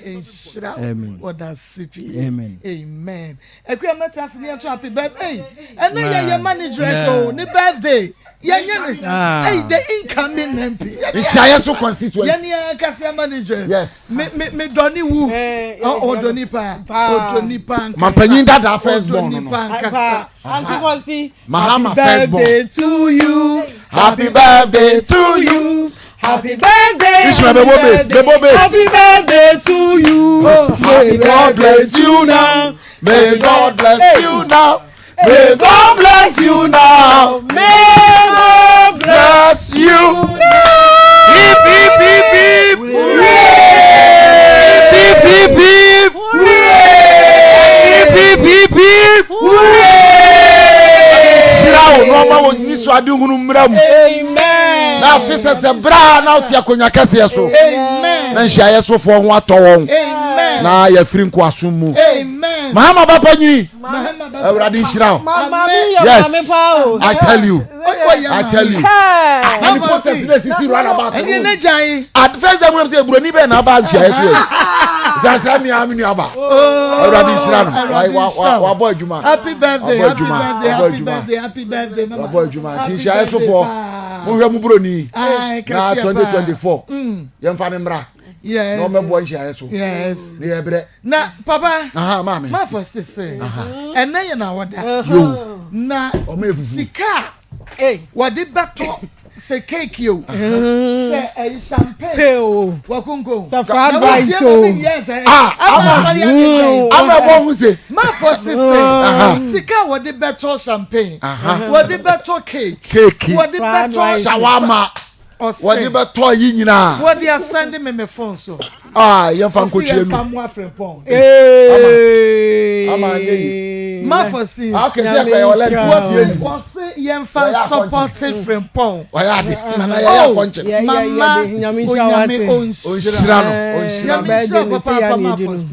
Amen. Amen. Akua mɛtra ase ne yɛnto happy birthday ɛnɛ yɛ yɛ manageress o ne birthday yɛnyɛ ne ɛyi the incoming MP nhyiayɛ so constituency yɛne yɛn ankasa manageress yes me me me dɔ ne wu ɔdɔ nipa ɔdɔ nipa ankasa mampanyin dada first born no ɔdɔ nipa ankasa Auntie Fosi Mahama happy first born birthday to you happy birthday to you. Happy birthday. Ishmael, bebo base, bebo base. Happy birthday to you. Oh, happy God bless you now. May God bless hey. you now. May God bless you now. May God bless you. Hip, hip, hip, hip. Hooray. Hip, hip, hip, hip. Hooray. W'adehunu mmra mu. Amen. Na afe sɛ sɛ bra na wote akonnwa kɛseɛ so. Amen. Na nhyiaeɛ sofoɔ ho atɔ wɔn. Amen. Na yɛafiri nkoasom mu. Amen. Mahama ba panyini. Mahama ba. Awurade nhyira wo. Maame yɛ Yes. maame paa o. I tell you. Ɔyɛ I tell you. Hey. Na ne posters na esisi round about. Ɛne ne gyan. At first time wɔn sɛ buroni bɛn na aba nhyiaeɛ so yɛ. Sasa mi a mi nua ba. Awurade nhyira no. Awurade nhyira wo. Wabɔ adwuma. Happy birthday, Wabɔ happy adwuma. birthday, Wabɔ happy adwuma. birthday, happy birthday, mama. Wabɔ adwuma. Nti Happy nhyiaeɛ birthday sofoɔ paa. monhwɛ mo buroni. Aye, Na kɛseɛ paa. 2024 yɛmfa ne mmra. Yes. Na ɔmmɛboa nhyiaeɛ so. Yes. Ne yɛbrɛ. Na papa. Aha maame. Ma first say. Ɛnɛ yɛ na wɔda. Yo. Na Ɔmo yɛ fufu. sika a wɔde bɛtɔ sɛ cake o. Sɛ ɛyi champagne. o. Wakunko. Sɛ fried rice o. Ah, ama ama ɛbɔ ho se. Ma first say. Sika a wɔde bɛtɔ champagne. Wɔde bɛtɔ cake. Cake. Wɔde Fried bɛtɔ rice. Shawarma. Ɔsɛ. Wɔde bɛtɔ yi nyinaa. Wɔde asɛnde me me phone so. Ah, yɛmfa Ɔsi nkotwie yɛmfa nu. mu afrempɔn. Ee. Ama anyɛ yi. Ma first. Ah, okay, sɛ ɛkura yɛ ɔlɛ nti Wɔsi wɔsie ni. wɔsi yɛmfa Wɔyɛ akɔnkye. sɔpɔte frempɔn. Ɔyɛ ade. Nana yɛyɛ Oh, akɔnkye. Yɛ- yɛ- Mama yɛde Nyame nhyira wo onyame ate. onhyira. Ɔnhyira no. Eh, Ɔnhyira no. Nyame nhyira Birthday ne sɛ papaapa yɛ ma na yɛdi no. first.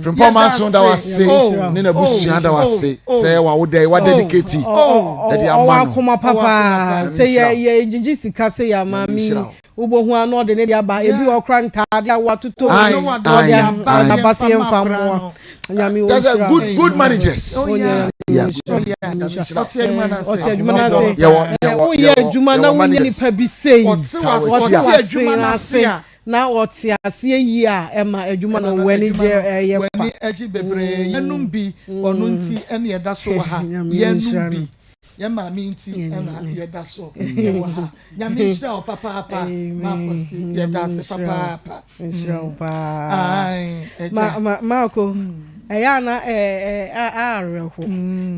Frimpong Manso da wase Oh, ne n'abusua da wase oh, sɛ wawodɛ wa dedicate Oh, ɛde ɔwɔ ama no. akoma papa Nyame sɛ yɛ nhyira wo. yɛ gyigyi sika sɛ yɛ ama Nyame mi nhyira wo. wobɛhu ano ɔde ne de aba ebi wɔ kora ntaade a watoto Aye, ɔde aye, aba aye. aba sɛ yɛmfa mmoa Nyame Kyerɛ sɛ ɔnhyira good good managers. Oh, yeah. Yeah. Oh, yeah. Ɔte adwuma no ase. ɔte adwuma no ase Yɛwɔ Eh, yɛwɔ woyɛ yɛwɔ adwuma na yɛwɔ wonya managers. nipa bi sei Ɔte Tawa wase tia. ɔte adwuma no ase a. na ɔte aseɛ yie a ɛma adwuma no w'ani gye ɛyɛ kwa W'ani agye bebree. Yɛnum bi ɔno nti ɛna yɛda so wɔ ha. Nyame Yɛnum nhyira bi no. yɛn maame nti ɛna yɛda so wɔ ha. Nyame nhyira wo papaapa. Ma first yɛda ase papaapa. nhyira wo paa Ae, ɛgya. ma ma Marco ɛyɛ ana ɛɛ ɛ awerɛho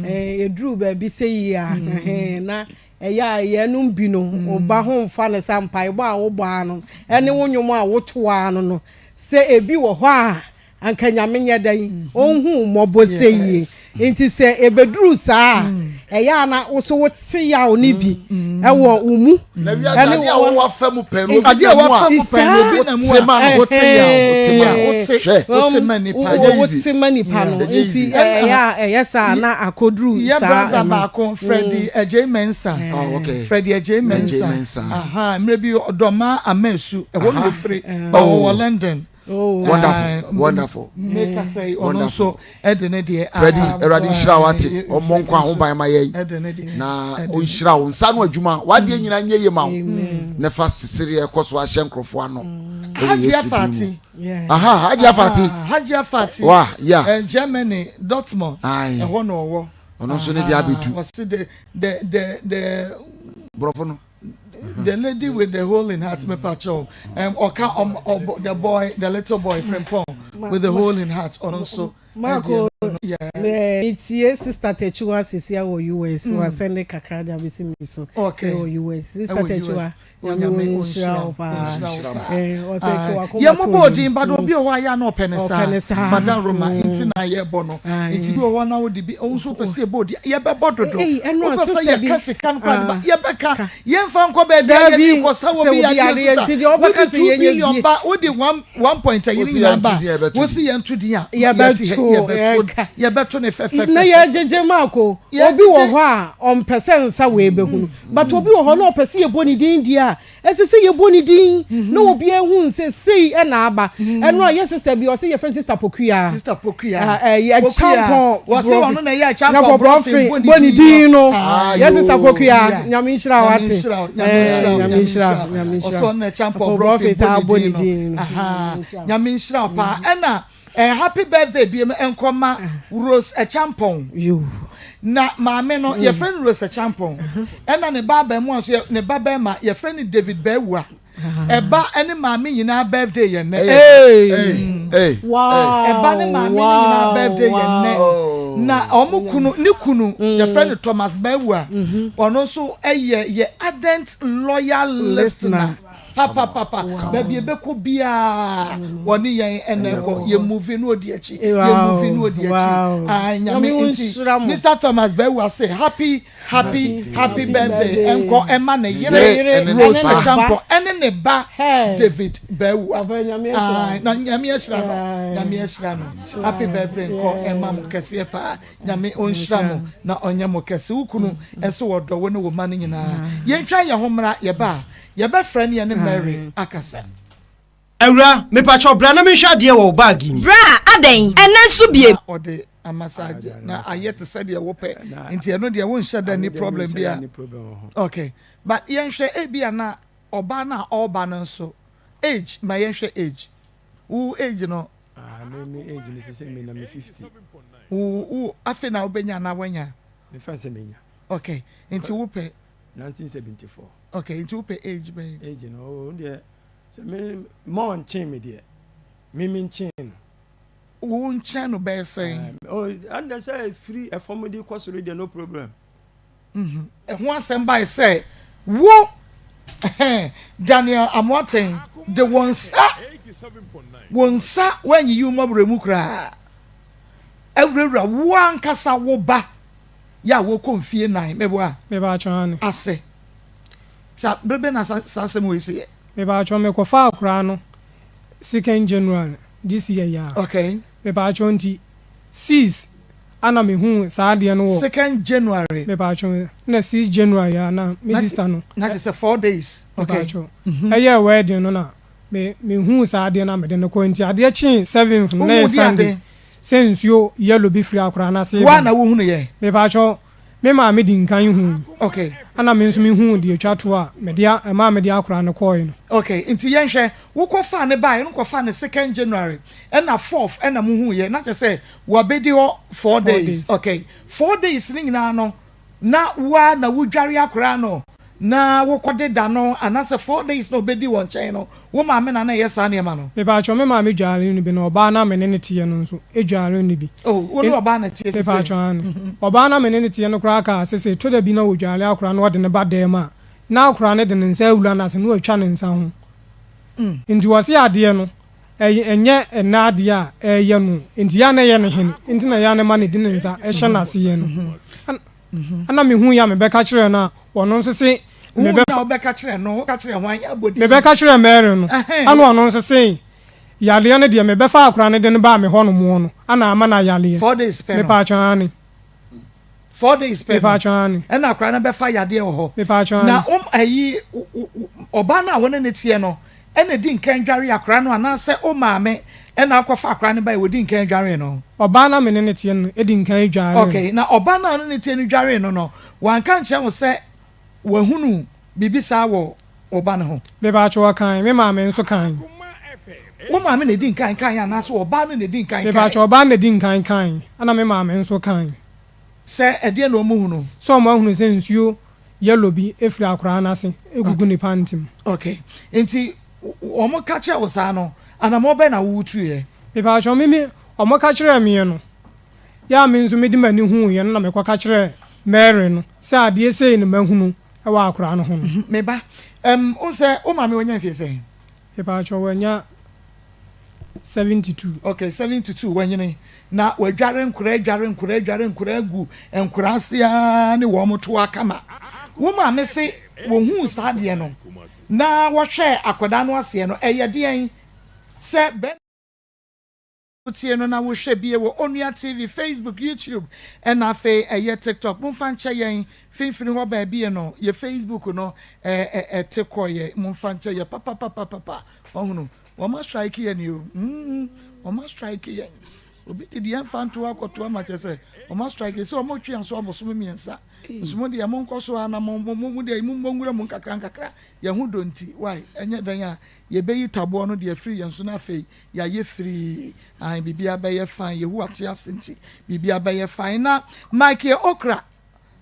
ɛɛ eduru baabi sɛ yie a ɛhɛn na ɛyɛ a yɛnum bi no ɔba ho nfa ne sa mpaebɔ a wobɔ ano ɛne wo nnwom a woto ano no sɛ ebi wɔ hɔ a anka Nyame nyɛ dɛn ɔnhu mmɔbɔ sɛ yie nti sɛ ebeduru saa a ɛyɛ ana wo so wote yaw ne bi ɛwɔ wo mu Na wiase adeɛ a wɔwɔ afa mu pɛ no obi Adeɛ a na mu wafa a mu pɛn no obi na mu wote ma a no. wote yaw. Wote ma no. Wote Hwɛ. wote ma nipa. Ɛnyɛ wote easy. ma nipa no Ɛnyɛ nti easy. ɛyɛ a ɛyɛ saa na akɔduru Yɛ saa brother ɛno. baako Freddie Adjei Mensah. Oh, okay. Freddie Adjei Mensah. Mensah. Aha, mmerɛ bi ɔdɔma Amasu ɛhɔ na ofiri ba Oh. ɔwɔ London. Oh. Wonderful. Wonderful. Meka sɛ ɔno nso ɛde ne deɛ. Freddie, aba. Awurade nhyira wo ate. Ɔmmɔ nkwa ho ban ma yɛn. Ɛde ne deɛ. Na ɔnhyira wo nsa no adwuma. W'adeɛ nyinaa nyɛ yie ma wo. Ne fa sesereɛ kɔ so ahyɛ nkurɔfoɔ ano. Ɛwɔ Hajia Yesu din mu. Fati. Yeah. Aha, Hajia Fati. Ah, Hajia Fati. Wa, yeah. Eh, Germany, Dortmund. Aye. Ɛhɔ na ɔwɔ. Ɔno nso ne deɛ abɛdu. Ɔsi the the the the Borɔfo no. the lady with the hole in heart me pacho. Ɔka ɔm ɔbɔ the boy the little boy Frimpong with the hole in heart ɔno nso. Marco, Yeah. metie sister Techiwa sisi wɔ US wa send kakra de abɛsi mi so Okay. ɛwɔ US sister Ɛwɔ Techiwa US. Nyame Onyame nhyira wo paa ɔnhyira wo paa. Eh, ɔsɛ ke wakoma yɛ mo to bɔ onim. odin ba do obi wɔ hɔ a yɛ a na ɔpɛ ne Ɔpɛ ne saa saa. madam roma nti na yɛbɔ no Aye. nti bi wɔ hɔ na wode bi ɔwo nso wopɛ sɛ yɛbɔ odi yɛbɛbɔ dodo Ei, ɛno a wopɛ sɛ sister bi- yɛka sika no koraa de ba Ah. yɛbɛka yɛmfa nkɔ baabi a Dabi, yɛde kɔsa wɔ sɛ bi obi yadeɛ yareɛ sister nti deɛ ɔbɛka wode sɛ 2 yɛnyɛ billion bie. ba wode 1 point ayi ne Wosi nyinaa yɛnto ba din a yɛbɛto wosi yɛnto din a Yɛbɛto, yɛte hɛ, yɛbɛto yɛka. yɛbɛto ne fɛfɛfɛ na yɛgyegye maako obi wɔ hɔ a ɔmpɛ sɛ nsa wei bɛhunu but obi wɔ hɔ na ɔpɛ sɛ yɛbɔ ne din deɛ a ɛsɛ sɛ yɛbɔ ne din na obi ehu sɛ sei ɛna aba ɛno a yɛ sister bi ɔsɛ yɛfrɛ no sister Pokuya sister Pokuya ɛkyampɔn wɔsi ɔno na ɛyɛ ɛkyampɔn brɔfin bɔ ne din no yɛ sister Pokuya Yeah. Nyame nhyira wate Nyame nhyira wo, Nyame nhyira wo, Nyame nhyira Nyame nhyira ɔsɛ ɔno na ɛkyampɔn brɔfin taa bɔ ne din no no. Aha. Nyame nhyira wo paa ɛna happy birthday bi nkɔma Rose Ɛkyampɔn Yo. na maame no yɛfrɛ no Rose Ɛkyampɔn ɛna ne ba abɛɛmoa nso yɛ- ne ba bɛrima yɛfrɛ no David Bɛɛwua ɛba ɛne maame nyinaa birthday yɛ nnɛ Hey. Hey. Wow. ɛba ne maame no nyinaa birthday yɛ nnɛ Oh. na ɔmo kunu ne kunu yɛfrɛ no Thomas Bɛɛwua ɔno nso ɛyɛ yɛ ardent loyal listener. Papapapa baabi ɛbɛkɔ biaa wɔne yɛn ɛna ɛkɔ yɛ move no odi akyi yɛ move no odi akyi ah nyame nti Mr Thomas Bawuah se happy happy happy birthday ɛnkɔ ɛma ne yere Rose Acheampong ɛne ne ba David Bawuah ah na nyame ahyira no nyame ahyira no happy birthday nkɔ ɛma mo kɛseɛ paa. Nyame ɔnhyira mo na ɔnyɛ mo kɛse. Wo kunu nso ɔdɔ wo ne wo mma no nyinaa. Yɛntwa yɛn ho mmra, yɛba a, yɛbɛfrɛ ne yɛne Mary akasa. Awura, mepakyɛw bra na menhwɛ adeɛ wɔ wo bag yi mu. Bra, adɛn? Ɛnnɛ nso biem? Na ɔde amassage na ayɛ te sɛ deɛ wopɛ nti ɛno deɛ wonhyɛ da nni problem biara. Okay, but yɛnhwɛ ebia na ɔbaa no a ɔreba no nso age, ma yɛnhwɛ age. Wo age no Ah, me me age no sese me na me 50. Wo wo afe na wobɛnya anaa wanya? Me fa sɛ menya. Okay, nti wo pɛ? 1974. Okay, nti wo pɛ age bɛn? Age no, oh, deɛ sɛ me ma ɔnkyen me deɛ, me me nkyen no. Wo nkyɛn no bɛyɛ sɛn? Oh, ɛnna sɛ efiri ɛfam de kɔ soro deɛ no problem. Ɛho asɛm bae sɛ, Wo, Daniel Amoateng, de wo nsa, wo nsa, woanyiyi wo mmɔborɔ mu koraa, awurawura wo ankasa wo ba yɛ a wɔkɔ mfie nan, meboa? Mebaatwɔ, aane. Ase. Sa, bere bɛn na saa asɛm wei si yɛ? Mebaatwɔ, mekɔfaa akoraa no second January this year yi ara. Okay. Mebaatwɔ nti, six Ana me huu saa adeɛ no wɔ. Second January. Mepaatwo na 6 January a na me sister no. Na kyerɛ sɛ 4 days okay. Mepaatwo ɛyɛɛ wedding no na me me huu saa adeɛ no a mede no kɔɛ nti adeɛ kyee 7th no na ɛyɛ Sunday sɛ nsuo yellow bi firi akoraa no ase reba. Woa na wohunu yɛ? Mepaatwo me maame di nkan hui. Okay. Ɛna me nso me huu deɛ ɛtwa toɔ a mede ɛmaa mede akoraa no kɔɔɛ no. Okay nti yɛnhwɛ wokɔ faa no baeɛ no wokɔ faa no second January ɛna 4th ɛna mo huu yɛ na kyerɛ sɛ Wabedi hɔ four days okay four days no nyinaa no na wo ara na wodware akwadaa no na wokɔ deda no anaasɛ four days na obedi wɔ nkyɛn no wo maame na na ɛyɛ saa nneɛma no. Mepatwɔ me maame dware no bi na ɔbaa no a me ne no teɛ no nso dware no bi. Oh wo ne ɔbaa na teɛ sesei. Mepatwɔ aane ɔbaa no a me ne no teɛ no koraa kaa sese tɔ da bi na ɔdware akwadaa no ɔde no ba dɛm a na akwadaa no de ne nsa awura no ase na watwa ne nsa ho nti ɔse adeɛ no Ɛy ɛnyɛ ɛnnɛ adeɛ a ɛreyɛ no nti yɛ a na ɛyɛ no hene nti na yɛ a na ɛma no de ne nsa hyɛ n'ase yɛ no. Ɛn ɛna mehuiɛ a mebɛka kyerɛɛ no a ɔno nso se Wohuiɛ mebɛfa. a wobɛka kyerɛɛ no, woka kyerɛɛ hwan? Abɔ din. Mebɛka kyerɛɛ Mary no, Ɛhɛn. ɛna ɔno nso se yareɛ no deɛ mebɛfa akwadaa no de no baa me hɔ nom no ɛna ama no ayareɛ. Four days pɛ no. Mepaakyɛw aane. Four days pɛ no. Mepaakyɛw aane. Ɛna akwadaa no bɛfa yadeɛ wɔ hɔ. Mepaakyɛw aane. Na wo ayi ɔbaa no a wo ne no teɛ no ɛna edi nkan dware akwadaa no anaasɛ wo maame ɛna akɔfa akwadaa no bae wɔdi nkan dwaree no? Ɔbaa no a me ne no teɛ no di nkan dwaree no. Okay, na ɔbaa no a ɔne no teɛ no dwaree no no, wanka ankyerɛ wo sɛ wahunu biribi saa wɔ wo ba no ho? Mepaakyɛw ɔkae, me maame nso kae. Wo maame na edi nkan kae anaasɛ ɔbaa no na edi nkan kae? Mepaakyɛw ɔbaa no na edi nkan kae, ɛna me maame nso kae. Sɛ ɛdeɛn na wɔhunu? Sɛ wɔahunu sɛ nsuo yellow bi firi akoraa no ase gugu ne panty mu. Ok, nti wɔn ka kyerɛɛ wo saa no, anamɔn bɛn na wo tuiɛ? Mepaakyɛw, me me wɔn ka kyerɛɛ meɛ no, yɛ a me nso mede m'ani huuiɛ no na mekɔ ka kyerɛɛ Mary no sɛ adeɛ sei na mahunu wɔ akoraa no ho no. Me ba, ɛm, wohu sɛ wo maame wanya mfie sɛn? Mepaakyɛw, wanya 72. Ok, 72, wanyini. Na wadware nkora, adware nkora, adware nkora agu nkora ase ara ne wɔn to akama. Wo maame se wɔhuu saa adeɛ no na wɔhwɛɛ akwadaa no aseɛ no, ɛyɛ deɛn sɛ bɛrima Wotie no na wohwɛ bie wɔ Onua TV, Facebook, YouTube ɛna afei ɛyɛ TikTok. Momfa nkyɛ yɛn finfini hɔ baabi no yɛ Facebook no ɛte kɔ yɛ. Momfa nkyɛ yɛ papapapapa. Ɔhunu wɔn astrike yɛn o. Mm, wɔn astrike yɛn. Obi de deɛ mfa nto akɔto ama kyɛ sɛ wɔn astrike sɛ wɔn retwe yɛn so abosom mmiɛnsa. Nso mo deɛ monkɔ so ara na mo mo mo deɛ mo mmɔ nwura mu nkakra nkakra. Yɛn ho dɔ nti why ɛnyɛ dɛn a yɛbɛyi taboɔ no de afiri yɛn so na afei Yɛayɛ firii, ae, biribiara bɛyɛ fine, Yehowa te ase nti, biribiara bɛyɛ fine. Na Michael Okra,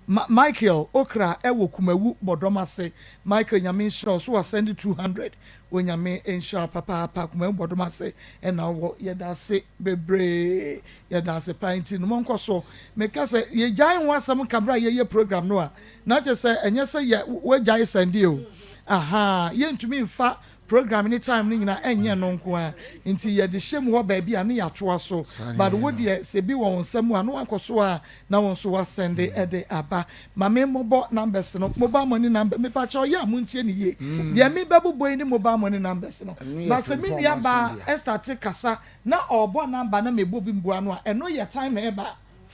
Ma, Michael Okra wɔ Kumawu bɔdɔm ase. Michael, Nyame nhyira wo, so wasɛnde 200, Onyame nhyira wo papaapa, Kumawu bɔdɔm ase na wowɔ, yɛda ase bebree, yɛda ase paa, nti no monkɔ so. Meka sɛ yɛgyae ho asɛm ka berɛ a yɛyɛ program no a, na kyerɛ sɛ ɛnyɛ sɛ yɛ, woagyae sɛnde o. Ahaa, yɛntumi mfa program ne time no nyinaa ɛnyɛ ɛno nko ara nti yɛde hyɛ mu hɔ baabi a ne yɛatoa so but wo deɛ sɛ bi wɔ wo nsa mu a na wakɔ so a na wo nso wasɛnde ɛde aba. Ma me mmobɔ numbers no, mobile money number, mepakyɛw yɛ a montie no yie, deɛ mebɛbobɔ yi ne mobile money numbers no, but sɛ me nua baa starte kasa na ɔrebɔ number na mebɔ bi mbua no a, ɛno yɛ time ɛba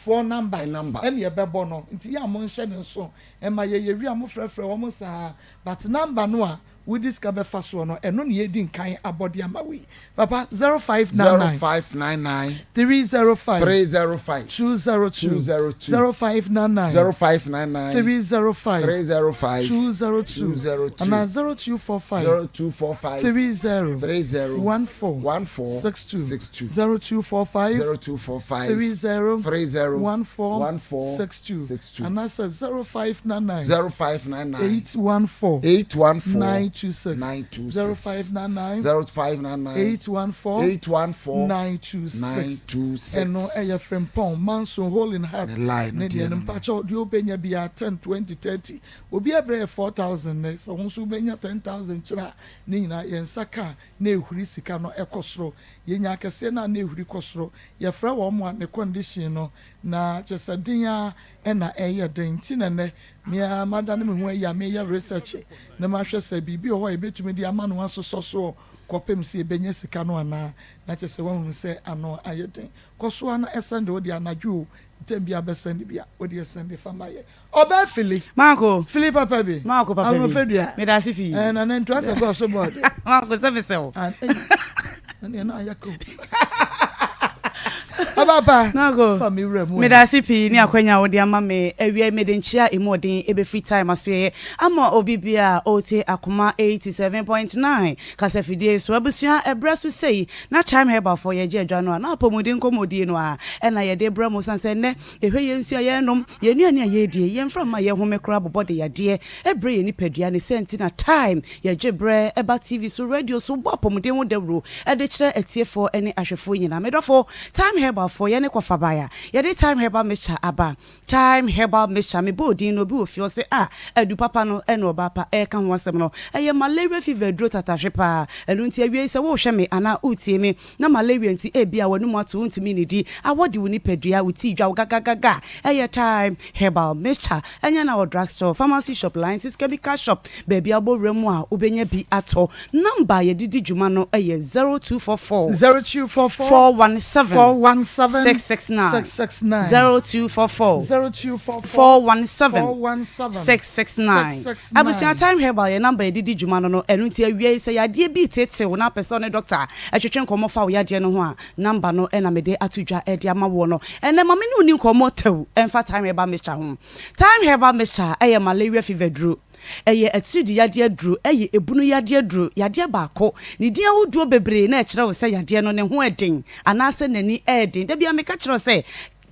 foɔ number ɛna yɛbɛbɔ no, nti yɛ a monhyɛ no nso, ɛma yɛyɛ wie a mofrɛfrɛ wɔn saa, but number no a Wode sika bɛfa soɔ no, ɛno na yɛredi nkan abɔ de ama wo yi. Papa, 0599. 0599. 305. 305. 202. 202. 0599. 0599. 305. 305. 202. 202. Anaa 0245. 0245. 30. 30. 14. 14. 62. 62. 0245. 0245. 30. 30. 14. 14. 62. 62. Anaasɛ 0599. 0599. 814. 814. 926. 926. 0599. 0599. 814. 814. 926. 926. Ɛno ɛyɛ Frimpong Manso Hole in Heart Ne line no ne deɛ deɛ no no. mpakyɛw deɛ wobɛnya biara 10 20 30 obi ɛbrɛ yɛ 4000 nɛ sɛ wo nso wobɛnya 10000 kyerɛ a ne nyinaa yɛn nsa ka a na ɛhuri sika no ɛkɔ soro yɛnya akɛseɛ no a na ɛhuri kɔ soro yɛfrɛ wɔn a ne condition no Na kyerɛ sɛ den ara na ɛyɛ den nti na nnɛ me ara madane me ho ayi a mereyɛ research na mahwɛ sɛ biribi wɔ hɔ a yɛbɛtumi de ama no asosɔ soɔ kɔpem sɛ yɛbɛnya sika no anaa. Na kyerɛ sɛ woahunu sɛ ano ayɛ den. Kɔ so ara na sɛnde wo deɛ anadwo o, ntɛm biara bɛsɛnde bi a, wo deɛ sɛnde fa ma yɛn. Ɔbaa Fili. Maako. Fili papa bi. Maako papa bi. Ahofadua. Meda ase pii. Ɛɛ na ne ntoa sɛ kɔɔ so bɔɔ de. Maako sɛ mesɛ wo. Ɛneɛ na ayɛ ko. Ɔbaa Maako. Fa me wura mu. Meda ase pii ne akwanya a wode ama me awia yi mede nkyea a emu ɔden ɛbɛfiri time asoɛeɛ ama obi bia a ɔretie Akoma 87.9 kasafidie so abusua ɛberɛ so sei na Time Herbalfoɔ yɛgye adwa no a na apɔmuden nkɔmmɔdie no ara ɛna yɛde brɛ mo sane sɛ nnɛ Yɛhwɛ yɛn nsu a yɛrenom, yɛn nnuane a yɛredie, yɛn mframa a yɛhome koraa bobɔ de yadeɛ brɛ yɛn nipadua. Ne saa nti na Time yɛgye berɛ ba TV so, radio so bɔ apɔmuden ho dawuro de kyerɛ atiefoɔ ne ahwɛfoɔ nyinaa. Me dɔfo, Time Herbalfoɔ, yɛne kɔfabae a yɛde Time Herbal Mixture aba. Time Herbal Mixture, mebɔɔ din no, obi wɔ fie ɔse ah, adu papa no ɛna ɔbaa pa ɛreka ho asɛm no. Ɛyɛ malaria fever aduro tatahwe paa. Ɛno nti awiei sɛ worehwɛ me anaa woretie me, Na malaria nti ebia w'anum ato wontumi nnidi, awɔ de wo nipadua, wo ti dwa wo gagagaga a, ɛyɛ Thyme Herbal Mixture. Ɛnyɛ na wɔ drugstore, pharmacy shop, license chemical shop, baabi a wobɔ wura mu a wobɛnya bi atɔ. Number a yɛde di dwuma no yɛ 0244 0244 417 417 669, 669 0244 0244 417 417 669. 669. Abusua Thyme Herbal yɛ number a yɛde di dwuma no no, ɛno nti awia yi sɛ yadeɛ bi reteetee wo na wopɛ sɛ wo ne doctor Ɛtwetwe nkɔmmɔ fa wo yadeɛ no ho a, number no na mede ato dwa de ama woɔ no. Ɛnnɛ ma me ne wo nni nkɔmmɔ tɛw ɛmfa Thyme Herbal Mixture ho. Thyme Herbal Mixture yɛ malaria fever duro. Ɛyɛ atiridii yadeɛ aduro, ɛyɛ ebunu yadeɛ aduro, yadeɛ baako. Ne din ahodoɔ bebree na ɛkyerɛ wo sɛ yadeɛ no ne ho ɛden anaasɛ n'ani ɛɛden. Da biara meka kyerɛ wo sɛ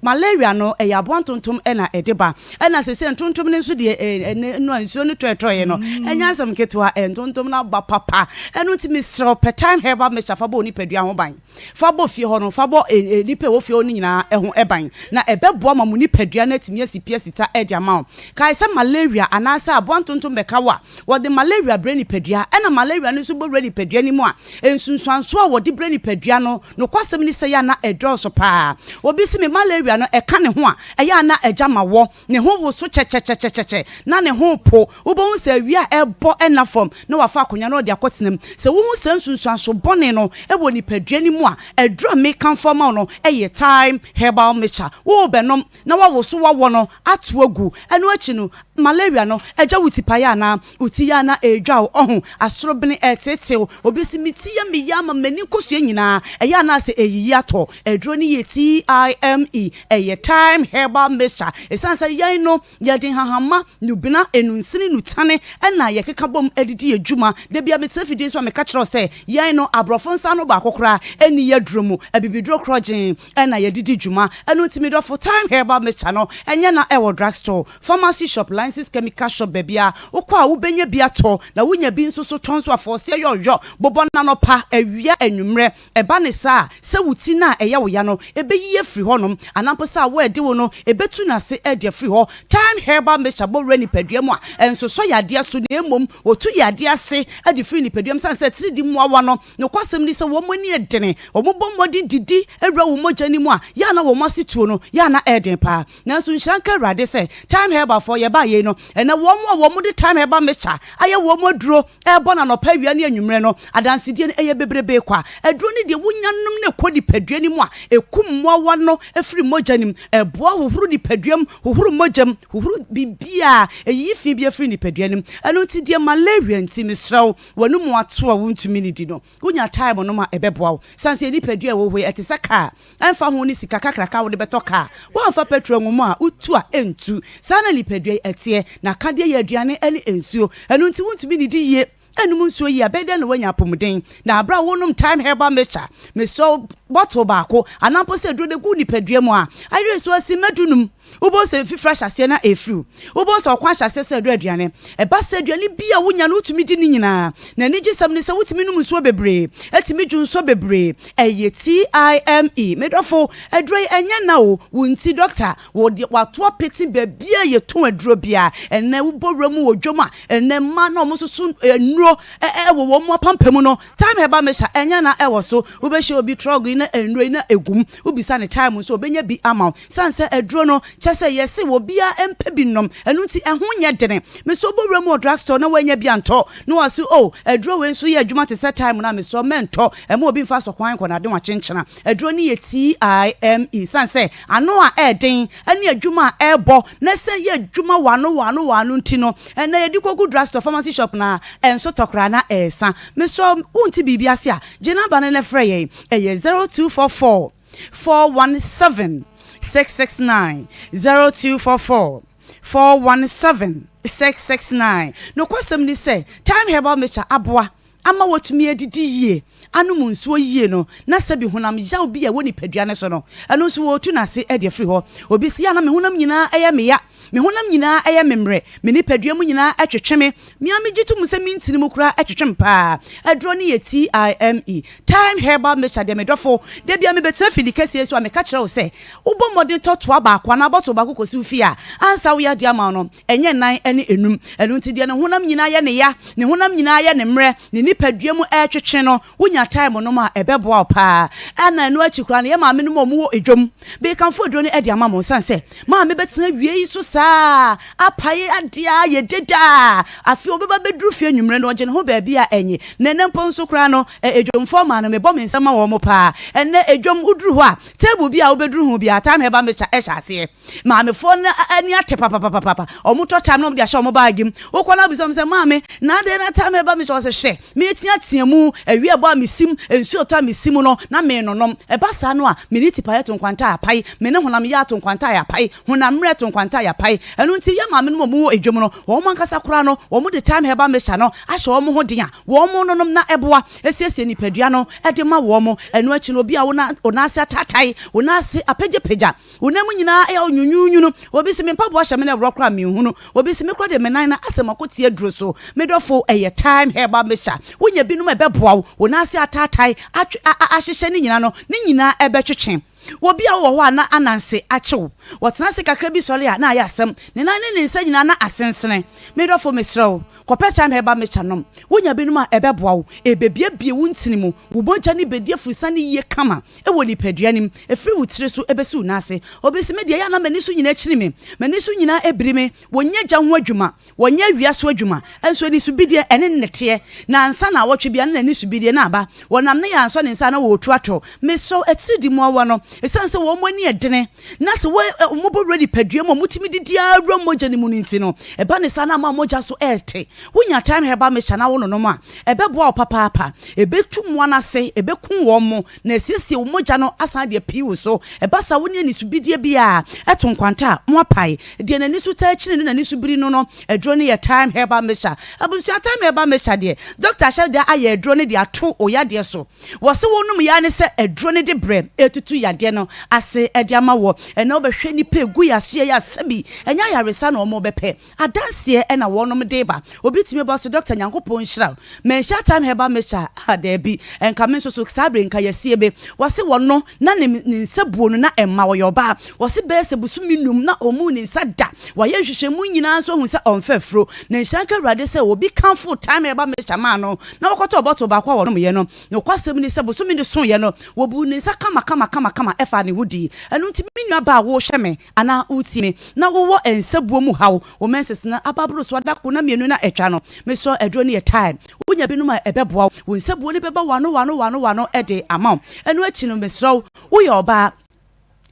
Malaria no, ɛyɛ aboa ntontom na ɛde ba. Ɛna seesei ntontom no nso deɛ, ɛnɛ no a nsuo no trɛtrɛeɛ no, ɛnyɛ asɛm ketewa, ntontom no aba papa. Ɛno nti mesrɛ wo, pɛ Thyme Herbal Mixture fa bɔ wo nipadua ho ban. Fa bɔ fie hɔ no, fa bɔ nnipa a ɛwɔ fie hɔ no nyinaa ho ban. Na ɛbɛboa ma mo nipadua no atumi asi pi asi ta de ama wo. Kae sɛ malaria anaasɛ aboa ntontom bɛka wo a, Wɔde malaria brɛ nipadua, ɛna malaria no nso bɔ wura nipadua no mu a, nsunsuansoɔ a wɔde brɛ nipadua no, nokwasɛm ne sɛ ɛyɛ a na ɛdɔɔso paa. Obi se me malaria no ɛka ne ho a, ɛyɛ a na agya ma wɔ, ne ho woso kyɛkyɛkyɛkyɛkyɛ, na ne ho repo. Wobɛhu sɛ awia a ɛrebɔ nna fam na wafa akonnwa na ɔde akɔtena mu. Sɛ wohu saa nsunsuanso bɔne no wɔ nipadua no mu a, aduru a mekamfo ama wo no yɛ Thyme Herbal Mixture. Worebɛnom na woawoso w'awɔ no ato agu. Ɛno akyi no, malaria no, agya wo tipaeɛ anaa? Wo ti yɛ a na ɛredwa wo, ɔho, asorobene, ɛreteetee wo. Obi se, me ti yɛ me ya ma m'ani nkosua nyinaa, ɛyɛ a na asɛ ɛreyiyi atɔ. Aduro no yɛ TIME, ɛyɛ Thyme Herbal Mixture. Ɛsiane sɛ yɛn no, yɛde nhahamma, nnubena, nnunsini, nnutane na yɛkeka bom de di yɛn dwuma. Da biara metena fidie so a meka kyerɛ wo sɛ, yɛn no, aborɔfo nsa ano baako koraa nni yɛn aduro mu. Abibiduro korɔgyenn na yɛde di dwuma. Ɛno nti me dɔfo, Thyme Herbal Mixture no, ɛnyɛ na ɛwɔ drug store, pharmacy shop, line. Francis Chemical Shop baabiara wokɔ a wobɛnya bi atɔ na wonya bi nso so tɔ nso a fɔɔseɛ yɔyɔ bobɔ no anɔpa, awia, anwummerɛ. Ɛba no saa a, sɛ wo ti no a ɛyɛ wo ya no, ɛbɛyi afiri hɔnom, anaa mpo sɛ awɔ a ɛde wo no, ɛbɛtu no ase de afiri hɔ. Thyme Herbal Mixture bɔ wura nipadua mu a, ɛnsosɔ yadeɛ so, na mmom wɔtu yadeɛ ase de firi nipadua mu. Ɛsiane sɛ atiridii mmoawa no, nokwasɛm ne sɛ wɔn ani yɛ dene, wɔbɔ mmɔden didi wura wo mogya no mu a, yɛ a na wɔn ase tuo no, yɛ a na ɛyɛ den paa. Nanso nhyira nka Awurade sɛ Thyme Herbal foɔ yɛbaa yei no, ɛnnɛ wɔn a wɔde Thyme Herbal Mixture ayɛ wɔn aduro rebɔ no anɔpa, awia ne anwummerɛ no, adansedie no ɛyɛ bebrebee kwa. Aduro no deɛ wonya nom no ɛkɔ nipadua no mu a, ɛkum mmoawa no firi mogya no mu, ɛboa hohoro nipadua mu, hohoro mogya mu, hohoro biribiara, ɛyiyi fi biara firi nipadua no mu. Ɛno nti deɛ malaria nti mesrɛ wo, w'anomu ato a wontumi nnidi no, wonya thyme nom a ɛbɛboa wo. Sane sɛ yɛn nipadua a ɛwɔ hɔ yi ɛte sɛ kaa, Ɛmfa ho ne sika kakraka a wode bɛtɔ kaa, woamfa pɛtro angu mu a, wotu a, ɛntu. Saa na nipadua yi teɛ. N'akadeɛ yɛ aduane ne nsuo. Ɛno nti wontumi nnidi yie, nnom nsuo yie a, ɛbɛyɛ dɛn na woanya apɔmuden? Na berɛ a wonom Thyme Herbal Mixture, mesrɛ wo, bottle baako, anaa mpo sɛ aduro no gu wo nipadua mu a, ayere so asi mma dunum. Wobɛhu sɛ mfifire ahyɛ aseɛ na ɛrefiriw. Wobɛhu sɛ ɔkwan ahyɛ aseɛ sɛ ɛdɔ aduane. Ɛba sɛ aduane bi a wonya no wotumi di ne nyinaa. Na anigyesɛm ne sɛ wotumi nom nsuo bebree, tumi dwo nsɔ bebree. Ɛyɛ TIME. Me dɔfo, aduro yi ɛnyɛ nna o. Wo nti dɔkta, wɔde wato apete baabiara a yɛtɔn aduro biara. Ɛnnɛ wobɔ wura mu wɔ dwam a, ɛnnɛ mmaa no a wɔsoso nnuro wɔ wɔn apampam no, Thyme Herbal Mixture, ɛnyɛ na ɛwɔ so. Wobɛhyia obi trɔg yi na nnuro yi na ɛgu mu. Wobisa no thyme nso a, ɔbɛnya bi ama wo. Sane sɛ aduro no, kyɛ sɛ yɛse obiara mpɛ bi nnom, ɛno nti ɛho nyɛ dene. Mesɛ wobɔ wura mu wɔ drug store na woannya bi antɔ, na wɔse oh, aduro wei nso yɛ adwuma te sɛ thyme no a, mesrɛ wo mɛntɔ, ɛmma obi mfa asɔkwan nkɔ n'ade ho akyenkyena. Aduro no yɛ TIME, sane sɛ ano a ɛɛden ne adwuma a ɛɛbɔ na ɛsan yɛ adwuma wɔ ano wɔ ano wɔ ano nti no, ɛnnɛ yɛde kɔgu drug store, pharmacy shop no a, ɛnso tɔ koraa na ɛɛsa. Mesrɛ wo, wonte biribi ase a, gye number no na frɛ yɛn, ɛyɛ 0244. 417 669 0244 417 669 Nokwasɛm ne sɛ, Thyme Herbal Mixture aboa ama wɔatumi adidi yie, anom nsuo yie no, na sɛbi honam yaw bi a ɛwɔ nipadua no so no, ɛno nso wɔretu no ase de afiri hɔ. Obi se, Yɛ a na me honam nyinaa yɛ me ya, me honam nyinaa yɛ me mmerɛ, me nipadua mu nyinaa twetwe me, me ara megye to mu sɛ me ntini mu koraa twetwe me paa. Aduro no yɛ TIME. Thyme Herbal Mixture deɛ me dɔfo, da biara mebɛtena fidi kɛseɛ yi so a meka kyerɛ wo sɛ wobɔ mmɔden tɔ toa baako anaa bottle baako kɔsi wo fie a, ansa woyɛ adeɛ ama wo no, ɛnyɛ nnan ne enum. Ɛno nti deɛ ne honam nyinaa yɛ ne ya, ne honam nyinaa yɛ ne mmerɛ, ne nipadua mu retwetwe no, wonya thyme nom a, ɛbɛboa wo paa. Ɛna ɛno akyi koraa no, yɛn maamenom a wɔwɔ dwam, mekamfo aduro no de ama mo, ɛsiane sɛ Maame bɛtena awia yi so saa apae adeɛ a yɛ deda a afei ɔbɛba bɛduru fie anwummerɛ no ɔgye ne ho baabi a ɛnye. Na ɛnnɛ mpo nso koraa no edwomfoɔ maa no mebɔ me nsa ma wɔn paa. Ɛnnɛ edwom woduru hɔ a table bi a wobɛduru ho biara Thyme Herbal Mixture ɛhyɛ aseɛ. Maamefoɔ no ani ate papapapapa. Wɔtɔ thyme na wɔde ahyɛ wɔn baage mu. Wokɔ na wobisa wɔn sɛ maame na adɛn na Thyme Herbal Mixture wɔse hwɛ Mereteatea mu, awia bɔ a misi mu, nsuo retɔ a mesi mu no, na merenonom. Ɛba saa no a, me ne tipaeɛ to nkwanta a apae, me ne honam yea to nkwanta a apae, honam mmerɛ to nkwanta a apae. Ɛno nti, yɛn maamenom a wɔwɔ dwam no, wɔn ankasa koraa no, wɔde Thyme Herbal Mixture no ahyɛ wɔn ho den a wɔnonom na ɛboa siesie nipadua no de ma wɔn. Ɛno akyi no, obi a wo nan ase ataatae, wo nan ase apagyapagya, Wo nan mu nyinaa yɛ wo nwunwunwunu. Obi se, Me mpaboa hyɛ me na ɛworɔ koraa a, menhunu. Obi se, Me koraa deɛ me nan no asɛ makɔtia aduro so. Me dɔfo, ɛyɛ Thyme Herbal Mixture. Wonya binom a ɛbɛboa wo. Wo nan ase ataatae, atwe, a, a, ahyehyɛ ne nyinaa no, ne nyinaa ɛbɛtwetwe. Obi a wowɔ hɔ a na ananse akye wo. Ɔtena ase kakra bi sɔre a, na ayɛ asɛm. Ne nan ne ne nsa nyinaa na asensene. Me dɔfo, mesrɛ wo, kɔpɛ Thyme Herbal Mixture nom. Wonya binom a ɛbɛboa wo. Ɛbɛbuebue wo ntini mu. Wo mogya no bɛdi afurusiane yie kama. wɔ nipadua no mu, ɛfiri wo tiri so bɛsi wo nan ase. Obi se, Me deɛ, ɛyɛ a na m'ani so nyinaa kyini me, m'ani so nyinaa biri me. Wɔnyɛ gya ho adwuma, wɔnyɛ awia so adwuma, nso anisobideɛ, ɛne no na ɛteɛ. Na ansa naawɔtwe biara na n'anisobideɛ no aba. Wɔnam ne yɛ ansɔ ne nsa a na wɔretu atɔ. Mesrɛ wo, atiridi mmoawa no, ɛsiane sɛ wɔn ani yɛ dene, na sɛ wɔbɔ wura nipadua mu a wɔtumi didi ara wura mogya no mu no nti no, ɛba ne saa na ama mogya so rete. Wonya Thyme Herbal Mixture na wononom a, ɛbɛboa wo papaapa. Ɛbɛtu mmoa no ase, ɛbɛkum wɔn, na asiesie wo mogya no asan de apue wo so. Ɛba saa a, wo ne anisobideɛ biara to nkwanta a, moapae. Deɛ n'ani so taa kyini ne n'ani so biri no no, aduro no yɛ Thyme Herbal Mixture. Abusua, Thyme Herbal Mixture deɛ, dɔkta ahyɛ da ayɛ aduro no de ato wo yadeɛ so. Wɔse wonom yɛ ara ne sɛ aduro no de brɛ retutu yadeɛ. yadeɛ no ase de ama woɔ. Ɛnnɛ wobɛhwɛ nnipa ɛgu yɛn asoɛ yi a sɛbi ɛnyɛ ayaresa na wɔn bɛpɛ, adanseɛ na wɔnom de ba. Obi tumi ba ɔse Doctor Nyankopɔn nhyira wo, manhyia Thyme Herbal Mixture a, daabi, nka me nso so saa berɛ yi nka yɛasie me. Wɔse wɔno na ne ne nsa buo no na ɛmma ɔyɛ ɔbaa. Wɔse bɛyɛ sɛ bosome num na ɔmmuu ne nsa da. Wɔayɛ nhwehwɛmu nyinaa nso ahu sɛ ɔmfa afuro. Na nhyira nka Awurade sɛ obi kamfoo Thyme Herbal Mixture maa no na wɔkɔtɔɔ bottle baako a wɔnomeeɛ no. Nokwasɛm ne sɛ bosome no soeɛ no, wɔbuu ne nsa kamakamakama faa ne ho dii. Ɛno nti me nua baa a worehwɛ me anaa woretie me na wowɔ nsabuo mu haw, wo menses no aba aboro so ada koro na mmienu na atwa no, mesrɛ aduro no yɛ thyme. Wonya binom a ɛbɛboa wo. Wo nsabuo no bɛba wano wano wano wano de ama wo. Ɛno akyi no mesrɛ wo, woyɛ ɔbaa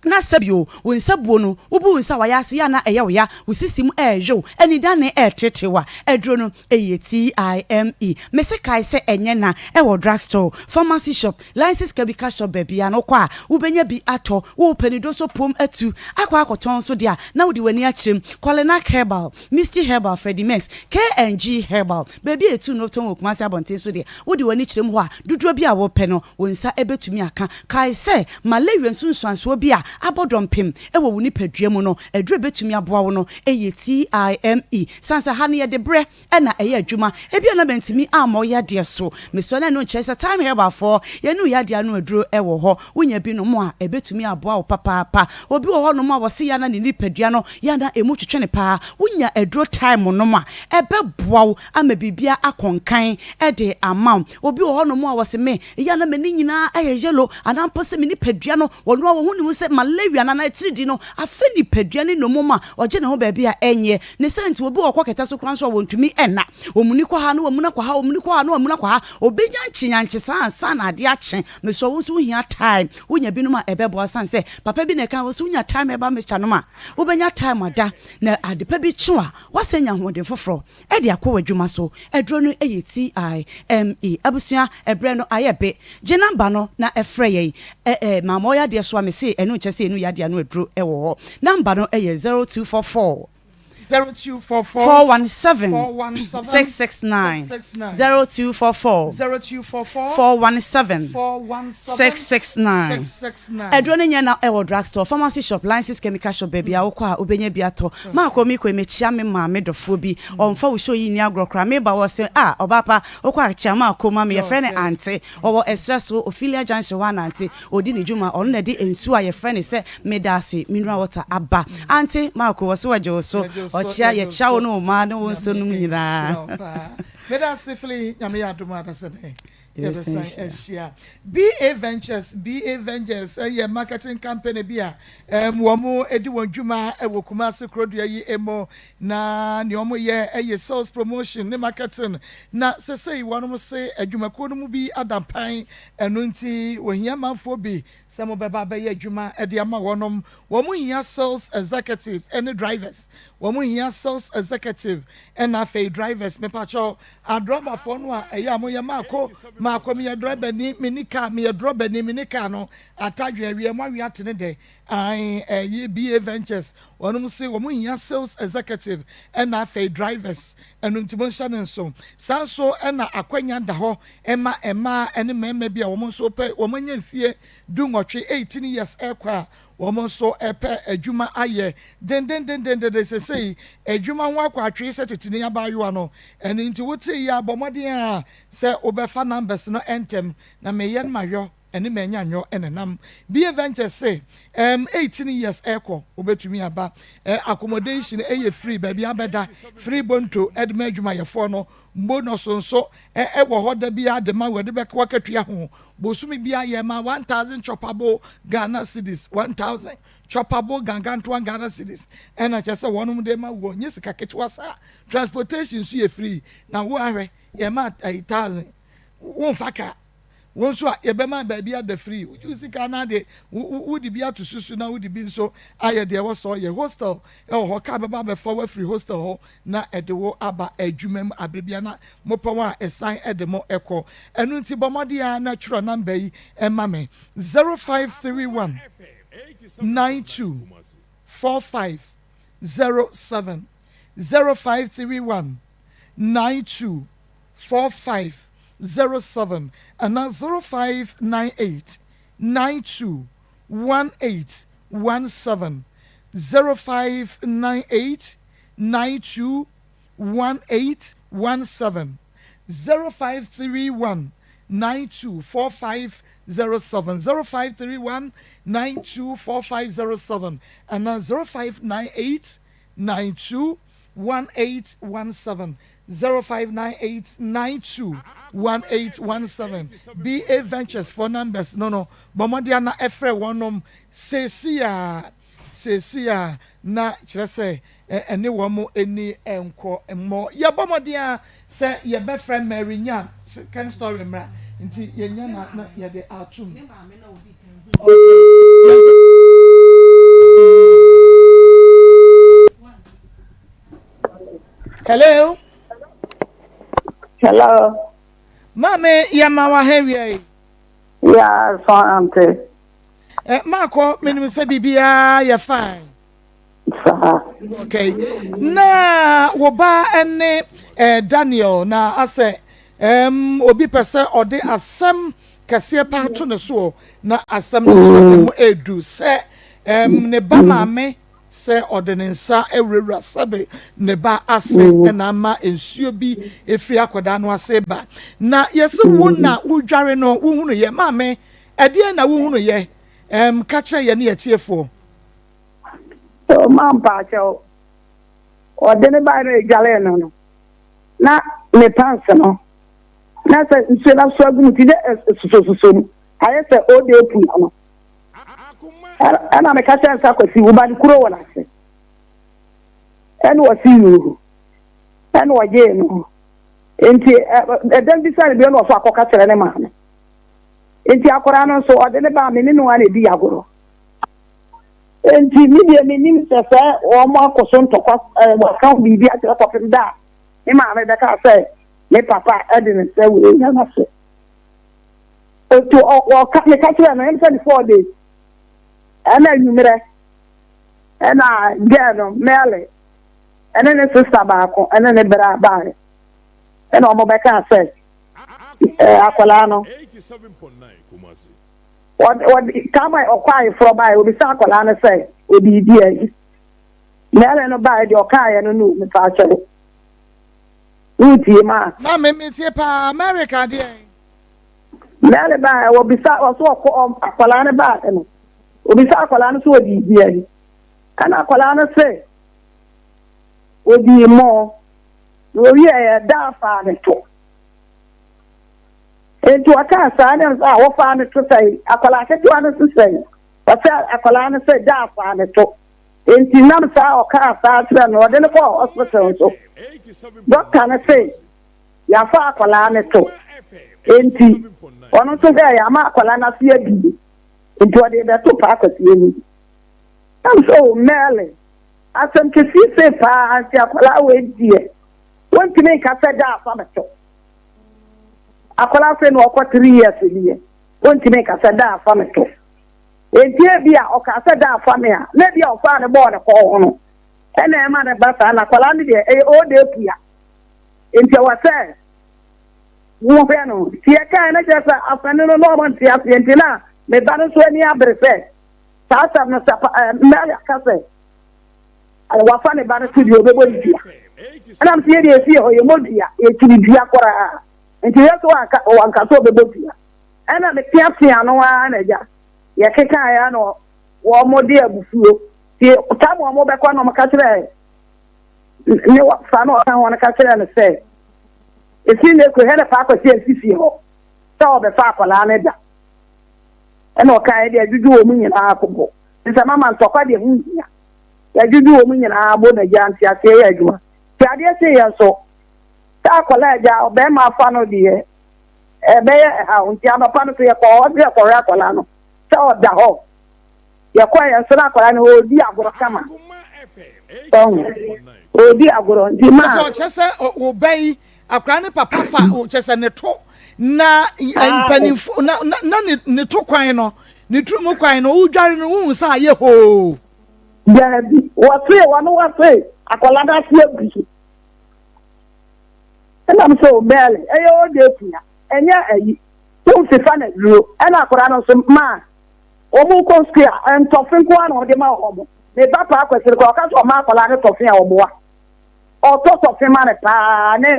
na sɛ bio wo nsabuo no, wobu wo nsa a wayɛ ase yɛ a na ɛyɛ wo ya, wo sisi mu ɛrewe wo, anidane ɛreteetee wo a, aduro no ɛyɛ TIME. Mese kae sɛ ɛnyɛ na, ɛwɔ drug store, pharmacy shop, License chemical shop baabiara no wokɔ a wobɛnya bi atɔ, wopɛ ne doso pom atu akɔ akɔtɔn nso deɛ a na wode w'ani akyerɛ mu. Kɔlenak Herbal, Misty Herbal, Freddie Merx, KNG Herbal, baabi a yɛtu nnuro tɔn wɔ Kumasi abɔnten so deɛ wode w'ani kyerɛ mu hɔ a dodoɔ bi a wopɛ no wo nsa bɛtumi aka. Kae sɛ malaria nsunsuansoɔ bi a abɔ dɔmpem wɔ wo nipadua mu no aduro a ɛbɛtumi aboa wo no yɛ TIME. Sane sɛ ha no yɛde berɛ na ɛyɛ adwuma. Ebia na mantumi ammɔ wo yadeɛ so. Mesua na ɛno nkyerɛ sɛ Time Herbalfoɔ, yɛne wo yadeɛ ano aduro wɔ hɔ. Wonya bi nom a, ɛbɛtumi aboa wo papaapa. Obi wɔ hɔnom a wɔse yɛ a na ne nipadua no yɛ a na ɛmu twetwe no paa. Wonya aduro Time nom a, ɛbɛboa wo ama biribiara akɔ nkan de ama wo. Obi wɔ hɔnom a wɔse me, ɛyɛ a na m'ani nyinaa ayɛ yellow anaa mpo sɛ me nipadua no, wɔno a wɔhu ne ho sɛ malaria no anaa atiridii no afa nipadua no nnommum a ɔgye ne ho baabi a ɛnyɛ. Ne saa nti, obi wɔ hɔ kɛtɛ so koraa nso a wɔntumi nna. Wɔmuni kɔ ha na wɔamuna kɔ ha, wɔmuni kɔ ha na wɔamuna kɔ ha. Ɔbɛnya nkyenyankye saa ansa na adeɛ akye. Mesrɛ wo nso wohia time. Wonya binom a ɛbɛboa sane sɛ papa bi na ɛka wɔ sɛ wonya time ɛba mixture nom a, wobɛnya time ada na ade pa bi kye wo a, woasan anya ahoɔden foforɔ de akɔ w'adwuma so. Aduro no yɛ TIME. Abusua, ɛberɛ no ayɛ be. Gye number no na frɛ yɛn. Ɛ ɛ Maame ɔyɛ adeɛ so a mese ɛno nkyɛ sɛ yɛnu yadeɛ ano aduro wɔ hɔ. Number no yɛ 0244. 0244 417 417 669 669 0244 0244 417 417 669 669. Aduro no nyɛ na ɛwɔ drug store, pharmacy shop, license chemical shop baabi a wokɔ a wobɛnya bi atɔ. Maakɔ mekɔ yi mekyia me maame dɔfoɔ bi ɔmfa wo show yi nni agorɔ koraa meba hɔ ɔse ah ɔbaa pa wokɔ a kyia maakɔ ma me yɛfrɛ no Ante ɔwɔ ɛserɛ so Ophelia junction hɔ a na Ante ɔdi ne dwuma ɔno na ɛde nsuo a yɛfrɛ no sɛ Medaase mineral water aba Ante Maako ɔse ɔgye wo so Yɛgye wo so, ɔkyea yɛgye wo yɛkyea so. wo ne wo mma ne wo Nyame nsenom nhyira nyinaa. wo paa. Medase Fili, Nyame yɛ adom a dasɛ bɛn Yɛbɛsan yɛbɛsan ahyia. ahyia. BA Ventures, BA Ventures yɛ marketing company bi a um, wɔn di wɔn dwuma wɔ Kumasi kurodua yi mu na nea wɔn yɛ yɛ sales promotion ne marketing na sesei wɔn se adwumakuo no mu bi ada mpan ɛno nti wɔhia manfoɔ bi Sɛ mobɛba abɛyɛ adwuma de ama wɔnom, wɔn hia sales executives ne drivers. Wɔn hia sales executive ɛna afei drivers. Mepakyɛw, adrɔbafoɔ no a ɛyɛ a moyɛ maako maako, meyɛ drɔbani, menni car, meyɛ drɔbani, menni car no, atadwe awie, moawe atene dɛ. Ae, ɛyi BA Ventures, wɔnom se wɔn hia sales executive ɛna afei drivers. Ɛno nti monhyɛ no nso. Saa nso na akwanya da hɔ ma mmaa ne mmarima bi a wɔn nso pɛ, wɔn anya mfie dunwɔtwe, 18 years, rekɔ a wɔn nso pɛ adwuma ayɛ dendendendenden. Sesei adwuma ho akɔ atwee sɛ tete ni abaayewa no. Ɛno nti wotee yi a, bɔ mmɔden ara sɛ wobɛfa numbers no ntɛm na meyɛ no mayɔ ɛne manya nyɔ ɛnenam. BA Ventures se ɛɛm 18 years ɛkɔ wobɛtumi aba. Ɛ accommodation ɛyɛ free, baabi abɛda free bonto ɛde ma adwumayɛfoɔ no. Bonus nso ɛ ɛwɔ hɔ da biara de ma wɔde bɛka wakatua ho. Bosome biara yɛma 1000 choppable Ghana cedis, 1000 choppable gangantoa Ghana cedis ɛna kyerɛ sɛ wɔnom de ma woɔ, nyɛ sika ketewa saa. Transportation nso yɛ free na wo ahwɛ yɛma ɛyi 1000 womfa car. Wo nso a, yɛbɛma baabi ada free. Wogye wo sika na de wode bi ato susu na wode bi nso ayɛ deɛ ɛwɔ sɛ ɔyɛ. Hostel wɔ hɔ, car bɛba abɛfa wo afiri hostel hɔ na ɛde wo aba adwuma mu abere biara na mopɔn a ɛsan de mo kɔ. Ɛno nti bɔ mmɔden ara na twerɛ number yi ma me, 0531 92 45 07, 0531 92 4507 anaa 0598 92. 18 17, 0598 92 18 17, 0531 92 45 07, 0531 92 45 07 anaa 0598 92 1817, 0598 92 1817. BA Ventures foɔ numbers no no, bɔ mmɔden ara na frɛ wɔnom seesei ara, seesei ara na kyerɛ sɛ ɛne wɔn ani nkɔ mmɔ. Yɛbɔ mmɔden ara sɛ yɛbɛfrɛ Mary Nyan, second story mmra, nti yɛnya no a na yɛde atom. Okay, yɛnkɔ. Hello. Hello. Maame yɛma wa ha wia yi. Ya so ante. Eh, maakɔ menim sɛ biribiara yɛ fine. Saa. Okay. Na wo ba ne eh, Daniel na asɛ um, obi pɛ sɛ ɔde asɛm kɛseɛ paa to ne soɔ na asɛm no nso mm. emu edu sɛ um, ne ba maame sɛ ɔde ne nsa awurawura sɛbe ne ba ase mm. na ama nsuo bi efiri akwadaa no ase ba na yɛsɛ wo na wodware no wohunu yɛ maame ɛdeɛn na wohunu yɛ um, ka kyerɛ yɛ ne yɛtiefoɔ. So ma mpaakyɛw, ɔde ne bae no edwaree no no, na ne pants no, na sɛ nsuo no aso agu mu ti dɛ ɛsosɔsosɔ mu, ayɛ sɛ ɔde epu no. Ɛna meka kyerɛ nsa kwasi, wo ba no kuro wɔ n'ase. Ɛna ɔsi yuu, ɛna ɔgyee no. Nti ɛdɛm bisa no bio na ɔso akɔka kyerɛ ne maame. Nti akwadaa no nso ɔde ne baa me ne no a na edi agorɔ. Enti me deɛ mennim sɛ sɛ wɔn akɔ so ntɔkwa ɛɛ wɔaka ho biribi akyerɛ kɔpem da a me maame bɛka sɛ me papa de ne nsa awura n'ase. Otu ɔka meka kyerɛ no ɛm sɛ ne 4 days ɛna anwummerɛ ɛna girl no Mary ɛne ne sister baako ɛne ne bra baeɛ ɛna wɔn bɛka sɛ ɛɛ akwadaa no. Wɔde, wɔde, tam a ɔkɔ ayeforɔ baeɛ, ɔbisaa akwadaa no sɛ, ɔdii deɛn? Mary no baeɛ, deɛ ɔkaeɛ no no, mepaakyɛw. Woretie ma? Na me, metie paa. Mary kaa deɛn? Mary baeɛ, wɔbisa, ɔso ɔkɔ, ɔ, akwadaa no baeɛ no, ɔbisaa akwadaa no sɛ ɔdii deɛn? Ɛna akwadaa no se, ɔdii mo. Na ɔwieɛ, daa faa ne to. Enti ɔkaa saa ne a wɔfaa no to sɛn? Akwadaa ketewa no so sɛn? Ɔsɛ akwadaa no sɛ gya afaa ne to. Enti nam saa a ɔkaa saa kyerɛ no, ɔde no kɔɔ hospital nso. Dɔkta no se yɛafa akwadaa no to. Enti ɔno nso hwɛɛ yɛ ama akwadaa no ase abie. Enti ɔde rebɛto Paa Kwasi anim. Nam sɛ o Mɛɛle, asɛm kɛsie sei paa nti akwadaa wei deɛ, wontumi nka sɛ gya afa me to. Akwadaa afei na ɔkɔ 3 years nie, ɔntumi nka sɛ da afa me to. Enti ebi a ɔkaa sɛ da afa me a, na ebi a ɔfaa ne bɔɔ ne kɔn ho no ɛna ɛma ne ba saa. Na akwadaa no deɛ ɛyɛ ɔɔda apua, enti ɛwɔ sɛ wohwɛ no. Nti yɛkae no kyerɛ sɛ afɛne no na ɔmo nte aseɛ. Nti na me ba no nso ani abere sɛ saa asɛm no sɛ Mary aka sɛ wafa ne ba no so deɛ ɔbɛbɔ ne dua. Ɛnam sɛ yɛdeɛ ɛfie hɔ yɛmmɔ dua, yɛkyiri dua koraa, nti yɛ so wanka wanka sɛ ɔbɛbɔ dua. Ɛna meteatea no ara na agya yɛkekaeɛ na wɔn de abufuo nti tam wɔn bɛkɔ na wɔn ka kyerɛ ne fa na ɔka ho no ka kyerɛ no sɛ ɛfiri ne kuro hɛ ne fa akɔsi ansi fie hɔ sɛ ɔbɛfa akwadaa no da. Ɛna ɔkaeɛ deɛ adwudwo wɔn nyinaa kɔbɔ sɛ mama ntɔkwa deɛ ho nhia, yɛdwodwo wɔn nyinaa bo na agya nteaseɛ yɛ adwuma. Nti adeɛ kye yɛn so sɛ akwadaa agya ɔbarima afa no deɛ ɛbɛyɛ ɛhaw. Nti anɔpa no so yɛkɔɔ hɔ sɛ yɛkɔhwɛ akwadaa no sɛ ɔda hɔ. Yɛkɔɔ yɛn so na akwadaa no ɔredi agorɔ kama. Ɔho ɔredi agorɔ nti maa. Sɛ ɔkyerɛ sɛ wo ba yi akwadaa ne papa fa kyerɛ sɛ ne to na mpanimfo na na ne to kwan no ne turu mu kwan no wodware no wohu sɛ ayɛ hoo. Daabi, wɔse wɔne wɔse akwadaa no ase abu. Ɛna m sɛ o Mɛɛle, ɛyɛ o de apua, ɛnyɛ ayi, womfefa no aduro. Ɛna akwadaa no nso maa. Wɔn kɔ sukuu a, ntɔfe nko ara na wɔde ma wɔn. Me ba paa Kwasi no koraa, ɔka sɛ ɔma akwadaa no tɔfe a ɔboa. Ɔtɔ tɔfe ma no paa ne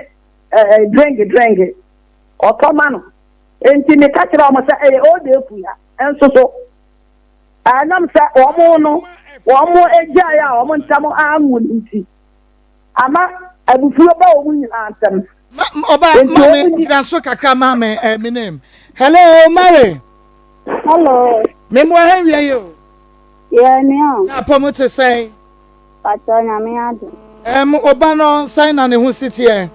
ɛɛ drenge drenge. Ɔtɔ ma no. Enti meka kyerɛ wɔn sɛ ɛyɛ old epua nso so. Ɛnam sɛ wɔn no wɔn gyae a wɔn ntam anwo no nti, ama abufuo ba wɔn nyinaa ntam. Ɔba maame gyina so kakra maame eh, me name. Hello Mary. Hello. Mmoa ha wia yi o. Yɛ nua o. Na apɔm te sɛn? Pakyɛw Nyame adom. Ɛm oba no sɛn na ne ho si teɛ?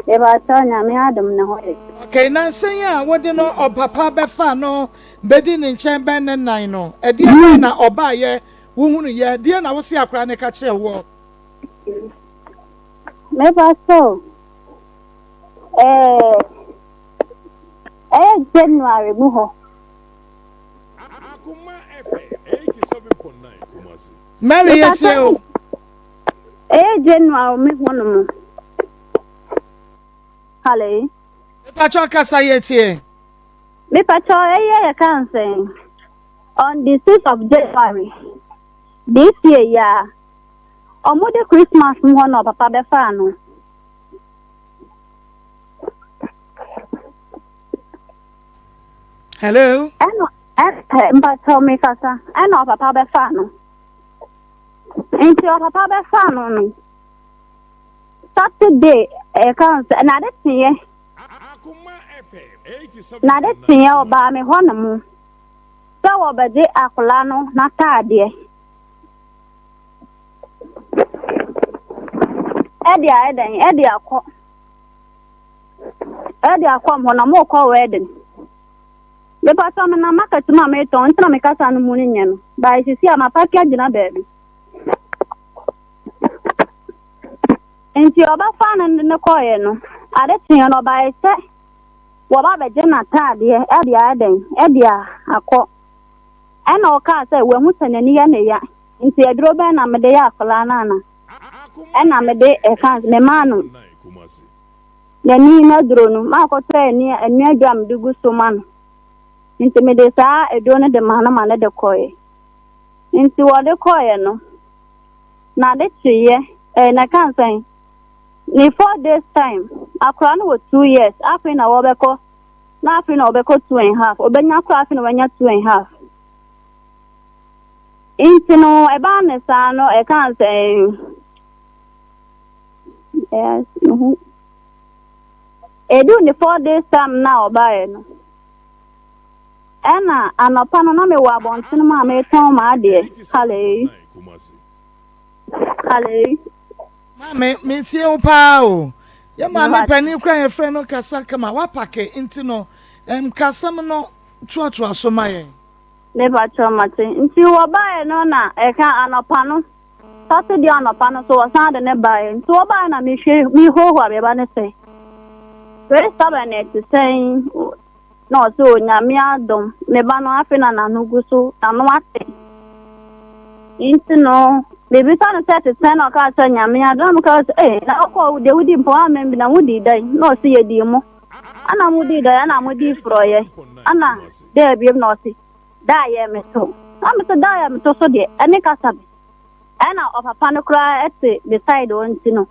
Mepakyɛw Nyame adom ne ho ye. Okay, nansa yi a wode no ɔpapa bɛfaa no bedi ne nkyɛn bɛn ne nan no, ɛdeɛ bɛn na ɔbaayɛ wohunu yɛ, deɛ na wose akwadaa no ka kyerɛ woɔ? Mepakyɛw, ɛɛ ɛyɛ January mu hɔ. Mary yɛ tie o. Ɛyɛ January mi hɔ nom. Hello. Mepakyɛw kasa yɛ tie. Mepakyɛw ɛyɛ yɛ kan sɛn on the 6th of January this year ya. Ɔmo de Christmas mu hɔ na ɔpapa bɛfaa no. Hello. Ɛna ɛ mpakyɛw mi kasa ɛna ɔpapa bɛfaa no. Nti ɔpapa bɛfaa no no Saturday ɛka sɛ na ade kyeeɛ na ade kyeeɛ ɔbaa me hɔ nom sɛ wɔbɛgye akwadaa no n'ataadeɛ ɛde ayɛ dɛn ɛde akɔ ɛde akɔ hɔ na mokɔ wedding. Mepatɔ me nam market mu a metɔn nti na me kasa no mu no nyɛ no. By sisi a mapaki agyina baabi. Nti ɔbɛfa no de no kɔeɛ no, ade kyeeɛ no ɔbaeɛ sɛ wɔba abɛgye n'ataadeɛ de ayɛ dɛn de akɔ. Ɛna ɔkaa sɛ wahu sɛ n'ani yɛ ne ya nti aduro bɛn na mede yɛ akwadaa no ana? Ɛna mede ɛka memaa no N'ani no aduro no, makɔtɔ ani ani aduro a mede gu so ma no. Nti mede saa aduro no de maa no ma no de kɔeɛ. Nti wɔde kɔeɛ no, na ade kyeeɛ, ɛɛ na ɛka nsɛn, ne four days time, akwadaa no wɔ two years, afei na wɔbɛkɔ, na afei na wɔbɛkɔ two and half, ɔbɛnya koraa afei na wanya two and half. Nti no, ɛbaa ne saa no, ɛka nsɛn, Yes, mehu. Edu ne four days time na ɔbaeɛ no, ɛna anɔpa no na mewɔ abɔnten mu a meretɔn m'adeɛ. Halei. Halei. Maame, metie wo paa o. Yɛ maame panin kora yɛfrɛ no kasa kama wapake nti no nkasɛm no toatoa so ma yɛn. Mepakyɛw mate. Nti wɔbaeɛ no na ɛka anɔpa no Saturday anɔpa no so wɔsan de no baeɛ. Nti wɔbaeɛ na mehwɛ mehoahoa me ba no sɛ Christabel na ɛte sɛn na ɔsɛ Onyame adom me ba no afei na n'ano gu so n'ano ate. Nti no mebisa no sɛ ɛte sɛn na ɔkaa sɛ Nyame adom na mekaa sɛ ee na wokɔ deɛ wodi mpo woammɛn bi na wodii dɛn na ɔse yɛdii mo ana modii dɛn ana modii forɔeɛ ana dɛ biom na ɔse Da a yɛ me to. Na me so da a yɛ me to so deɛ ɛne kasa bi. Ɛna ɔpapa no koraa ɛte me side hɔ nti no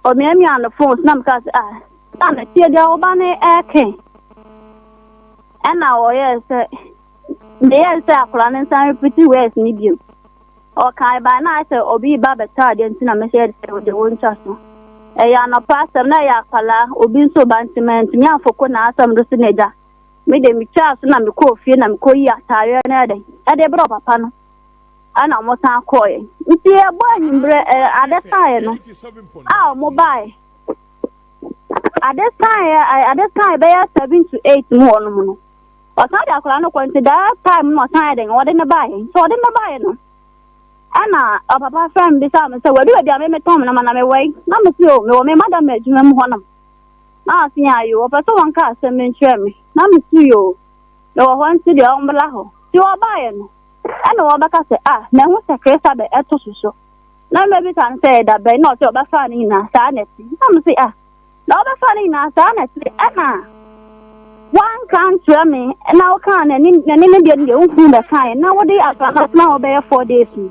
ɔmiamia no phone so na me kaa sɛ ah na me tie deɛ ɔba no ɛɛke. Ɛna ɔyɛɛ sɛ meyɛɛ sɛ akwadaa no nsan repeat words no bio. Ɔkae baa na ayɛ sɛ obi reba abɛtɔ adeɛ nti na mehyɛ sɛ ɔde wɔntwa so. Ɛyɛ anɔpa asɛm na ɛyɛ akwadaa obi nso ba nti mantumi amfoko n'asɛm do so n'agya. Me de, mitwaa so na mekɔɔ fie na mekɔyii ataareɛ no ɛdɛn ɛde brɛɛ papa no ɛna wɔn san kɔɔɛ. Nti ɛbɔ anwummerɛ ɛ ade saeɛ no a wɔn baeɛ ade saeɛ ade saeɛ bɛyɛ 7 to 8 mu hɔ nom no ɔsan de akwadaa no kɔ nti that time no ɔsan yɛ dɛn ɔde ne baeɛ nti ɔde ne baeɛ no ɛna ɔpapa frɛ me bisa me sɛ wadu baabi a me metɔn me nɔma na mewɔ yi na me se o mewɔ me madam adwuma mu hɔnom Na ɔse ayo ɔpɛ sɛ wɔnka asɛm bi nkyerɛ me. Na me se yoo, mewɔ hɔ nti deɛ ɔmmra hɔ. Nti ɔbaeɛ no, ɛna ɔbɛka sɛ ah, mahu sɛ Christabel ɛto so so. Na mebisa no sɛ ɛda bɛn, na ɔse ɔbɛfaa ne nyinaa saa na ɛte. Na me se ah, na ɔbɛfaa ne nyinaa saa na ɛte. Ɛna Woanka ankyerɛ me na wokaa n'ani n'ani ne deɛ no deɛ wohuu bɛkaeɛ na wode akwadaa no atena hɔ bɛyɛ 4 days no.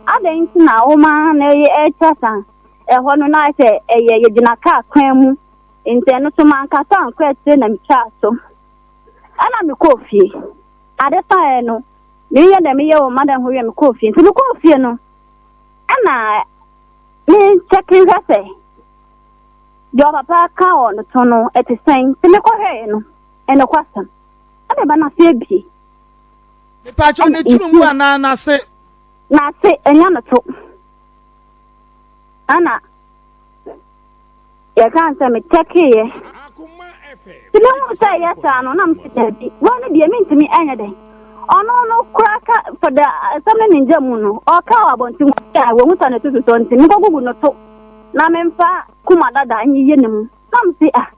Adɛn nti na woma na ɛyɛ ɛkyɛ saa? Ɛhɔ no na ayɛ sɛ ɛyɛ yɛgyina kaa kwan mu nti ɛno so mankasa ankɔ akyire na metwaa so. Ɛna mekɔɔ fie. Ade saeɛ no meyɛ dɛ meyɛ wɔ madam hɔ wie mekɔɔ fie. Nti mekɔɔ fie no ɛna me kyɛke hwɛ sɛ deɛ ɔpapa ka wɔ no to no ɛte sɛn. Nti mekɔhwɛeɛ no ɛnokwasɛm ɛna ɛba n'ase abie. Mepatwo ne tunu mu anaa n'ase? N'ase, ɛnya no to. Ɛna yɛka sɛ mekyɛkeeɛ. Nti mehu sɛ ɛyɛ saa no na mese daabi, wei no deɛ mentumi ɛnyɛ dɛn. Ɔno no koraa ka fɔda asɛm no ne ngya mu no, ɔka wɔ abɔnten hɔ a wɔhu sɛ ne to sosɔ nti menkɔgugu no to na memfa kuma dada nyeyɛ ne mu. Na mese ah,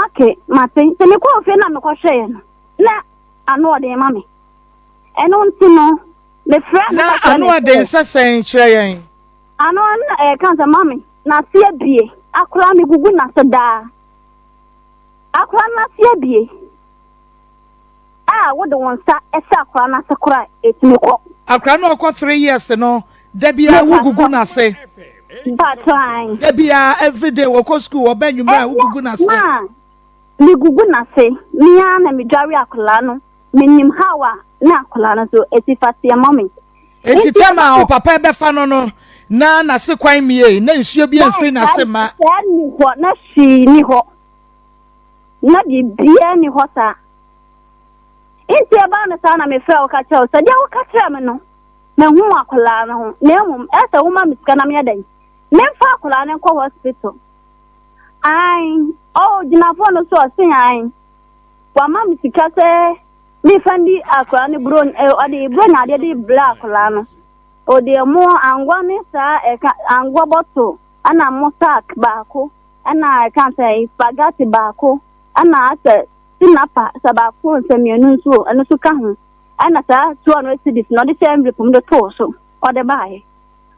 okay, mate. Nti mekɔɔ fie na mekɔhwɛeɛ no, na ano ɔden ma me. Ɛno nti no, mefrɛ no Na ka kyerɛ ano no ɔden sɛ sɛ sɛn kyerɛ yɛn? Ano na ɛka sɛ mame n'ase abie akora megugu n'ase daa akora n'ase abie a wode wo nsa hyɛ akora n'ase kora a ɛtumi kɔ. Akora no ɔkɔ 3 years no, da biara wogugu n'ase? Mpatran. Da biara, everyday wɔkɔ school, wɔba anwummerɛ a wogugu n'ase? Ma megugu n'ase, me ara na medware akwadaa no, menim how a na akwadaa no so esi fa teɛ ma me. Enti tɛm a ɔpapa bɛfa no no, na n'ase kwan mmie, na nsuo bi amfiri n'ase mma? Saa nni hɔ, na hwee nni hɔ, na biribiara nni hɔ saa. Nti ɛbaa no saa na mefrɛ wo ka kyerɛ wo sɛ deɛ woka kyerɛ me no, mahu akwadaa no ho, na mmom ɛsɛ sɛ woma me sika na meyɛ dɛn? Memfa akwadaa no nkɔ hospital. Ae, ɔgyina phone no so ɔse ae, wama me sika sɛ mefa ndi akwadaa no buro, ɔde buronya adeɛ de brɛ akwadaa no. Ɔde ɛmo angwa ne saa ɛka angwa bottle ɛna mo sack baako ɛna ɛka sɛ spaghetti baako ɛna asɛ tinapa sɛ baako sɛ mmienu nso ɛno nso ka ho ɛna saa 200 cedis na ɔde hyɛ envelope mu de too so ɔde baeɛ.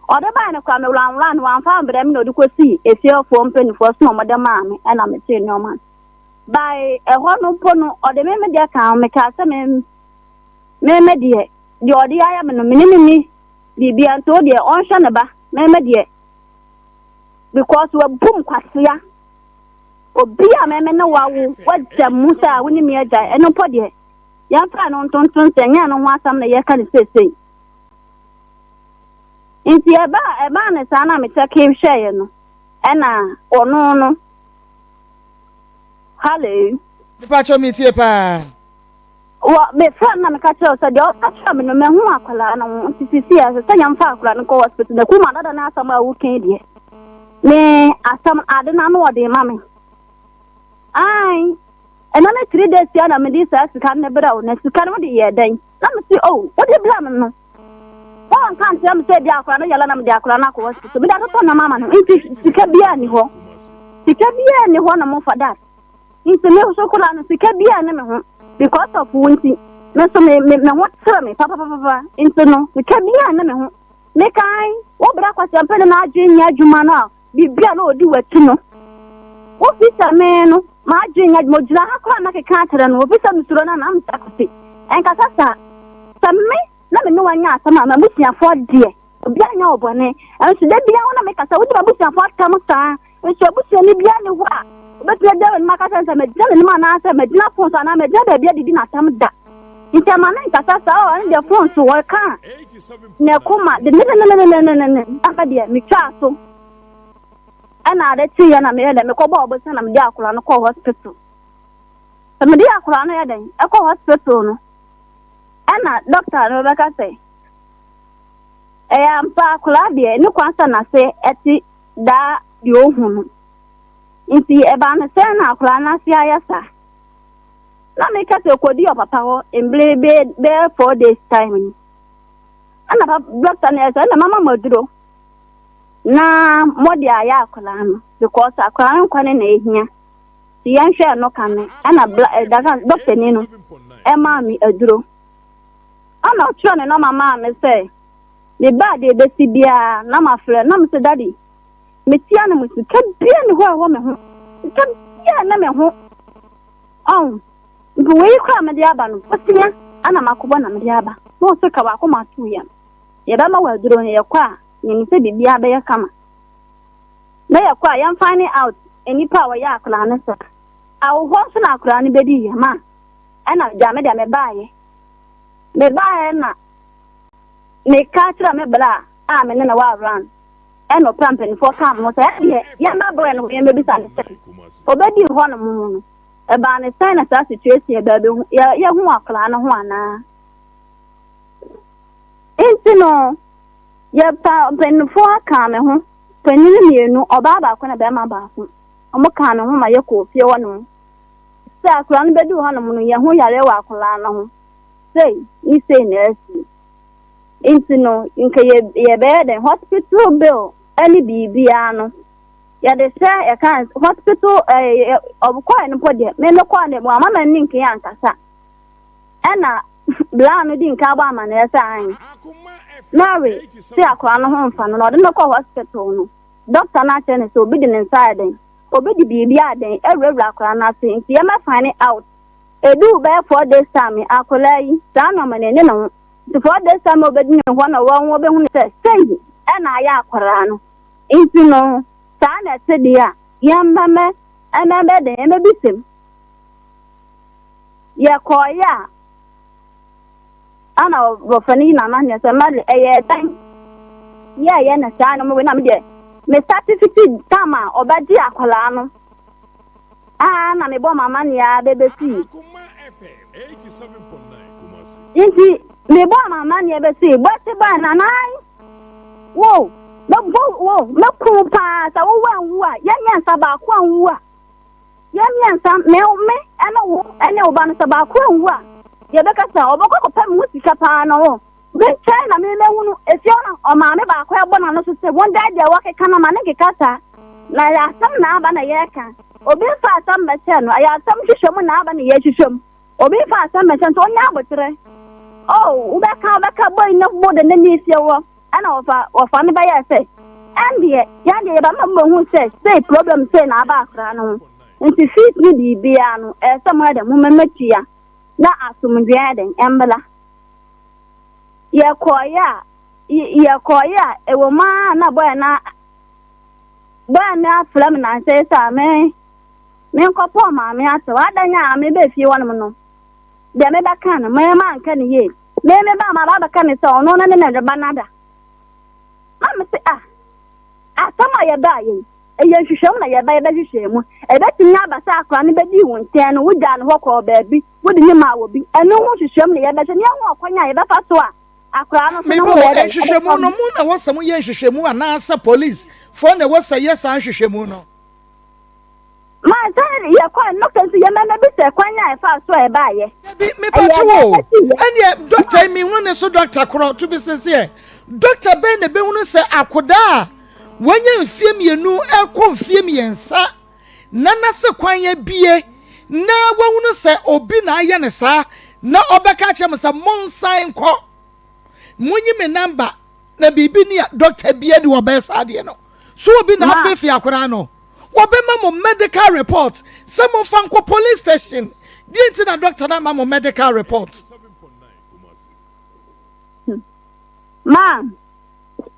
Ɔde baeɛ no koraa mewurawura no wamfa ambrɛ me na ɔde kɔsii efiefoɔ mpanimfoɔ so na wɔde maa me ɛna metee nneɛma no. Bae ɛhɔ no mpo no ɔde me me deɛ ka ho mekaa sɛ me me me deɛ deɛ ɔde ayɛ me no me ne ne ni biribia nti wo deɛ ɔnhwɛ ne ba me me deɛ because wabum kwasea obi a me me ne wawo wagya mu sɛ a wo ne me agya ɛno mpo deɛ yɛmfa no ntonto nsɛ nyɛ no ho asɛm na yɛka no seesei nti ɛbaa ɛbaa ne saa na mekyɛke hwɛeɛ no ɛna ɔno no hello. Mepakyɛw metie paa. Wɔ mefrɛ no na meka kyerɛ wo sɛ deɛ ɔka kyerɛ me no mahu akwadaa no ho nti sisi ɛsɛ sɛ yɛmfa akwadaa no nkɔ hospital na kuma dada no asɛm a woka deɛ me asɛm ade no ano ɔde ma me ai ɛno ne 3 days ya na mede saa sika no brɛ wo na sika no wode yɛ dɛn na mese oh wode brɛ me no wɔnka nkyerɛ me sɛ bi akwadaa no yɛlɛ na mede akwadaa no akɔ hospital mede atotɔ nam ama no nti sika biara ni hɔ sika biara ni hɔ na mo for that nti me nso koraa no sika biara ne me ho because of wo nti me nso me me me ho kyerɛ me papapapa nti no sika biara ne me ho mekan wo bra kwasiampɛ ne n'adwene nyɛ adwuma no a biribi a na ɔdi w'akyi no wofi sɛ me no m'adwene nyɛ adwuma ogyina ha koraa na keka akyerɛ no ofi sɛ mesuro no anam sɛ akosi ɛnkasa saa sɛ me na me ne wanya asɛm a m'abusuafoɔ deɛ obi anya wɔ bɔne nso da bia wo na meka sɛ wode m'abusuafoɔ atam saa nso abusuani bia ne hɔ a obɛtumi agyina w'anim aka sɛ sɛ magyina n'anim anaasɛ magyina phone so anaa magyina baabi adidi n'atam da nti ama ne nkasa saa ɔ ɛno deɛ phone so wɔka na ɛkoma de nenenenenenene ama deɛ metwaa so ɛna ade kyeeɛ na meyɛ dɛ mekɔbɔɔ ɔbosa na mede akwadaa no kɔɔ hospital sɛ mede akwadaa no yɛ dɛn ɛkɔ hospital no ɛna doctor no bɛka sɛ ɛyɛ ampa akwadaa deɛ ne kwan sɛ n'ase ɛte daa deɛ ohu no nti ɛbaa no sɛ na akwadaa n'ase ayɛ saa na meka sɛ kɔdi ɔpapa hɔ mbere bɛyɛ 4 days time ni ɛna doctor no yɛ sɛ ɛna mama mo aduro na mɔde ayɛ akwadaa no because akwadaa no nkwa ne na ehia nti yɛnhwɛ no ka me ɛna bla ɛdaka doctor ni no ɛmaa me aduro ɛna ɔtwerɛ ne nɔma maa me sɛ me baa deɛ ebesi biara na ma frɛ na me sɛ daddy metia no mo sika bia ne hɔ a ɛwɔ me ho sika bia ne me ho. Ɔn, mpo wei koraa a mede aba no, bosea na makɔbɔ na mede aba. Na ɔse ka w'akoma to wo yam. Yɛbɛma wo aduro no, yɛkɔ a, nim sɛ biribiara bɛyɛ kama. Na yɛkɔ a, yɛn find out nnipa a wɔyɛ akwadaa no saa. Awohɔ nso na akwadaa no bɛdi yɛn a, ɛna gya me deɛ mebaeɛ. Mebaeɛ na meka kyerɛ me bra a me ne no wɔ around. Ɛna ɔpɛ a mpanimfoɔ kaa me ho sɛ ɛdeɛ yɛmmɛbrɛ no yɛmmɛbisa no sɛ ɔbɛdii hɔ nom no ɛbaa ne sɛn na saa situation yɛ baabi ho yɛhu akwadaa no ho anaa. Nti no yɛpa mpanimfoɔ kaa me ho panin mmienu ɔbaa baako na bɛrima baako wɔn kaa me ho ma yɛkɔɔ fie hɔ nom sɛ akwadaa no bɛduu hɔ nom no yɛho yareɛ wɔ akwadaa no ho sei ne sei na asi. Nti no, nka yɛ yɛbɛyɛ dɛn? Hospital bill ne biribiara no, yɛde hyɛ yɛka hospital ɛɛ ɔkɔɛ no mpo deɛ, me mekɔɔ no wamma m'ani nka yɛ ankasa. Ɛna braa no di nka abɔ amanneɛ sɛ ae Mary se akwadaa no ho mfa no na ɔde no kɔɔ hospital no, doctor no akyerɛ no sɛ obi de ne nsa ayɛ dɛn, obi de biribi ayɛ dɛn awurawura akwadaa no ase nti yɛmɛ find out. Eduu bɛyɛ four days time akwadaa yi saa nneɛma no ɛne ne ho. Nti four days time a obedi ne hɔ na wɔn wɔbɛhu no sɛ sei ɛna ayɛ akwadaa no. Nti no saa na ɛte deɛ a yɛmmɛmɛ ɛmɛbɛ den ɛmɛbisa mu. Yɛkɔɔeɛ a ana wɔfɛ no yi nana neɛ sɛ mɛle ɛyɛ dɛn yɛɛyɛ no saa no mewei na medeɛ me certificate tam a ɔbɛgye akwadaa no a na mebɔ mama nea bɛbɛsii. Nti mebɔɔ m'amanneɛ bɛsii bɔte baa na nan wo mɛbɔ wo mɛku wo paa sɛ wowɔ anwu a yɛn mmiɛnsa baako anwu a yɛn mmiɛnsa me me ɛne wo ɛne wo ba no sɛ baako anwu a yɛbɛka sɛ ɔbɛkɔ akɔpɛ me ho sika paa no wo me nkyɛn na memɛhunu efie hɔ na ɔmaame baako ɛbɔ n'ano so sɛ wɔn gyae deɛ wɔkeka no ma ne nkeka saa na ɛyɛ asɛm na aba na yɛreka obi mfa asɛm mmɛkyɛ no ɛyɛ asɛm hwehwɛ mu na aba na yɛhwehwɛ mu Obi mfa asɛm mmɛhyɛ nti ɔnyɛ aboterɛ. Oh, wobɛka wobɛka boi ne bo de ne ne fie wɔ ɛna wɔfa wɔfa no bɛyɛɛ sɛ ɛndeɛ yɛn deɛ yɛba ma mobɛhu sɛ sei problem sei na aba akora no ho nti fees ne biribiara no ɛyɛ sɛ moyɛ dɛ momɛmɛtua na asomdwoeɛ ayɛ dɛn ɛmbla. Yɛkɔɔeɛ a yɛkɔɔeɛ a ɛwɔ mu ara na bɔyɛ na bɔyɛ no afrɛ me nansɛ sɛ a me Menkɔpɔɔ maame asɛm. Adan a mebaa fie hɔnom no, deɛ mebɛka no, me manka no yie. Me mebaa maba abɛka no sɛ ɔno ne ne ba no ada. Na mese ah, asɛm a yɛbaa yei, ɛyɛ nhwehwɛmu na yɛba yɛbɛhwehwɛ mu. Ɛbɛtumi aba sɛ akwadaa no bɛdii wo nkyɛn no, wogyaa no hɔ kɔɔ baabi, wode no maa obi. Ɛno ho nhwehwɛmu na yɛbɛhwɛ na yɛahu ɔkwan a yɛbɛfa so a akwadaa no so ne ho Mebɔ bɛyɛ dɛn, nhwehwɛmu ɛbɛtɔ no, no. mo na ɛwɔ sɛ moyɛ nhwehwɛmu anaasɛ police foɔ na ɛwɔ sɛ yɛ saa nhwehwɛmu no? Ma sɛ yɛkɔe no dɔkta nso yɛma mɛbisa kwan a ɛfaa so a ɛbaeɛ. Dabi mepakye wo ɛneɛ dɔkta yi mehunu ne so dɔkta korɔ to be sincere dɔkta bɛn na ɛbɛhunu sɛ akodaa a wanya mfie mmienu ɛkɔ mfie mmiɛnsa na nase kwan abie na wahunu sɛ obi na ayɛ ne saa na ɔbɛka akyerɛ mo sɛ monsan nkɔ monyi me namba na biribi ni a dɔkta bia ni wɔbɛyɛ saa adeɛ no so obi na afeefee akwadaa no wɔbɛma mo medical report sɛ momfa nkɔ police station deɛ nti na dɔkta no ama mo medical report. Ma.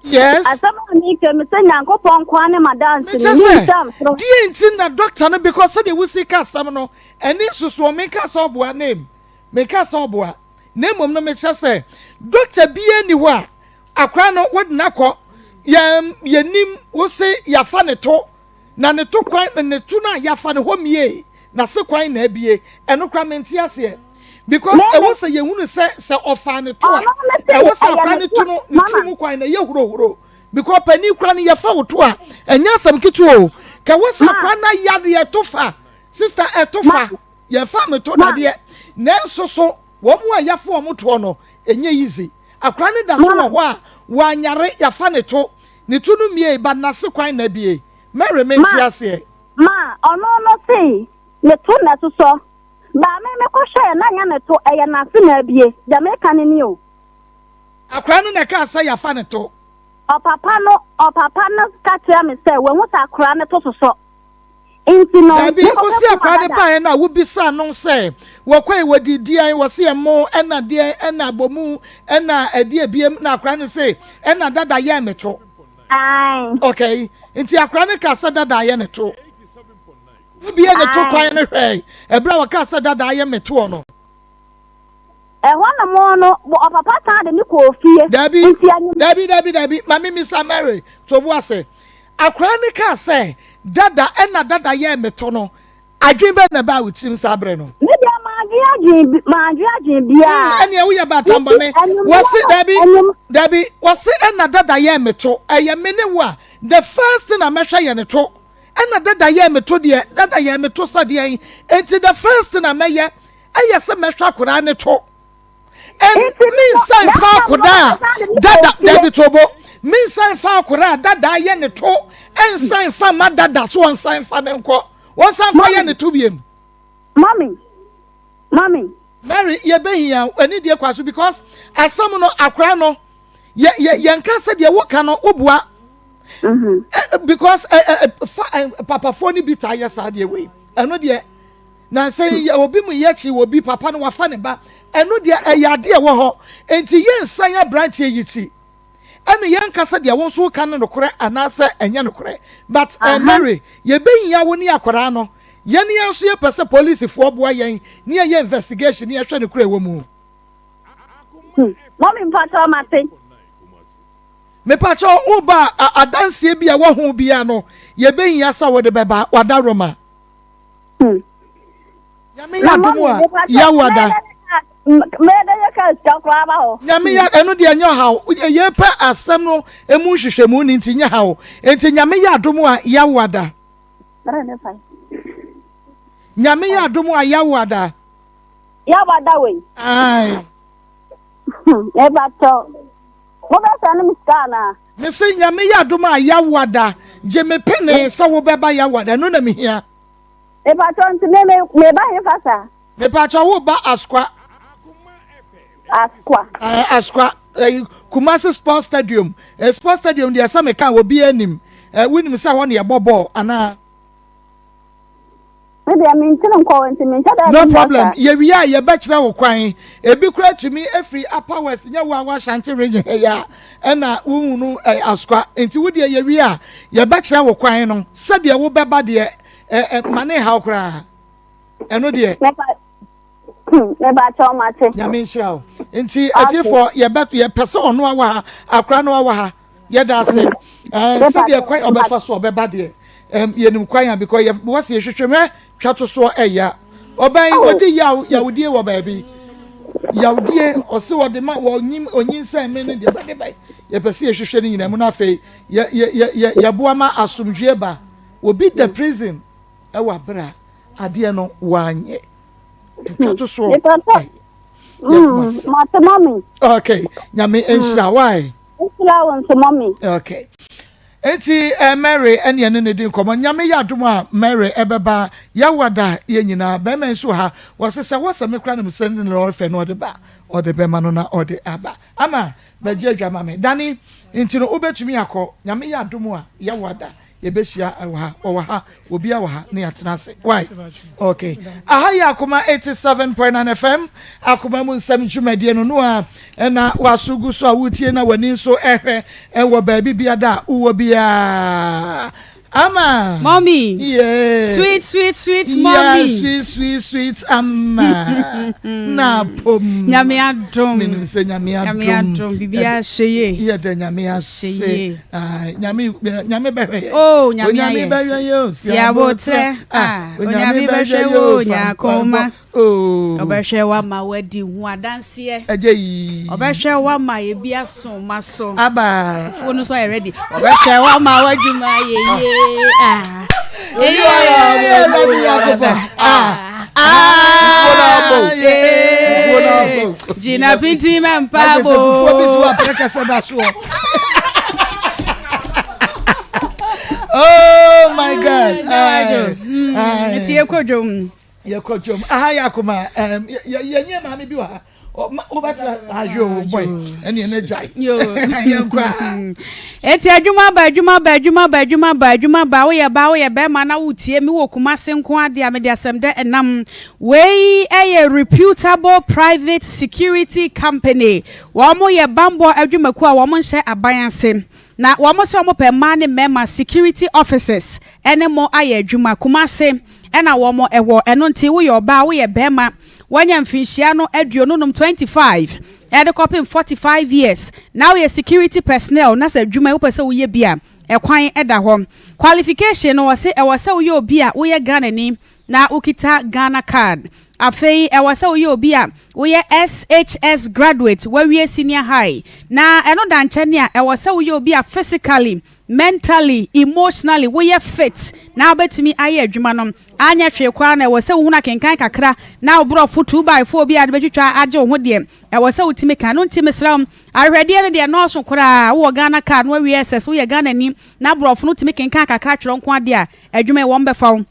Yes. Asɛm a meka mi sɛ Nyankopɔn nkoa ne m'adanse ni, me nsɛm soro. Deɛ nti na dɔkta no because sɛdeɛ wosi ka asɛm no ɛne nsusuo menka sɛ ɔboa name menka sɛ ɔboa na mmom no mekyerɛ sɛ dɔkta biara ni hɔ a Akora no wode no akɔ yɛn yɛnim wo se yafa ne to na ne to kwan ne to no a yafa no hɔ mie na se kwan na abie ɛno kora mente aseɛ because ɛwɔ sɛ yɛhunu sɛ sɛ ɔfaa ne to a ɛwɔ sɛ akora ne to no ne tiri mu kwan na ɛyɛ hurohuro because panin kora no yɛfa wo to a ɛnyɛ asɛm ketewa o ka ɛwɔ sɛ akora no ayadeɛ to fa sister ɛto fa yɛfa me to dadeɛ nanso so Wɔn a yɛafa wɔn toɔ no, ɛnyɛ easy. Akwadaa no da so wɔ hɔ a, wanyare, yɛafa ne to. Ne to no mmiei, but n'ase kwan na abue. Mary, mente aseɛ. Ma, ɔno no se ne to na ɛsosɔ, but me mekɔhwɛɛ na nyɛ ne to, ɛyɛ n'ase na abue. Deɛ meka no ni o. Akwadaa no na ɛkaa sɛ yɛafa ne to. Ɔpapa no, ɔpapa no ka kyerɛɛ me sɛ wahu sɛ akwadaa no to sosɔ. Nti no, Dabi, me wo papa se kuma akwadaa no dada. baeɛ no a wobisaa no sɛ wɔkɔe wɔdi deɛn, wɔse ɛmo ɛna deɛn ɛna abomu ɛna ɛdeɛ biem na akwadaa no se ɛna dada yɛɛ me to. Ae. Okay, nti akwadaa no kaa sɛ dada ayɛ ne to. Wobie ne to kwan no hwɛe ɛberɛ a wɔkaa sɛ dada ayɛ me toɔ no. Ɛhɔ nom no, ɔpapa san de me kɔɔ fie. Dabi, Nti anyim. dabi, dabi, dabi, ma me misa Mary to bo ase. Akwadaa no kaa sɛ, Dada, ɛna dada yɛɛ me to no, adwene bɛn na ɛbaa wo tirim saa berɛ no? Me deɛ mandwen adwene bi, mandwen adwene biara. Mm, ɛneɛ woyɛ Nti baatambɔne. anwummerɛ Wɔse, no, dabi, anyim. dabi, wɔse ɛna dada yɛɛ me to. Ɛyɛ me ne wo a, the first thing a mɛhwɛ yɛ ne to. Ɛna dada yɛɛ me to deɛ, dada yɛɛ me to sɛ deɛn? Enti the first thing a mɛyɛ, ɛyɛ sɛ mɛhwɛ akwadaa no to and me nsa nfa akwadaa a dada dabi to bo me nsa nfa akwadaa a dada ayɛ ne to nsa nfa ma dada so wɔn nsa nfa ne nkɔ wɔn nsa nfa yɛ ne to biem. Mami, mami. Mary yɛ bɛ hia ɛni deɛ kwa so because asɛm no akwadaa no yɛ yɛ yɛn ka sɛ deɛ woka no wobua mm-hmm. because ɛ ɛ fa papafoɔ no bi taa yɛ saa deɛ wei ɛno deɛ. Na sɛ yɛ obi mu yɛ kyi wɔ bi papa no wafa ne ba ɛno deɛ ɛyɛ adeɛ ɛwɔ hɔ nti yɛ nsan abranteɛ yi ti ɛne yɛ nka sɛ deɛ wo nso woka no nokorɛ anaasɛ ɛnyɛ nokorɛ but eh, Mary yɛbɛhia wo ne akwadaa no yɛne yɛn nso yɛpɛ sɛ polisifoɔ boa yɛn ne yɛyɛ investigation ne yɛhwɛ nokorɛ ɛwɔ mu. Hmm. Mɔmi mpakyɛw mate. Mepakyɛw wo ba a adanseɛ bi a wahu biara no yɛbɛhia sɛ wode bɛba wada Roma. Hmm. Nyame yɛ adom a yɛawo ada. Nyame yɛ ɛno deɛ nyɛ ɔhaw yɛpɛ asɛm no emu nhwehwɛmu ne nti nyɛ haw nti nyame yɛ adom a yɛawo ada. Nyame yɛ adom a yɛawo ada. Yɛawo ada wei. Ae. Ɛbatɔ. Mobɛsɛ no me sika anaa? Mese Nyame yɛ adom a Yawada gye me pene sɛ wobɛba Yawada ɛno na mehia. Mepakyɛw nti me me meba hefa saa? Mepakyɛw wo ba Askwa. Askwa. Ɛɛ Askwa ɛyi Kumasi Sports Stadium. Ɛ Sports Stadium deɛ sɛ meka obi anim. Ɛ wonim sɛ hɔ na yɛbɔ bɔɔl anaa? Me deɛ mentiri nkɔ hɔ nti menhyɛ da No nnim hɔ problem saa. yɛwie a yɛbɛkyerɛ wo kwan ebi koraa tumi firi upper west nyɛ wo a wɔ Ashanti region ha yi a ɛna wohunu eh, Asokwa nti wo deɛ yɛwie a yɛbɛkyerɛ wo kwan no sɛdeɛ wobɛba deɛ eh, eh, ma ne nhaw koraa ɛno deɛ Mepa mepa kyɛw mate. Nyame nhyira wo nti Okay. atiefoɔ yɛbɛ yɛpɛ sɛ ɔno awɔ ha akora no awɔ ha Yɛda ase. Eh, sɛdeɛ kwan ɔbɛfa so ɔbɛba deɛ, um, yɛnim kwan a because yɛ wɔsi yɛhwehwɛ mɛ twa to soɔ ɛya. Ɔbɛn oh. wɔdi yaw yawdie wɔ baabi. Yawdie ɔsi wɔde ma wɔnyim onyinsɛn me ne deɛ bɛde bɛ. Yɛpɛ sɛ yɛhwehwɛ ne nyinaa mu na afei yɛ yɛ yɛ yɛ yɛboa ma asomdwie ba. Obi da prison ɛwɔ abere a adeɛ no wanyɛ. Twa to soɔ. Mm, mate mami. Okay, nyame nhyira why. Nhyira wo nso mami. Okay. Enti eh, Mary ɛne ɛne ne di nkɔmmɔ. Nyame yɛ adom a Mary ɛbɛba yɛwada yɛ nyinaa. Bɛrima nso ha. Wɔse sɛ wɔsɛ me kora na mesɛ ne lɔre fɛ no ɔde ba. Ɔde bɛma no na ɔde aba. Ama bɛgye adwa ma me. Dani, nti no wobɛtumi akɔ. Nyame yɛ adom a yɛwada. Yɛbɛhyia wɔ ha, wɔwɔ ha, obiara wɔ ha na yɛatena ase. Why? Okay. Aha yɛ Akoma 87.9 FM, Akoma mu nsɛm dwumadie no no a ɛna waso gu so a wotie na w'ani nso ɛhwɛ ɛwɔ baabi biada a wowɔ biara. Ama. Mommy. Yeah. Sweet, sweet, sweet mommy. Yeah, sweet, sweet, sweet Ama. Na pom. Nyame adom. Menim sɛ nyame adom. Nyame adom. Biribiara hyɛ yie. Yɛda nyame ase. Nyame nyame bɛhwɛ yɛ. Oh nyame ayɛ. Onyame bɛhwɛ yɛ o. Si abotrɛ. Ah onyame bɛhwɛ wo nyakoma. Oh. Ɔbɛhwɛ wa ma wadi ho adanseɛ. Ɛgye yi. Ɔbɛhwɛ wa ma ebi aso ma so. Aba. Fufuo no so ayɛ ready. Ɔbɛhwɛ wa ma wadwuma ayɛ yie. Ah. Gyina pinti ma mpa bo. Oh my God. Nti yɛkɔ dwom. Yɛkɔ dwom. Aha yɛ akoma. Yɛnyɛ maame bi wɔ ha. Wobɛtena ahwɛ o boy ɛne ɛne gyae yɛn koraa. Eti adwuma ba adwuma ba adwuma ba adwuma ba adwuma ba woyɛ baa woyɛ bɛrima na wotie me wɔ Kumase nko adeɛ a mede asɛm dɛ ɛnam wei ɛyɛ reputable private security company wɔn yɛ bambɔ adwumakuo a wɔn nhyɛ aban ase na wɔn sɛ wɔn pɛ mmaa ne mmarima security officers ɛne mo ayɛ adwuma Kumase ɛna wɔn ɛwɔ ɛno nti woyɛ ɔbaa woyɛ bɛrima Wanya mfinhyia no aduonunum, 25, de kɔpem 45 years, na woyɛ security personnel na sɛ adwuma yi wopɛ sɛ woyɛ bi a, ɛkwan da hɔ. Qualification no wɔse ɛwɔ sɛ woyɛ obi a woyɛ Ghanani na wokita Ghana card. Afei ɛwɔ sɛ woyɛ obi a woyɛ SHS graduate, wawie senior high. Na ɛno da nkyɛne a, ɛwɔ sɛ woyɛ obi a physically Mentally, emotionally woyɛ fit na wobɛtumi ayɛ adwuma no. Anyɛ hwee koraa no, ɛwɔ sɛ wohunu akenkan kakra na wo borɔfo two by four bi a wode bɛtwitwa agye wo ho deɛ, ɛwɔ sɛ wotumi ka. Ɛno nti mesrɛ wo, ahwehwɛdeɛ no deɛ ɛnnɔɔso koraa. Wowɔ Ghana card na woawie SS, woyɛ Ghanani na borɔfo no wotumi kenkan kakra twerɛ nko ara deɛ a, adwuma yi wɔbɛfa wo.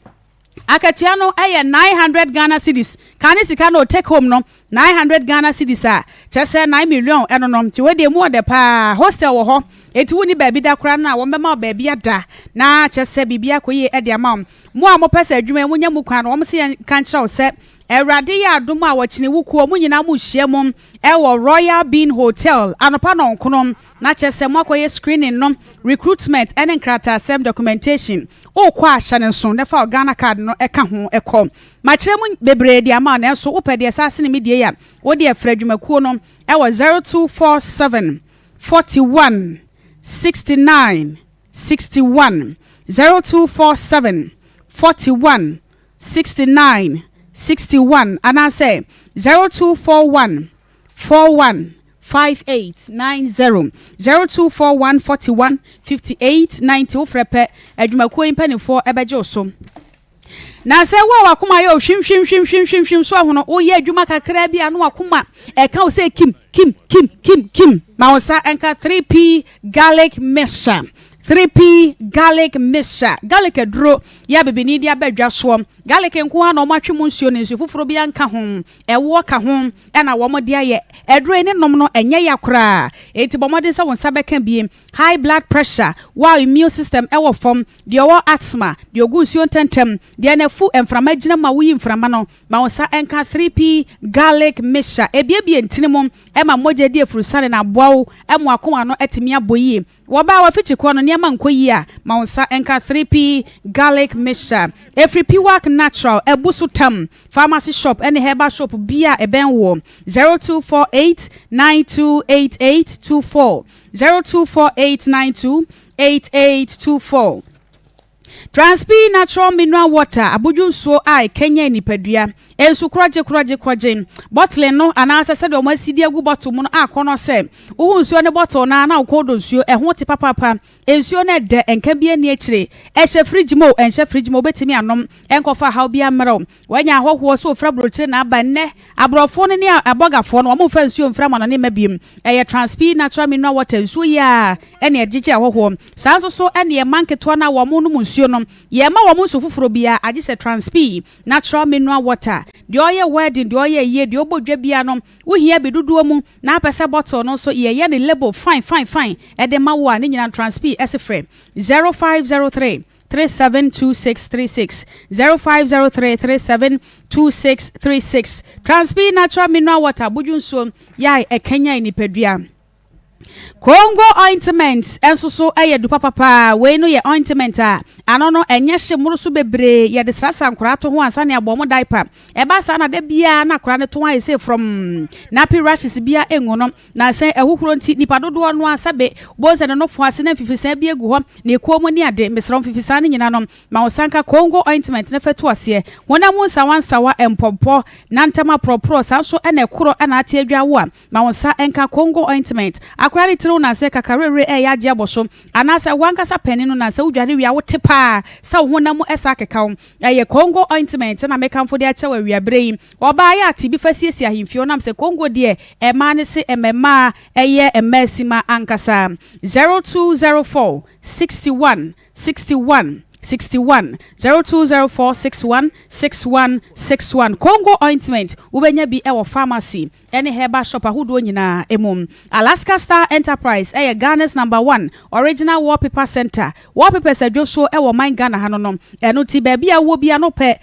Akatua no yɛ 900 Ghana cedis, kane sika no o, take home no 900 Ghana cedis a, kyerɛ sɛ 9 million ɛno no, nti wei deɛ emu ɔdɛ paa, hostel wɔ hɔ, enti wonni baabi da koraa no a, wɔbɛma wo baabi ada, na kyerɛ sɛ biribi akɔ yie de ama wo. Mo a mopɛ sɛ adwuma yi monya mu kwan no, wɔn se yɛnka nkyerɛ wo sɛ, Awurade yɛ adom a wɔkyene wo kuo, mo nyinaa mohyia mu wɔ Royal Bean Hotel anɔpa nɔnkono, na kyerɛ sɛ moakɔyɛ screening no, recruitment ne nkrataasɛm, documentation. Wokɔ a hyɛ no nso na fa wo Ghana card no ka ho kɔ. Makyerɛ mu bebree de ama wo nanso wopɛ deɛ ɛsan sene me deɛ yi a, wo deɛ frɛ adwumakuo no wɔ 0247 41 69 61, 0247 41 69 61 anaasɛ 0241 41 5890 0241 41 58 90 Wofrɛ pɛ, adwumakuo yi mpanimfoɔ bɛgye wo so. Na sɛ wo a w'akoma yɛ ohwimhwimhwimhwimhwim so ahono, woyɛ adwuma kakraa bi a na w'akoma ɛka wo sɛ kim kim kim kim kim, ma wo nsa nka 3P garlic mixture. 3P garlic mixture, garlic aduro yɛ a bibini de aba dwa soɔ. Garlic nko ara na wɔatwe mu nsuo no, nsuo foforɔ biara nka ho. Ɛwoɔ ka ho na wɔde ayɛ. Aduro yi ne nom no ɛnyɛ ya koraa. Enti bɔ mmɔden sɛ wo nsa bɛka bi. High blood pressure, wo a immune system wɔ fam, deɛ ɔwɔ asthma, deɛ ɔgu nsuo ntɛmntɛm, deɛ n'afu mframa gyina mu a woyi mframa no, ma wo nsa nka 3P Garlic Mixture. Ɛbuebue ntini mu ma mogya di afurusane na aboa wo ma w'akoma no atumi abɔ yie. Wɔ baa w'afikyikɔ no nneɛma nkɔ yie a, ma wo nsa nka 3P Garlic Mixture. Ɛfiri Piwak Natural, abu so tam, pharmacy shop ne herbal shop biara a ɛbɛn woɔ. 0248 928824, 0248 928824. Transpi Natural Mineral Water, abodwo nsuo a ɛkanyan nipadua. Nsu korɔgye korɔgye korɔgye. Bottle no anaasɛ sɛdeɛ wɔn asi de agu bottle mu no akɔnɔ sɛ wohu nsuo ne bottle no ara na wo kɔn dɔ nsuo. Ɛho te papaapa. Nsuo no ɛdɛ, nka biara nni akyire. Ɛhyɛ fridge mu o, ɛnhyɛ fridge mu o, wobɛtumi anom. Ɛnkɔfa haw biara mmrɛ wo. Wanya ahɔhoɔ sɛ wɔfiri aburokyire na aba. Ɛnnɛ, aborɔfoɔ no ne abɔgafoɔ no, wɔmfa nsuo mfiri amanɔne mma biom. Ɛyɛ Transpi Natural Mineral Water nsuo yi ara na yɛde gyegye ahɔhoɔ. Saa nso so na yɛn mma nketewa no a wɔnom nsuo no, yɛmma wɔn nsu foforɔ biara agye sɛ Transpi Natural Mineral Water. Deɛ ɔyɛ wedding, deɛ ɔyɛ ayie, deɛ ɔbɔ dwa biara no, wohia bi dodoɔ mu na apɛ sɛ bottle no nso yɛyɛ no label fine fine fine de ma wo a, ne nyinaa no Transpi se frɛ 0503 372636 0503 372636 Transpi Natural Mineral Water abodwo nsuo yɛ a ɛkanyan nipadua. Congo ointment nso so yɛ du papapaa. Wei no yɛ ointment a ano no ɛnyɛ hye mmoro so bebree. Yɛde srasra nkoraa to ho ansa na yɛabɔ wɔn diaper. Ɛba saa na da biara na akwaraa no to ayɛ sɛ frɔmm. Nappy rashes biara ngu no. Na sɛ ahuhuro nti, nnipa dodoɔ no ara sɛbe wobɛhu sɛ ne nofo ase na mfifisaa bi agu hɔ, ne kɔn mu ne ade. Mesrɛ wo, mfifisaa no nyina no, ma wo nsa nka Congo ointment na fa tu aseɛ. Honam mu nsawansawa, mpɔmpɔ, nantam aporɔporɔ, saa nso na ɛkorɔ na ate adwa wo a, ma wo nsa nka Congo ointment. Akwadaa no tiri wo nansɛ kakawerɛwerɛ reyɛ agye abɔ so, anaasɛ wo ankasa panin no nansɛ wodware wie a wote paa sɛ wo honam mu san keka wo. Ɛyɛ Congo ointment na mekamfo de akyɛ wo awiaberɛ yi. Ɔbaa yɛ ate bi fa siesie ahemfie ɔnam sɛ Congo deɛ ɛmaa ne se mmɛmaa ɛyɛ mmaa sima ankasa. 0204 61 61. 61, 0204 61 61 61. Congo ointment, wobɛnya bi wɔ pharmacy ne herbal shop ahodoɔ nyinaa mu. Alaska Star Enterprise yɛ Ghana's number one original wallpaper center. Wallpapers adwosuo wɔ ɔman Ghana ha no no. Ɛno nti baabi a wowɔ biara no pɛ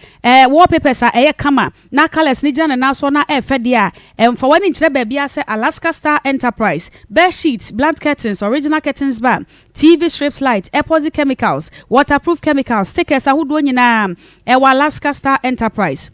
wallpapers a ɛyɛ kama na colours no gyina ne nan soɔ na ɛyɛ fɛ deɛ a, ɛmfa w'ani nkyerɛ baabiara sɛ Alaska Star Enterprise. Bed sheets, blunt curtains, original curtains bar, TV strips light, epoxy chemicals, waterproof chemicals, stickers ahodoɔ nyinaa ɛwɔ Alaska Star Enterprise.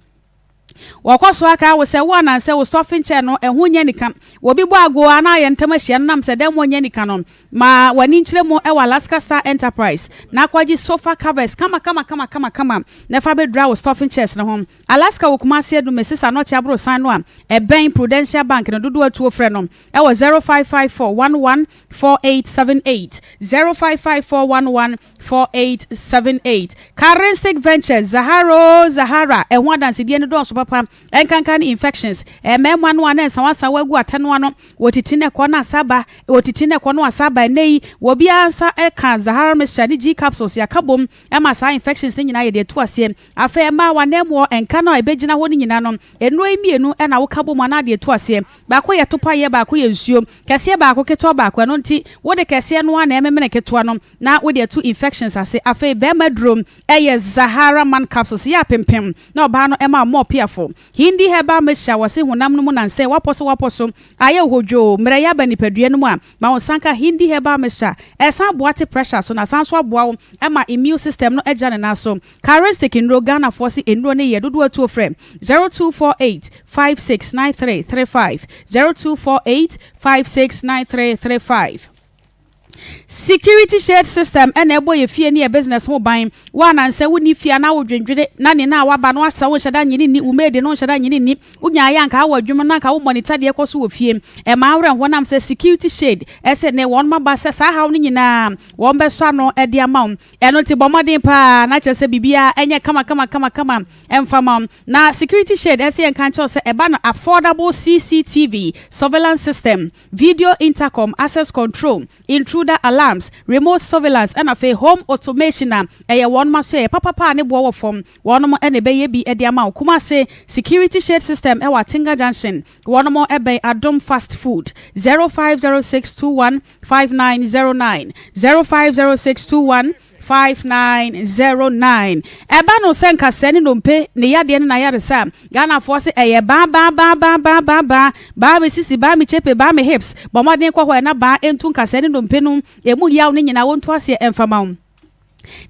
Wɔkɔ so ara kae wo sɛ wo anansɛ wo stuffing chair no ɛho nyɛ anika. Obi bɔ agoo a na ayɛ ntɛm ahyia no nam sɛ dɛm ɔnyɛ anika no. Ma w'ani nkyerɛ mu wɔ Alaska Star Enterprise na kɔgye sofa covers kama kama kama kama kama na fa bɛdura wo stuffing chairs no ho. Alaska wɔ Kumasi Adu Mrs Anokye aborosan no a ɛbɛn Prudential Bank no dodoɔ atuo frɛ no wɔ 0554 11 4878, 0554 11 4878. Karinsic Ventures, Zahara oo Zahara, ɛho adansedie no dɔɔso papa, ɛnkanka ne infections, mmarima no a na nsawansawa agu atɛ no ano, wɔtiti na ɛkɔ na asa ba, wɔtiti na ɛkɔ na asa ba, ɛnnɛ yi obiara nsa ka Zahara mixture ne G capsules, yɛaka bom ma saa infections no nyinaa yɛde atu aseɛ. Afei mmaa w'ananmuɔ nka no a ɛbɛgyina hɔ no nyinaa no, nnuro yi mmienu na woka bom anaa de atu aseɛ. Baako yɛ topaeɛ, baako yɛ nsuo. Kɛseɛ baako, ketewa baako. Ɛno nti, wode kɛseɛ no ara na ɛmemene ketewa no na wode atu infections ase. Afei barima aduro yɛ Zahara man capsules, yɛ apempem na ɔbaa no ma wo more piafo. Hindi herbal mixture, wɔse honam no mu nansɛ woapɔ so woapɔ so ayɛ wo hodwoo, mmerɛyɛ aba nipadua no mu a, ma wo nsa nka Hindi herbal mixture. Ɛsan boa te pressure so na asan nso aboa wo ma immune system no agyina ne nan so. Charistic nnuro, Ghanafoɔ se nnuro no yɛ dodoɔ atuo frɛ 0248 569335, 0248 569335. Security shade system na ɛbɔ yɛ fie ne yɛ business ho ban. Wo a nansɛ wonni fie anaa wodwendwene na ne na a waba no asa wo nhyɛ da nyini nni, wo maid no nhyɛ da nyini nni, wonyaeɛ a anka wowɔ adwuma no anka wo monitor deɛ ɛkɔ so wɔ fie. Ɛma awerɛhoɔ nam sɛ security shade ɛsɛ ne wɔnom aba sɛ saa haw no nyinaa wɔn bɛsɔ ano de ama wo. Ɛno nti bɔ mmɔden paa na kyerɛ sɛ biribiara ɛnyɛ kama kama kama kama ɛmfa ma wo. Na security shade ɛsɛ yɛnka nkyerɛ wo sɛ ɛba no affordable CCTV surveillance system, video intercom, access control, intruder alarms, remote surveillance ɛna afei home automation a ɛyɛ wɔnom asoɛeɛ papapa a ne boɔ wɔ fam. Wɔnom na ɛbɛyɛ bi de ama wo. Kumasi, Security Shade System ɛwɔ Atenga Junction. Wɔnom ɛbɛn Adom Fast Food. 050621 5909 050621 5909 Ɛba no sɛ nkasɛɛ ne nnompe ne yadeɛ ne n'ayaresa a, Ghanafoɔ se ɛyɛ baa baa baa baa baa baa baa baa me sisi baa me kyepe baa me hips Bɔ mmɔden kɔ hɔ ɛ na baa ɛntu nkasɛɛ ne nnompe no ɛmu yaw no nyinaa wɔntu aseɛ ɛmfa ma wo.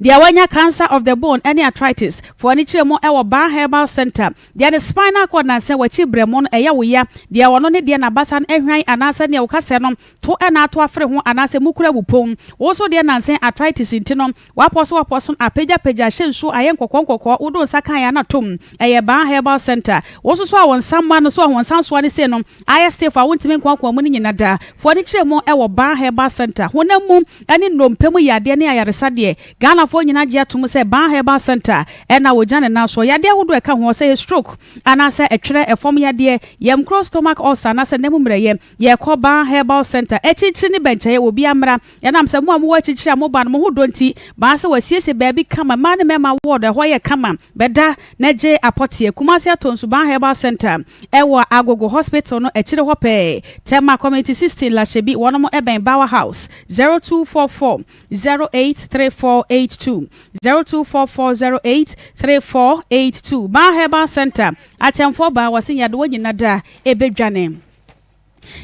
Deɛ wanya cancer of the bone ne arthritis, fa w'ani kyerɛ mu wɔ Baa Herbal Centre. Deɛ ne spinal cord nansɛ w'akyi brɛmo no ɛyɛ wo ya, deɛ ɔno ne deɛ n'abasa no ahwan anaasɛ neɛ wo kasɛɛ no to na ato afere ho anaasɛ mu kura wo pon. Wo nso deɛ nansɛ arthritis nti no w'apɔ so w'apɔ so no apagyapagya ahyɛ nsuo ayɛ nkɔkɔɔ nkɔkɔɔ wode wo nsa kaeɛ a na atom. Ɛyɛ Baa Herbal Centre. Wo nso so a wo nsa mma no so a wo nsa nsoa no sei no ayɛ stiff a wontumi nkoakoa mu no nyina da. Fa w'ani kyerɛ mu wɔ Baa Herbal Centre. Honam mu ne nnompe mu yadeɛ ne ayaresa deɛ, Ghanafoɔ nyinaa gye atom sɛ Baa Herbal Centre na wɔgyina ne nan soɔ. Yadeɛ ahodoɔ a ɛka ho, sɛ ɛyɛ stroke anaasɛ ɛtwerɛ, ɛfam yadeɛ, yamkuro, stomach ulcer anaasɛ nna mu mmerɛyɛ, yɛkɔ Baa Herbal Centre. Akyirikyiri ne bɛnkyɛeɛ, obiara mmra. Ɛnam sɛ mo a mowɔ akyirikyiri a moba no, mo ho dɔ nti, Baa sɛ wɔasiesie baabi kama, mmaa ne mmarima ward, ɛhɔ yɛ kama. Bɛda na gye apɔteɛ. Kumasi Atonsu Baa Herbal Centre ɛwɔ Agogo Hospital no akyire hɔ pɛɛ. Tema Community 16 Lashebi, wɔnom bɛn Bower House, 0244 083482, 0244 083482. Baa Herbal Centre, Akyɛmfoɔ baa, wɔse nyadewa nyina da ɛbɛdwane.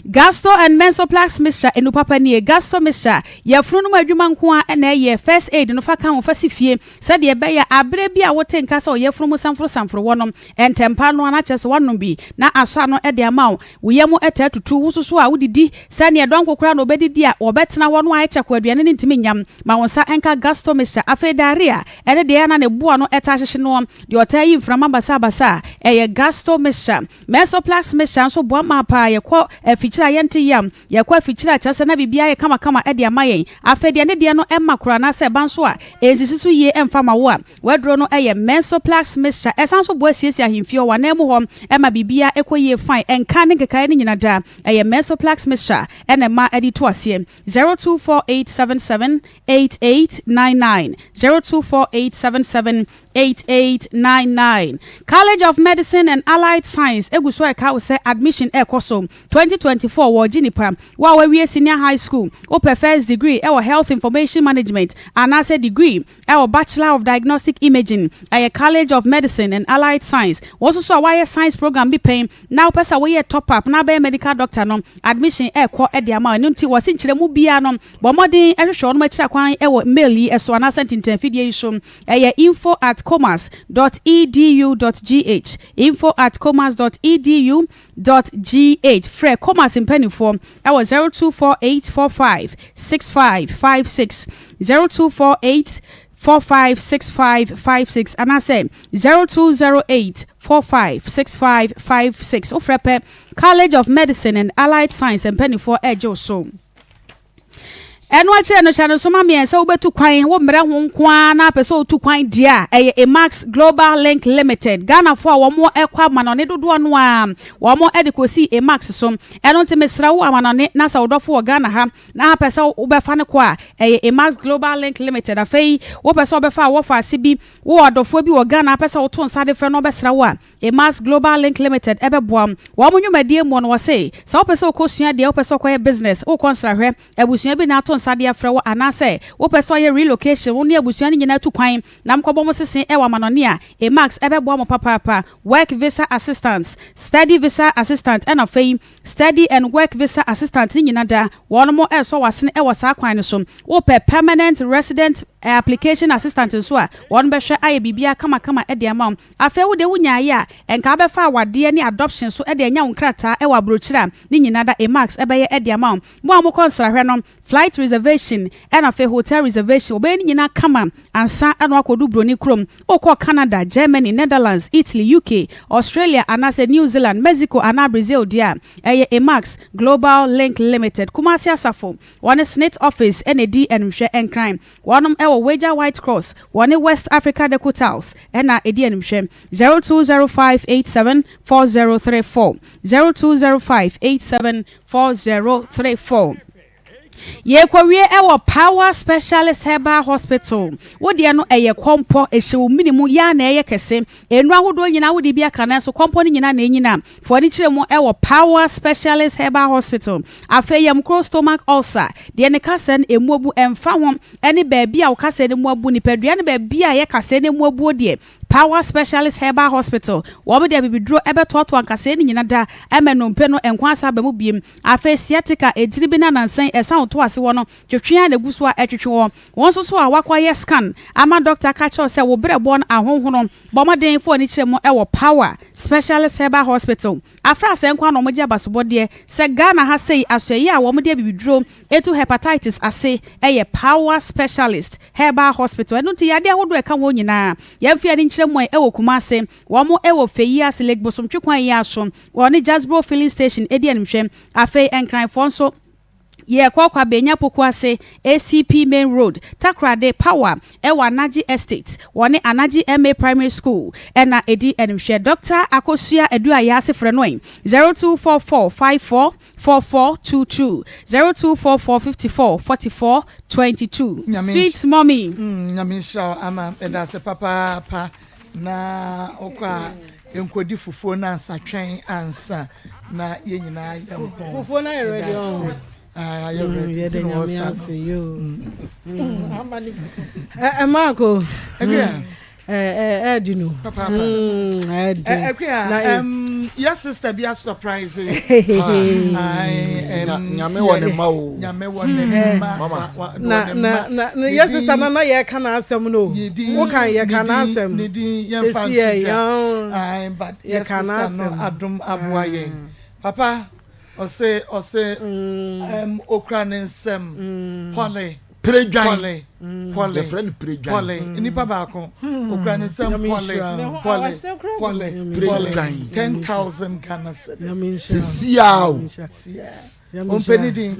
Gasto and Mensoplax mixture enu papa nie, Gasto mixture, yafunu no mu adwuma nko ara na ɛyɛ, first aid no fa ka ho fa si fie sɛdeɛ ɛbɛyɛ a aberɛ bi a wote nka sɛ ɔyafunu mu samforosamforo wɔ no, ntɛmpa no ara na kyerɛ sɛ woanom bi na asɔ ano de ama wo. Wo yam taa tutu, wo nso so a wodidi sɛdeɛ dɔnko koraa na ɔbɛdidi a wɔbɛtena hɔ no ayɛ kyɛkoo aduane no ntumi nyam. Ma wo nsa nka Gasto mixture. Afei diarrhea ɛne deɛ ɛyɛ a na ne boa no taa hyehye noɔ, deɛ ɔtaa yi mframa basabasa a, ɛyɛ Gasto mixture. Mesoplax mixture nso boa ma paa yɛkɔ afikyire a yɛnte yam, yɛkɔ afikyire a kyerɛ sɛ na biribiara ayɛ kamakama de ama yɛn. Afei deɛ ne deɛ no mma koraa anaasɛ ɛba nso a ɛnsisi so yie mfa ma wo a, w'aduro no yɛ Mensoplax Mixture. Ɛsan nso boa siesie ahemfie hɔ, w'anan mu hɔ ma biribiara kɔ yie fine, ɛnka ne nkekaeɛ no nyina daa. Ɛyɛ Mensoplax Mixture na ɛma ɛde tu aseɛ. 024877 8899 024877 8899 College of Medicine and Allied Science egu so ɛka wo sɛ admission ɛrekɔ so 2024 wɔregye nipa wo a wawie senior high school wopɛ first degree ɛwɔ health information management anaasɛ degree ɛwɔ bachelor of diagnostic imaging ɛyɛ College of Medicine and Allied Science wo nso so a woayɛ science program bi pɛn na wopɛ sɛ woyɛ top up na abɛyɛ medical doctor no admission ɛrekɔ de ama wo ɛno nti wɔse nkyerɛmu biara no Bɔ mmɔden hwehwɛ wɔn akyiri akwan wɔ mail yi so anaasɛ ntintanfidie yi so. Ɛyɛ info at commerce dot edu dot gh, info at commerce dot edu dot gh. Frɛ Commerce mpanimfoɔ wɔ 024845 6556, 0248 456556 anaasɛ 0208 456556. Wofrɛ pɛ, College of Medicine and Allied Science mpanimfoɔ regye wo so. Ɛno akyire no, hyɛ no nso ma me sɛ wobɛtu kwan, wo mmerɛ ho nko ara na apɛ sɛ wotu kwan deɛ a, ɛyɛ Emax Global Link Limited. Ghanafoɔ a wɔn kɔ amanɔne dodoɔ no ara, wɔn de kɔsii Emax so. Ɛno nti mesrɛ wo amanɔne na sɛ wo dɔfo wɔ Ghana ha na apɛ sɛ wobɛfa no kɔ a, ɛyɛ Emax Global Link Limited. Afei wopɛ sɛ wobɛfa a wɔfa ase bi, wowɔ adɔfoɔ bi wɔ Ghana apɛ sɛ woto nsa de frɛ no ɔbɛsra wo a, Emmaus Global Link Limited bɛboa wo. Wɔn nnwumadie mu no, wɔse, sɛ wopɛ sɛ wokɔsua deɛ, wopɛ sɛ wokɔyɛ business, wokɔ nsrahwɛ, abusua bi na ato nsa de afrɛ wo, anaasɛ wopɛ sɛ ɔyɛ relocation, wo ne abusua no nyinaa tu kwan na mokɔbɔ mo sese wɔ amanɔne a, Emmaus bɛboa mo papaapa. Work Visa Assistance, Study Visa Assistant ɛna afei Study and Work Visa Assistant ne nyina da, wɔnom resɔ w'asene wɔ saa kwan no so. Wopɛ Permanent Resident Application Assistant nso a, wɔn bɛhwɛ ayɛ biribiara kamakama de ama wo. Afei wo deɛ wonyaeɛ a, nka wobɛfa awadeɛ ne adoption so de anya wo nkrataa wɔ aburokyire a, ne nyinaa da Emacs bɛyɛ de ama wo. Mo a mokɔ nsrahwɛ no, flight reservation ɛna afei hotel reservation, wɔbɛyɛ ne nyinaa kama ansa na woakɔdu buroni kurom. Wokɔ Canada, Germany, Netherlands, Italy, UK, Australia anaasɛ New Zealand, Mexico anaa Brazil deɛ a, ɛyɛ Emacs Global Link Limited, Kumasi Asafo, wɔne SSNIT Office na ɛdi animhwɛ Nkran. Wɔnom wɔ Wager White Cross, wɔne West Africa Deco Tiles na ɛdi animhwɛ. 0205874034, 0205874034. Yɛrekɔwie wɔ Power Specialist Herbal Hospital. Wo deɛ no ɛyɛ kɔmpɔ, ɛhyɛ wo mene mu, yɛ a na ɛyɛ kɛse. Nnuro ahodoɔ nyinaa wode bi aka nanso kɔmpɔ no nyinaa na ɛnyina. Fa w'ani kyerɛ mu wɔ Power Specialist Herbal Hospital. Afei yamkuro, stomach ulcer, deɛ ne kasɛɛ no ɛmu abu ɛmfa ho ne baabi a wo kasɛɛ no mu abu, nipadua no baabi a ɛyɛ kasɛɛ no mu abuo deɛ, Power Specialist Herbal Hospital, wɔn de abibiduro bɛtoatoa nkasɛɛ no nyina da ma nnompe no nkwa asan aba mu biem. Afei sciatica, ntini bi no anansa yi ɛsan wo to ase hɔ no, twetwe ara na ɛgu so a ɛtwetwe wɔ. Wo nso so a woakɔyɛ scan ama dɔkta aka akyerɛ wo sɛ wo berɛboɔ no ahonhono, bɔ mmɔden fa w'ani kyerɛ mu wɔ Power Specialist Herbal Hospital. Afra sɛɛ nko ara na wɔgye abasobɔdeɛ sɛ Ghana ha sei asoɛeɛ a wɔde abibiduro tu hepatitis ase yɛ Power Specialist Herbal Hospital. Ɛno nti yadeɛ ahodoɔ a ɛka ho nyinaa yɛmfa yɛn ani nkyerɛ mu wɔ Kumase. Wɔn wɔ Feyiase Lake Bosomtwe kwan yi ara so. Wɔne Jasbro Filling Station di animhwɛ. Afei Nkranfoɔ nso. Yɛkɔ Kwabenya Pokuase, ACP Main Road, Takoradi, Power wɔ Anagye Estate, wɔne Anagye MA Primary School na ɛdi animhwɛ. Dɔkta Akosua Adu-Ayaase frɛ no ɛ, 0244 54 44 22, 0244 54 44 22. Nyame Sweet mommy. Mm, Nyame nhyira wo ama meda ase papaapa na wokɔ a nkɔdi fufuo no ansa twɛn ansa na yɛn nyinaa yɛ mpɔn fufuo no ayɛ ready ɔn ayɛ ready yɛda nti na nyame wɔsa ase no yoo ɛmaako Akua. ɛɛdi no papaapa ɛɛdi Akua na ɛ um, yɛ sister bi a surprise Nyame wɔ ne mma o. Nyame wɔ ne mma Mama. na na na na yɛ sister na na yɛka n'asɛm no wo kan yɛka n'asɛm ne din yɛmfa sɛsi yɛ nto dwa yɛn Ae, but yɛ yɛka sister no n'asɛm adom aboa yɛn papa ɔse ɔse um, okura ne nsɛm pɔle. Peredwan. Pɔle. Yɛfrɛ no peredwan. Pɔle. Nipa baako. Okura ne nsam pɔle. Pɔle. Pɔle. Peredwan. 10,000 Ghana cedis. Sisi a o. Ɔmpɛ ne din.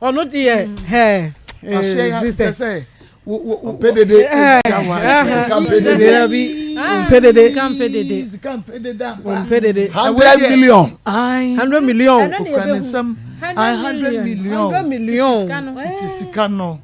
Ɔno deɛ hɛɛ. Ahyɛ ya kyɛ sɛ. Ɔmpɛ dede. Sika mpɛ dede. Ɔmpɛ dede. Sika mpɛ dede. Sika mpɛ dede ampa. Ɔmpɛ dede. 100 million. 100 million. Okura ne nsam. 100 million. 100 million. Tete sika no.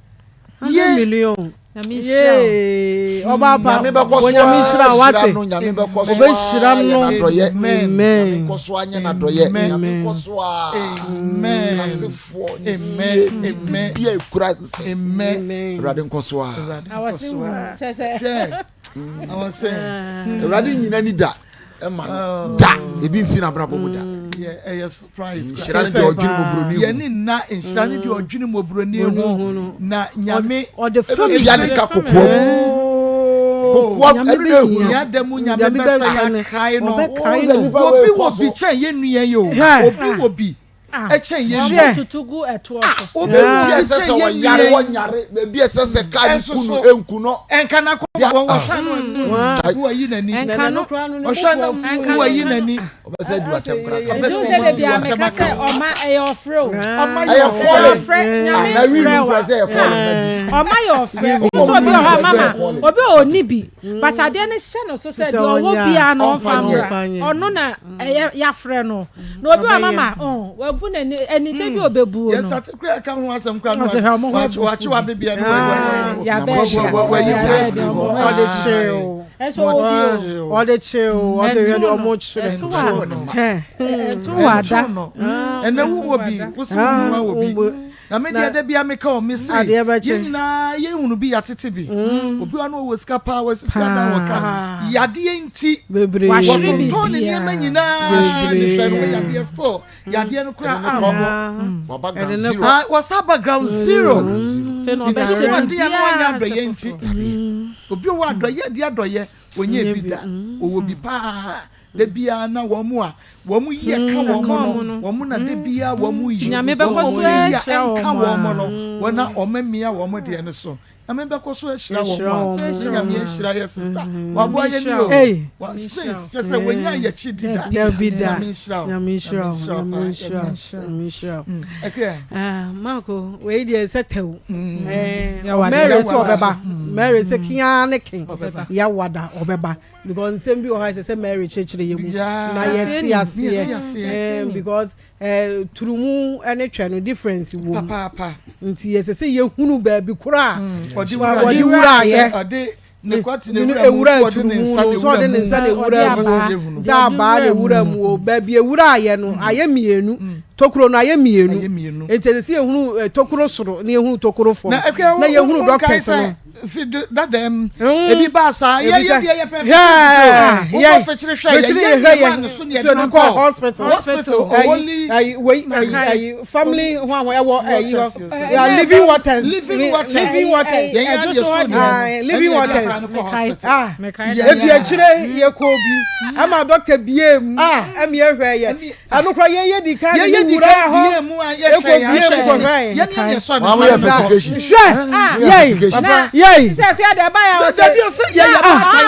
100 million. Yee ɔbaa pa Nyame bɛkɔ so Onyame nhyira wo wate ahyira no Nyame bɛkɔ so Ɔbɛhyira ayɛ no n'adɔyɛ Amen Nyame nkɔ so anyɛ n'adɔyɛ Nyame nkɔ so a Amen n'asefoɔ ne fie ne biribi a ekura sister Awurade nkɔ so a Awurade nkɔ so a hwɛ awɔsɛ Awurade nyina ni da ɛma no da ebi nsi n'abrabɔ mu da. Ɛyɛ surprise. Nhyira ne deɛ ɔdwene mmɔborɔni ho. Yɛne nna nhyira ne deɛ ɔdwene mmɔborɔni ho na nyame ɔde fam tua ne ka kokoa mu. Kokoa ɛno na ehu no. Yɛada mu nyame bɛsa yɛakae no. Obi wɔ bi kyɛn yɛn nua yi o. Obi wɔ bi ɛkyɛn yɛn nua. Tutu gu ɛtoɔ so. Obi wɔ bi ɛsɛ sɛ kyɛn yɛn wɔyare nua yi. wɔnyare baabi ɛsɛ sɛ kaa no ku no enku no. Ɛnka na kɔ wɔ wɔhwɛ no ɛmu wɔyi n'ani. Ɛnka no ɔhwɛ no mu wɔyi n'ani. Ɔbɛsɛ di w'atɛm koraa ka. Nti sɛ de bia meka sɛ ɔma ɛyɛ ɔfrɛ o. Ɔma yɛ ɔfrɛ. Ɔfrɛ nyame Na wi frɛ nu wa. kura sɛ yɛ kɔɔle na di. Ɔma yɛ ɔfrɛ. Nti obi wɔ hɔ a mama obi wɔ ɔni bi but adeɛ no hyɛ no so sɛ deɛ ɔwɔ biara no ɔmfa mmra. Ɔno na ɛyɛ yɛafrɛ no. Na obi wɔ mama oh wabu n'ani ani kyɛ bi obebu no. Yɛ start kura ɛka ho asɛm kura no Ɔsɛ hwɛ ɔmo ho wakye wakye wa bebia no wɔ Yabɛ wɔ wɔyi bi afiri hɔ. Ɔde kyew. Ɛnso ɔwɔ bi o. Ɔde kyew ɔsɛ hwɛ deɛ ɔmo kyerɛ. Ɛto wa ɛto wa da. Ɛnɛ wo wɔ bi wosi wo nua wɔ bi. Na me deɛ da bia meka wɔ me se yɛn nyinaa yɛn hunu bi yɛatete bi. Obi wa no wɔ sika paa wɔasisi adan wɔ cars. Yadeɛ nti wɔtontɔn ne nneɛma nyinaa ne hwɛ no wɔ yadeɛ still yadeɛ no koraa ammɔ. Ah, wɔsa ba ground zero. Ne tiri mu adeɛ no anyɛ adɔyɛ nti. Obi wɔ adɔyɛ deɛ adɔyɛ ɔnyɛ bi da. Ɔwɔ bi paa. Da biara na wɔn a wɔn yi ɛka wɔn no, wɔn na da biara wɔn yi. Nyame bɛkɔ Wɔn a so wɔn yi a ahyira ɛnka wɔn wɔn no, wɔn na wɔn amia wɔn deɛ no so. Nyame bɛkɔ so ahyira wɔn a, ne Nyame ahyira yɛ sister. Waboa yɛ ni o. Wa since kyɛ sɛ wɔnya yɛ akyi di da. Dabi da. Nyame nhyira wo. Nyame nhyira wo. Nyame Nyame nhyira wo. nhyira wo. Nyame nhyira wo. Akua. Ah, Marco, wei deɛ sɛ tɛw. Eh, Yawada. Mary sɛ Yawada. ɔbɛba. Mary sɛ kia ne ken. Ɔbɛba. Yawada ɔbɛba. Because nsɛm bi wɔ hɔ a ɛsɛ sɛ Mary kyerɛkyerɛ yɛ mu na yɛte aseɛ. Eh, because eh, turumu ne twɛ no difference wɔ mu. Papaapa. Nti ɛsɛ sɛ yɛhunu baabi koro a Ɔde wɔde wuraeɛ. Ɔde ne kwati na Ne ewura mu ewura so ɔde ne turumu nsa no na so ɔde ewura ne mu. nsa na ewura mu Ɔde o sɛ abaa na ewura mu o baabi ewura ayɛ no ayɛ mmienu tokuro no ayɛ mmienu Ayɛ mmienu. nti ɛsɛ sɛ yɛhunu eh, tokuro soro na yɛhunu tokuro fam Na akua na yɛhunu wo nkae doctors sɛ no fi dada mu ebi baa saa yɛ Ebi yɛ sɛ- deɛ yɛ pɛ Yeah, wokɔ yeah. fikyiri hwɛ yɛ Fikyiri yɛ hwɛ yɛ yɛ maa ne so ne so yɛde de no kɔ kɔ hospital hospital Ayi, owoli ayi, wei ayi Makai. ayi family ho ahɔ ɛwɔ ayi hɔ Waters, yes. Yeah, living waters Living waters. living waters yɛn yɛ Ɛdwo adeɛ so so hɔ deɛ Aye, living ɛne yɛde waters. akwadaa no kɔ Mekae. hospital ah Mekae Yeah, da. ebi akyire yɛ kɔ bi ama doctor bie mu Ah. ɛmi ɛhwɛ yɛ Ɛmi- ɛno kora yɛyɛ di kan yɛ ne yɛ di wura kan hɔ bie mu a yɛhwɛ ekɔ yɛ bie mu ahwɛ kɔhwɛ yɛ ne yɛ sɔ ne Wɔn yɛ nsa investigation. hwɛ Ah. yɛyi Investigation. Na yɛyi sɛ akua de ɛba yɛ dabi ɔsɛ ɔsɛ yɛ yɛ baatan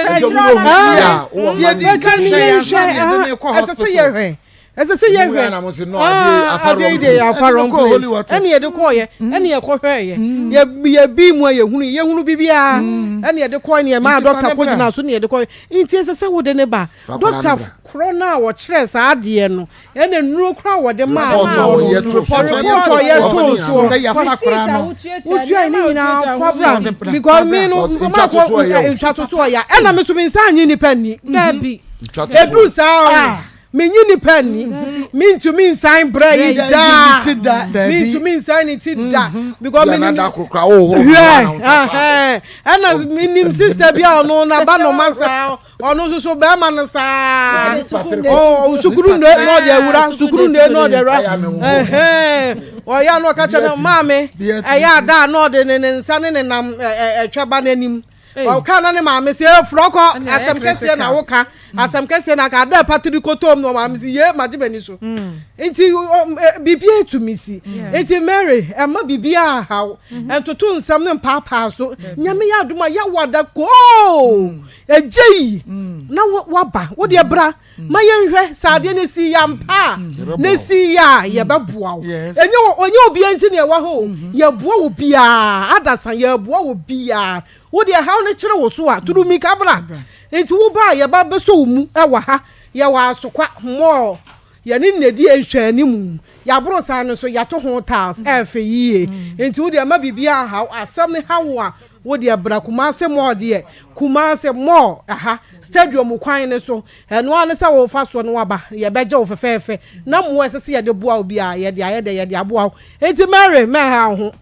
Ah, o ti yɛ ah, di Ah, ti yɛ di kan hwɛ yɛ ansa na yɛde ne kɔ ɛsɛ sɛ hospital yɛhwɛ ɛsɛ sɛ Mu yɛhwɛ yɛ na mo se, no, adeɛ afa adeɛ yi wrong deɛ place. yɛafa Ɛde wrong kɔɔ Holy place Waters. ɛne yɛde kɔɔyɛ ɛne yɛkɔhwɛɛyɛ yɛ yɛbii mu a yɛhunu yɛhunu biribiara ɛne yɛde kɔɔ ne yɛmaa Nti fa dɔkta ne bra. kɔgyina so ne yɛde kɔɔ nti ɛsɛ sɛ wode ne ba Fa akwadaa dɔkta no bra. korɔ no a wɔkyerɛ saa adeɛ no ɛna nnuro korɔ a wɔde maa Report a no wɔyɛ too so. report a ɔyɛ too soɔ sɛ yɛafa akwadaa no wotua ne nyinaa fa bra bra. because me no Because maakɔ ntwa to so ɛyɛ o. ntwa to so ɔya ɛna me so me nsa anyi nipa nni Dabi. Ntwa to so. eduru saa o menyi nipa nni mentumi nsan brɛ yi daa ti da dabi mentumi nsan ne ti da because Bia na menim da koro koraa wohoro ho a na wo hwɛ nsa fa hɔ. ɛhɛn ɛna menim sister bi a ɔno n'aba noma saa ɔno nso so bɛrima no saa ɔ sukuru nne na ɔde awura sukuru nne na ɔde awura Ayɛ me ho. ɛhɛn ɔyɛ a na ɔka kyerɛ no maame Bia ti. ɛyɛ ada a na ɔde ne ne nsa ne ne nam ɛ ɛ ɛtwɛ ba n'anim. Ɔka na ne maame sɛ efura kɔ asɛm kɛseɛ na woka asɛm kɛseɛ na aka ada patiri kɔtɔm na ɔmaame sɛ ye magye m'ani so. Nti biribi etumi si. Nti Mary ɛma biribi ahaw ntoto nsɛm ne mpaapaa so. Nyame yɛ adom a yɛwɔ ada koo egye yi na waba wo deɛ bra. Ma yɛnhwɛ sɛ adeɛ no si yɛ ampa a, na esi yɛ a yɛbɛboa wo. Ɛnyɛ ɔnyɛ obiara nti na yɛwɔ ha o. Yɛboa obiara, adasa yɛboa obiara. Wo deɛ haw no kyere wo so a, turu mmirika bra. Nti wo ba a yɛba bɛsɔ wo mu wɔ ha. Yɛwɔ asokwa, mall, yɛne nnadi nhwɛanimu. Yɛaboro san no nso yɛato ho tiles, ɛyɛ fɛ yie. Nti wo deɛ mma biribiara nhaw wo. Asɛm no ha wo a, Wo deɛ bra Kumase mall deɛ, Kumase mall ɛha, stadium kwan no so, ɛno ara ne sɛ wofa soɔ na waba, yɛbɛgye wo fɛfɛɛfɛ, na mmoa a ɛsɛ sɛ yɛde boa wo biara, yɛde ayɛ dɛ, yɛde aboa wo. Enti Mary, mɛnha wo ho,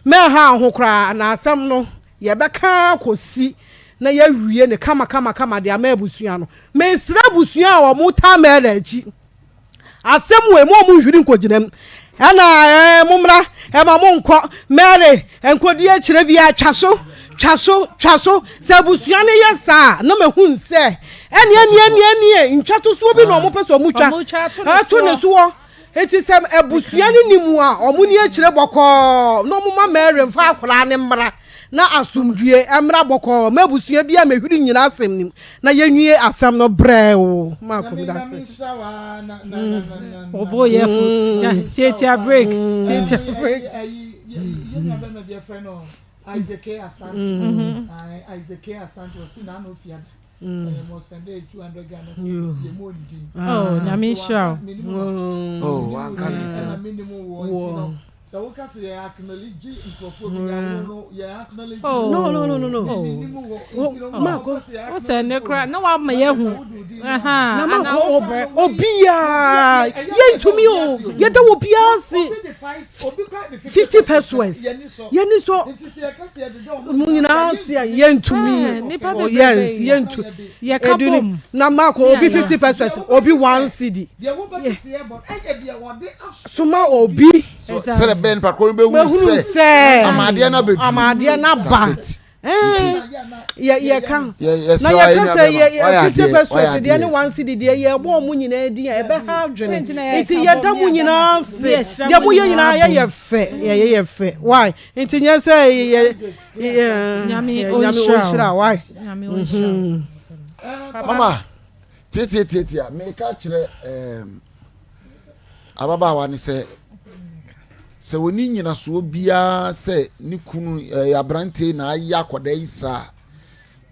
mɛnha wo ho koraa, na asɛm no, yɛbɛka akɔsi na yɛawie no kamakamakama de ama abusua no. Mesrɛ abusua a wɔtaa Mary akyi. Asɛm wei mo a mo nhwiri nkɔgyina mu ɛna ɛɛ mo mmra ɛma mo nkɔ Mary nkɔdi akyire bia twa so twa so twa so sɛ abusua no yɛ saa na mahu sɛ ɛne ɛne ɛne ɛne ntwatosoɔ bi na ɔmo pɛ sɛ ɔmo twa ato ne soɔ eti sɛ abusua no nim a ɔmo ni akyire bɔkɔɔ na ɔmo ma Mary mfa akwaraa ne mmra. Na asomdwie mmra bɔkɔɔ ma abusua biara mehwiri nnyina asɛm no mu na yɛnwie asɛm no brɛoo Marko meda ase. Obo yɛ fo. Tiatia break. Tiatia break. Isaac K. Asante. Isaac K. Asante ɔsi na ano fiada. Oh, nyame nhyira wo. Oh, wanka ne ntɛm. Oh. No, no, no, no, no. Oh. Marco. Wo sɛ ne kora na wama yɛahu. Na Marco obiara yɛntumi o yɛda wɔ biara ase 50 pesos yɛni sɔ mu nyinaa ase a yɛntumi oh yes yɛntu eduni na Marco obi 50 pesos obi 1 cedi soma obi sɛdeɛ bɛn nipa korɔ no bɛhunu sɛ amadeɛ no abɛduru amadeɛ no aba yɛ yɛka na yɛka sɛ yɛ yɛ 50 pesos deɛ ne 1 cedi deɛ yɛbɔ ɔmo nyinaa din a ɛbɛha adwene nti yɛda mo nyinaa ase deɛ moyɛ nyinaa yɛyɛ fɛ yɛyɛ yɛ fɛ why nti nyɛ sɛ yɛ yɛ nyame ɔnhyira why mama tiatiatiatia meka kyerɛ um, ababaawa no sɛ sɛ wɔni nyinasoɔ biara sɛ ne kunu ɛyɛ aberanteɛ na ayɛ akwadaa yi saa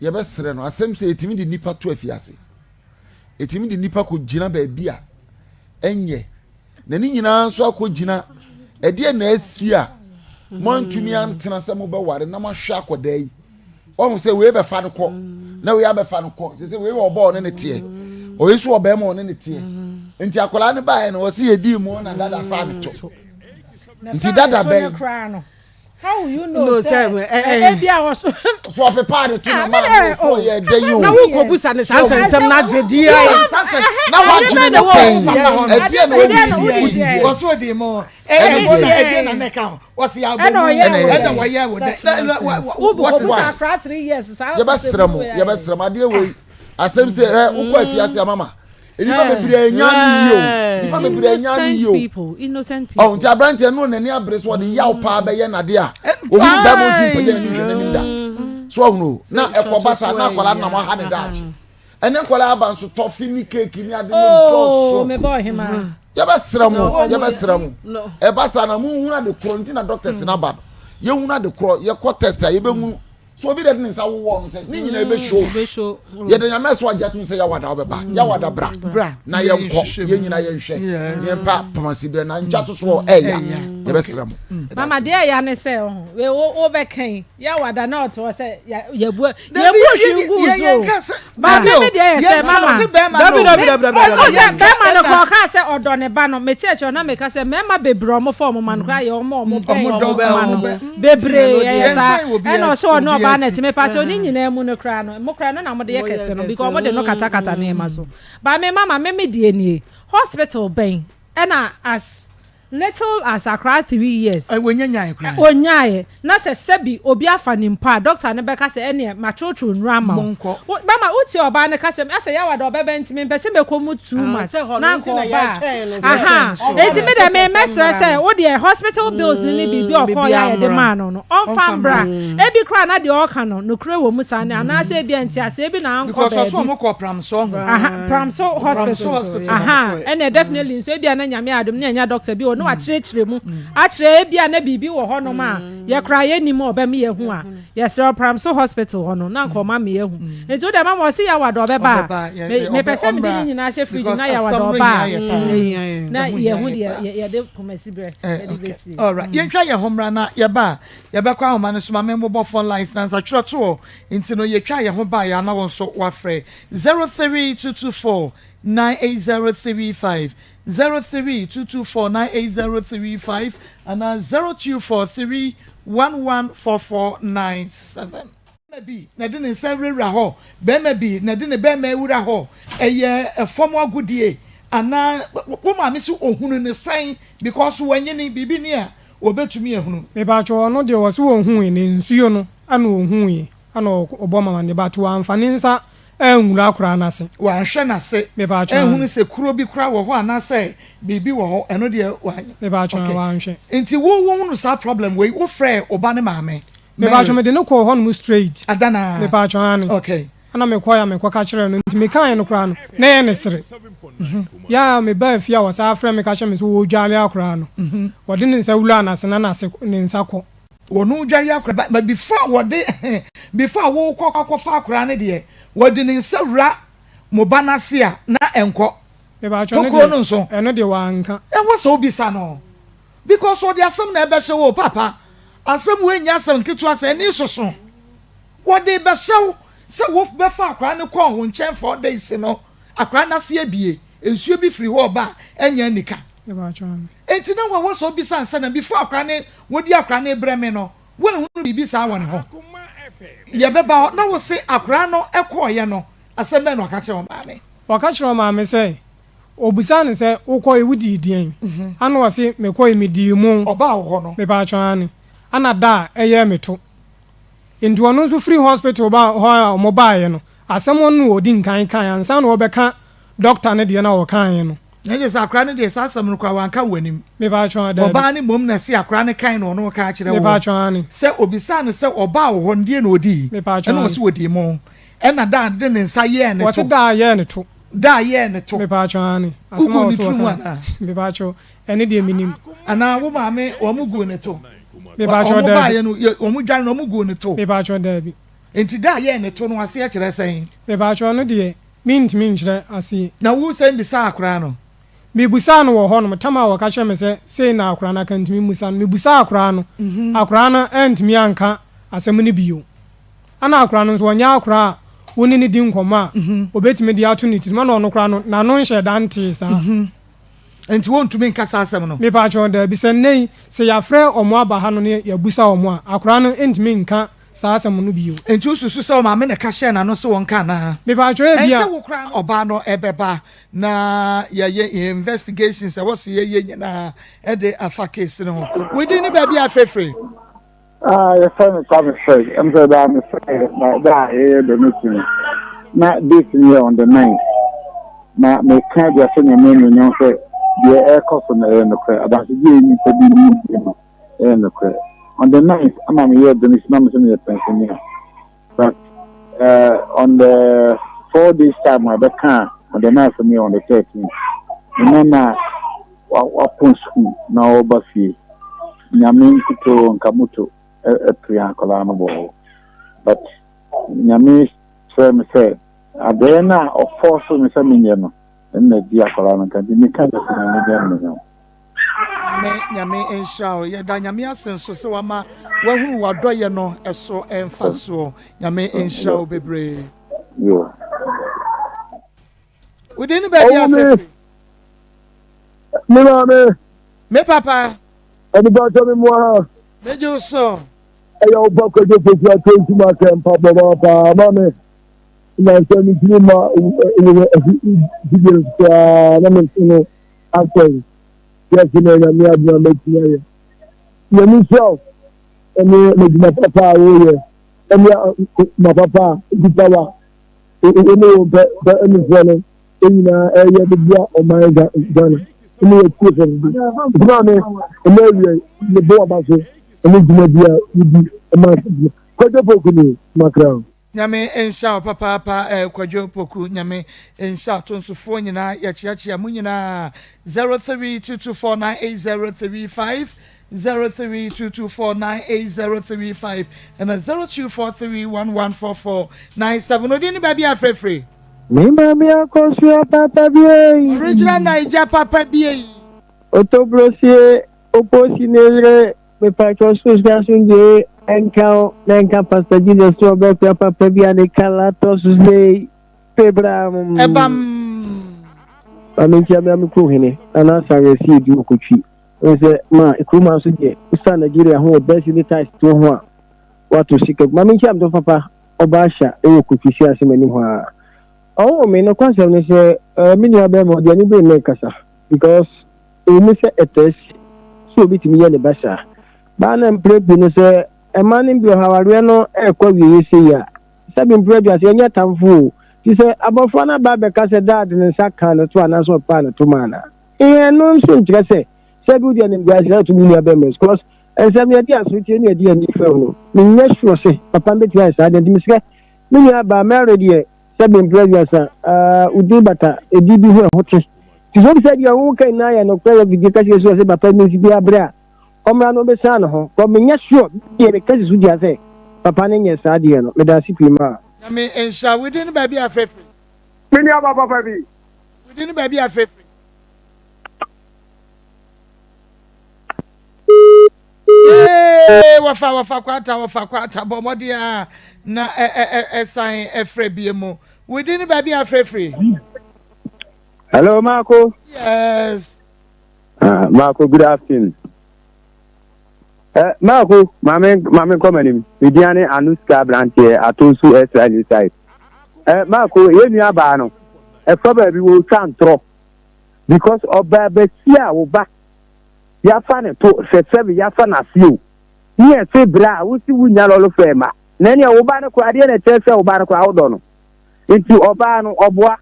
yɛbɛsrɛ no asɛm sɛ ɛtumi de nnipa to afiase ɛtumi de nnipa kɔgyina baabi a ɛnyɛ na ne nyinaa nso akɔgyina ɛdeɛ na asi a moantumi antena sɛ mobɛware na moahwɛ akwadaa yi ɔhu sɛ wei bɛfa no kɔ na wei abɛfa no kɔ sɛ sɛ wei wɔ ɔbaa ɔne ne teɛ ɔyɛ nso ɔbɛrima ɔne ne teɛ nti akwadaa no baeɛ no ɔsi yɛ dii mu na dada fa ne to nti dada bɛn. How will you know sɛ ebi a wɔ so. So ɔpepa de to na maa mi so ɔyɛ ɛdɛ yi o. Na wo kɔ busa ne saa nsɛnsɛm na agye di ayɛ. Na wadwene ne sɛn ɛdeɛ na ɔdi di. Wɔso odi mu ɛdeɛ na ɛdeɛ na ne ka ho wɔsi abɔ mu ɛna wɔyɛ wɔ dɛ what is this yɛbɛsrɛ mo yɛbɛsrɛ mo adeɛ wei asɛm sɛ ɛ wokɔ afiase amama nnipa bebree anya ne yie o nnipa bebree anya ne yie o ɔn nti aberanteɛ no n'ani abere so ɔde yaw paa bɛyɛ n'ade a ohun bɛrima ofi mpagya n'ani hwɛ n'anim da so ɔhun o na ɛkɔba saa na akwadaa nam aha ne daakye ɛne nkwadaa aba nso tɔfe ne keeki ne ade no oh, dɔɔso yɛbɛsrɛ mo yɛbɛsrɛ mo ɛba saa na monhunu ade korɔ nti na doctors no aba no yɛhunu ade korɔ yɛkɔ test a yɛbɛhunu so obi de ne nsa wowɔ no sɛ ne nyinaa ɛbɛhyo yɛde nyame so agye atom sɛ yɛwada wobɛba mm. yɛwada bra na yɛnkɔ yɛn nyinaa yɛnhwɛ yɛmpa pamasi berɛ na ntwa to soɔ ɛya yɛbɛsrɛ mo mm. mama deɛ ɛya ne sɛ wobɛkan yɛwada na ɔte hɔ sɛ yɛbu yɛbu hwi ngu so ba mi mi deɛ yɛ sɛ mama dabi dabi dabi dabi ɔno sɛ bɛrima no kɔ ɔka sɛ ɔdɔ ne ba no mete akyerɛ na meka sɛ mmarima bebree ɔmo fa ɔmo ma no koraa yɛ ɔmo ɔmo bɛn ɔmo ma no bebree ɛyɛ saa ɛna ɔsɛ ɔne ɔbaa na ɛte mepa kyɛw ne nyinaa mu no koraa no mo koraa no na mo de yɛ kɛse no because ɔmo de no katakata nneɛma so ba me mama me me deɛ nie hospital bɛn ɛna as. Little as akwadaa 3 years. Wɔnya nyae koraa. Ɔnyaeɛ. Na sɛ sɛbi obi afa no mpo a, doctor no bɛka sɛ ɛneɛ matworotworo nnuro ama wo. Monkɔ. Wo, bɛma wotie ɔbaa no kasɛm, asɛ yawa deɛ ɔbɛba nti mempɛ sɛ mɛkɔ mu too Ah, much, sɛ hɔ no na nti anka na ɔba a. yɛtwɛn no sɛ Ahaa, ɔmmra enti na me deɛ ɛpɛ sɛ mɛsrɛ mmra sɛ no. wo deɛ hospital bills no ne biribi a ɔkɔɔeɛ a Biribiara yɛde mmra. maa no no, ɔmfa Ɔmfa mbra. mmra. Ebi koraa na deɛ ɔɔka no, nokorɛ wɔ mu saa ne, anaasɛ ebia nteaseɛ bi na ankɔ Because ɔso baabi. ɔmo kɔ Pramso ho. Aha, Pramso Pramso hospital. hospital na ɔmo Aha, kɔɛ. ɛnna definitely nso ebia na Nyame adom ne anya doctor bi wɔ na wakyerɛkyerɛ mu akyerɛ ebia na biribi wɔ hɔnom a yɛ koraa yɛnnim a ɔbɛma yɛahu a, yɛsrɛ wo Pramso hospital hɔ no na anka ɔma me yɛahu. Nti wo deɛ mama ɔse Yawada ɔbɛba a, me mepɛ sɛ mede ne nyinaa hyɛ fridge mu na Yawada ɔba a na yɛahu deɛ yɛde pomasiberɛ yɛde bɛsie. Alright, yɛntwa yɛn ho mmra na yɛba a yɛbɛkɔ ahoma no so ma membobɔ phone lines na nsatwerɛ toɔ nti no yɛtwa yɛn ho baeɛ a na wo nso woafrɛ 03224 98035 03224 98035 anaa 0243 114497. Barima bi na ɛde ne nsa wurawura hɔ, barima bi na ɛde ne barima awura hɔ, ɛyɛ fam agodie anaa wo maame se ohunu no sɛn because wanyini, biribi ni a obetumi ahunu. Mepakyɛw ɔno deɛ ɔse ɔhuui no nsuo no ɛna ɔhuui ɛna ɔbɔ mama ne but wamfa ne nsa anwura akwadaa no ase. Wanhwɛ n'ase Mepakyɛw anhunu sɛ kuro bi koraa wɔ hɔ anaasɛ biribi wɔ hɔ, ɛno deɛ wanyɛ. Mepakyɛw Okay. wanhwɛ. Nti wo wohunu saa problem wei, wo frɛɛ wo ba ne maame, Mary? Mepakyɛw mede no kɔɔ hɔnom straight. Adanaa? Mepakyɛw aane. Okay. Ɛna mekɔe a mekɔka kyerɛɛ no, nti mekaeɛ no koraa no na ɛyɛ ne sere. Yɛ a mebaa fie a wɔsan frɛɛ me ka kyerɛɛ me sɛ wɔredware akwadaa no, wɔde ne nsa wuraa n'ase na n'ase ne nsa kɔ. Wɔn dware akora ba but before wɔde before wokɔ akɔfa akora no deɛ wɔde ne nsa wura mo ba no ase a na ɛnkɔ tokuro no nso. Ɛno deɛ wanka. Ɛwɔ sɛ wobisa no because ɔde asɛm na ɛbɛhyɛ wo papa asɛm wei nyɛ asɛm nketewa sɛ ɛne soso wɔde bɛhyɛ wo sɛ wobɛfa akora no kɔɔ wo nkyɛn 4 days no akora no ase abie nsuo bi firi hɔ ɔba a ɛnyɛ anika. Enti na wɔwɔ sɛ obisa ansa na before akora ne wɔdi akora no rebrɛ me no, woanhunu biribi saa wɔ ne ho. Yɛbɛba hɔ na wose akora no kɔeɛ no, asɛm bɛn na ɔka kyerɛɛ ɔmaame? Ɔka kyerɛɛ ɔmaame sɛ, ɔbisaa no sɛ, wokɔe, wodii deɛn? Ana ɔse, mekɔe, medii mo. Ɔbaa wo hɔ no? Mepaatwɔ, aane. Ana da a ɛyɛɛ me to. Enti ɔno nso firi hospital ba hɔ a wɔbaeɛ no, asɛm no na ɔdi nkan kaeɛ ansa na ɔrebɛka doctor no deɛ no a ɔkaeɛ no. Na kyerɛ sɛ akora no deɛ saa asɛm no koraa wanka wɔ w'anim. Mepaatwɔ, daabi. Ɔbaa no mmom na ɛse akora no kae na ɔno reka akyerɛ woɔ. Mepaatwɔ, aane. Sɛ ɔbisaa no sɛ ɔbaa wo hɔ no deɛ na ɔdii? Mepaatwɔ, Ɛna aane. ɔse ɔdii mo. Ɛna da a de ne nsa yɛɛ ne to. Ɔse da a yɛɛ ne to. Da a yɛɛ ne to. Mepaatwɔ, aane. Asɛm a Woguu ne ɔse tiri mu ɔkae. anaa? Mepaatwɔ, ɛno deɛ mennim. Anaa wo maame wɔn guu ne to? Mepaatwɔ, Wɔn daabi. baeɛ no wɔn dware no wɔn guu ne to? Mepaatwɔ, daabi. Enti da a yɛɛ ne to no aseɛ kyerɛ sɛn? Mepaatwɔ, ɛno deɛ Mentumi nkyerɛ aseɛ. Na wo sɛn bisaa akwadaa no? Mebusaa no wɔ hɔnom, tam a wɔka kyerɛɛ me sɛ sei na akwadaa no aka nti memmusa no. Mebusaa akwadaa no, akwadaa no antumi anka asɛm no bio. Ɛna akwadaa no nso ɔnyɛ akwadaa a wo ne no di nkɔmmɔ a ɔbɛtumi de ato ne tirim, ɛna ɔno koraa no n'ano nhyɛɛ da ntee saa. Nti wontumi nka saa asɛm no? Mepakyɛw, daabi. Sɛ nnɛ yi, sɛ yɛafrɛ wɔn aba ha no na yɛabusa wɔn a, akwadaa no ntumi nka saa asɛm no bio. Enti wosusu sɛ wo maame na ɛka hyɛɛ n'ano sɛ wɔnka anaa? Mepakyɛw, ebia. Ɛnsɛ wo koraa na ɔbaa no ɛbɛba na yɛayɛ yɛn investigations a ɛwɔ sɛ yɛyɛ nyinaa de afa case no ho. Wo din ne baabi a afrɛfrɛ? Ah, yɛfrɛ me Kwame Fred. Ɛm sɛ daa mefrɛ na da a yɛyɛ donation no, na date no yɛ on the 9th. Na meka de ahyɛ Nyame anuonyam sɛ deɛ ɛrekɔ so no ɛyɛ nokorɛ. Adansegyeɛ yi nnipa bi nim bi no ɛyɛ nokorɛ. On the 9th ama meyɛɛ donation na mesɛ meyɛ pensioner. But uh, on the 4 days time a ɛbɛka on the 9th no yɛ on the 13th. Me nana wapɔn sukuu na ɔreba fie. Nyame nkutoo nka moto apira akwadaa no bɔ hɔ. But Nyame kyerɛ me sɛ adɔeɛ no a ɔfɔɔso me sɛ menyɛ no, ɛno na ɛdi akwadaa no nka nti meka sɛ Nyame deɛ no menyɛ. Nyame Nyame nhyira wo. Yɛda Nyame ase nso sɛ wama wahunu w'adɔyɛ no ɛso mfasoɔ. Nyame nhyira wo bebree. Yo. Wo din ne baabi a Ɔwo me. fɛfiri. Me maame. Me papa. Ɛnipa sɛ me mmoa ha. Megye wo so. Ɛyɛ wo ba Kwadwo Poku ato ntum asɛ mpaboa ma paa ma me. Na sɛ metumi ma wɔ video no so koraa na me so no asɛe. Mete ase na Nyame adom a mɛtumi ayɛ. Nyame nhyira wo ɛne n'adwuma papa a woyɛ ɛne ma papa a ɛkita wa wo ne wo mpɛ mpanimfoɔ no nyinaa ɛyɛ de boa ɔman Ghana ɛne yɛtie fam bi. Nti maame ɛnɛ awia yi mebɔ waba so ɛne dwumadi a wodi ɛma asɛmpa. Kwadwo Poku ni makra. Nyame nhyira wo papaapa eh Kwadwo Poku Nyame nhyira atonsofoɔ nyinaa yɛkyeakyea mo nyinaa 0322498035 0322498035 ɛna 0243114497 Odin ne baabi a frɛfrɛ. Me maame akosua papa bi ei. Original Naija papa bi ei. Otobrosie oposi ne yere Mepakyɛw soro sika asomdwoe nka wo na ɛnka Pastor Jesus so ɔbɛkua papa bi a ne kala tɔ so sei pebram. Ɛbam. Maame nkyia me ame kuro hene Nana Asare asi edu okotwi wohu sɛ ma kurom ha nso deɛ wosan Nigeria ho wɔ bɛsi ne tiles to ho a wato sika gu maame nkyia me dɔfo papa ɔba ahyɛ ɛwɔ okotwi si ase m'anim hɔ a ɔwɔ me nokwasɛm ne sɛ ɛɛ me nua bɛrima ɔde ani bere ne kasa because Ɛwɔ mu sɛ ɛtaa si sɛ obi tumi yɛ ne ba saa, baa na mprɛ pii no sɛ mmaa no bi wɔ hɔ awareɛ no rekɔ awieeɛ sei a, sɛbe mprɛ aduasa yɛnyɛ atamfo o, nti sɛ abɔfra no aba abɛka sɛ daad ne nsa kaa ne to anaasɛ ɔpaa ne to maa no a, ɛno nso nkyerɛ sɛ sɛbe wode animguaseɛ ato wo nua bɛrima so cause nsɛm no yɛde asotie ne yɛde ani fam no, menyɛ sure sɛ papa no bɛtumi ayɛ saa deɛ nti mesrɛ me nua baa Mary deɛ Sɛbe mprɛ aduasa, ah, wo din bata edin bi ho a ɛho te. Nti sɛ obi sɛ deɛ woka nyinaa yɛ nokorɛ yɛ video kɛseɛ so ɔsɛ papa bi nsi biara berɛ a ɔmmra no ɔbɛsan ne ho. Kɔ menyɛ sure deɛ meka si so dua sɛ papa no nyɛ saa deɛ no. Meda ase pii maa. Nyame nhyira wo. Wo din ne baabi a frɛ firi. Me nua ba papa bi. Wo din ne baabi a frɛ firi. Yee wɔfa wɔfa kwata wɔfa kwata bɔ mmɔden a na ɛsan ɛfrɛ bie mu. Wo din ne baabi a frɛ firi. Hello, Marco. Yes. Marco, good afternoon. Marco, maame maame nkɔ m'anim. Media ne Anuska aberanteɛ ato nso Extra New Side. Marco, yɛn nua baa no, ɛfa baabi wɔretwa ntorɔ because ɔbaa bɛsi a wo ba yafa ne to sɛ sɛbe yafa n'ase o ne yɛse berɛ a wosi wonya lɔre fɛ ma na ɛneɛ wo ba no koraa deɛ na ɛkyerɛ sɛ wo ba no koraa wodɔ no nti ɔbaa no ɔboa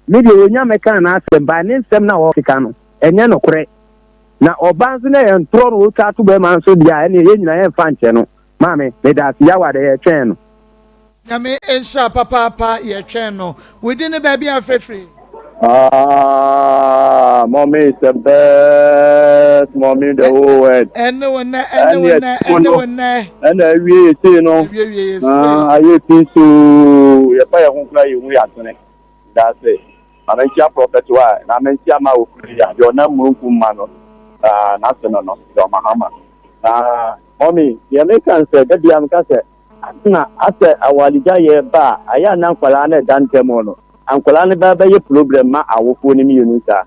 me deɛ ɔnya mɛka n'asɛm ba ne nsɛm na ɔkeka no ɛnyɛ nokorɛ na ɔbaa nso na ɛyɛ ntorɔ no ɔtwa ato bɛrima nso deɛ a ɛneɛ yɛn nyinaa yɛmfa nkyɛ no maame meda ase yawa dɛ yɛtwɛn no. Nyame nhyira papaapa yɛtwɛn no. Wo din ne baabi a wofrɛ firi? Ah, mommy is the best mommy in the whole world. Ɛne wo nɛ, ɛne wo nɛ, ɛne wo nɛ. Ɛna awie yɛ sei no. Awie wie yɛ sei. Ah, ayɛ fi so yɛfa yɛn ho kura yɛn hu yɛ asene. Daase. Maame nkyia prɔfɛt wa, na maame nkyia ma okuru ya, deɛ ɔnam mununkum ma no, ah, n'ase no no, deɛ ɔmahama. Na mommy, deɛ meka nsɛ, da bia meka sɛ, Asena asɛ awaregyaeɛ ba a, ayɛ a na nkwadaa no ɛda ntɛm hɔ no, nkwadaa no ba bɛyɛ problem ma awofoɔ no mmienu saa.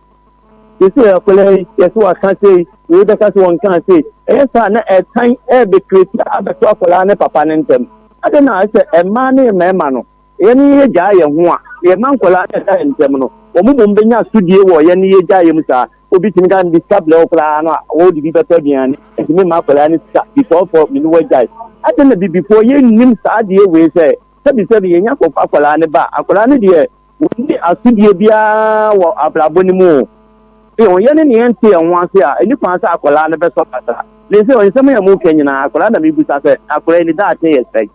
Seesei akwadaa yi, yɛse waka sei, wei bɛka sɛ wɔnkaa sei, ɛyɛ saa na ɛtan ɛrebɛkreti abɛto akwadaa ne papa no ntɛm. Adɛn na sɛ mmaa ne mmarima no, yɛne yɛgyaa yɛn ho a, yɛma nkwadaa no ɛda yɛn ntɛm no, wɔn mmom bɛnya asodie wɔ yɛne yɛgyaa yɛn mu saa. Obi tumi ka mede sika brɛ wo koraa no a, wode bi bɛtɔ aduane. Nti memma akwadaa no sika because for me ne wo agyae. Adɛn na bibifoɔ yɛnnim saa adeɛ wei sɛ sɛbisɛbi yɛnya kɔfa akwadaa no ba a, akwadaa no deɛ wɔnni asodie biara wɔ abrabɔ no mu o. Sɛ yɛne ne yɛnte yɛn ho ase a, ɛnni kwan sɛ akwadaa no bɛsɔ kasa. Me sɛ nsɛm a moka nyinaa akwadaa na mebisa sɛ akwadaa yi ne daakye yɛ sɛn?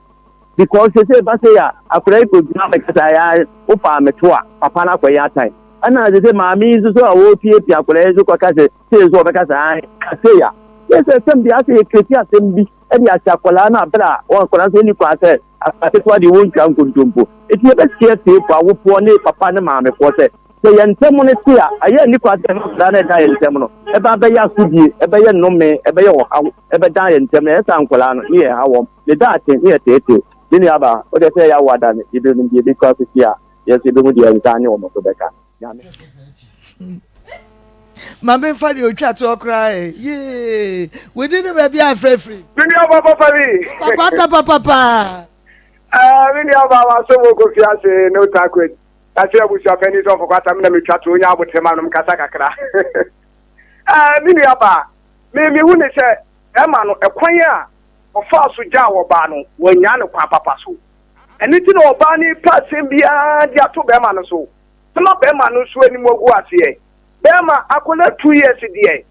Because sese ba sei a akwadaa yi kɔgyina bɛka sɛ ayɛ wofaa me to a papa no akɔyɛ atan. Ɛna sese maame yi nso so a ɔrepiapia akwadaa yi nso kɔka sɛ sei nso ɔbɛka sɛ ae ka sei a. Yɛ sɛ sɛm deɛ asɛ yɛkreti asɛm bi de ahyɛ akwadaa no aberɛ a wɔn akwadaa nso nni kwan sɛ akwadaa ketewa deɛ wɔntwa nkontompo. Enti yɛbɛsrɛ tiefoɔ, awofoɔ ne papa ne maamefoɔ sɛ, sɛ yɛn ntam no te a, ɛyɛ nni kwan sɛ yɛma akwadaa no a ɛda yɛn ntam no ɛba abɛyɛ asodie, ɛbɛyɛ nnome, ɛbɛyɛ ɔhaw, ɛbɛdan yɛn ntam na ɛyɛ saa nkwadaa no ne yɛha wɔn, ne daakye ne yɛteetee. Me nuabaa, wo deɛ sɛ ɛyɛ awo ada no, yɛbɛnim deɛ ɛbɛkɔ akɔsi a, yɛn nso yɛbɛhu deɛ nsa ne wɔn nso bɛka. Nyame. Ma memfa deɛ ɔtwa toɔ koraa ɛ. Yee! Wo din ne baabi a afrɛ firi? Me nuabaa papa bi. Pakwata papapa. Ɛɛ, me nuabaa waso mo kofi ase ne otakwet. Ase abusua panyin sɔfo kwata me na metwa to onya abotere ma nom kasa kakra. Ɛɛ, me nuabaa, me mehu ne sɛ bɛrima no, ɛkwan a ɔfaa so gyaa ɔbaa no, wannyaa no kwan papa so. Ɛno nti na ɔbaa no repɛ asɛm biara de ato bɛrima no so, ama bɛrima no nso anim agu aseɛ. Bɛrima, akwadaa 2 years deɛ,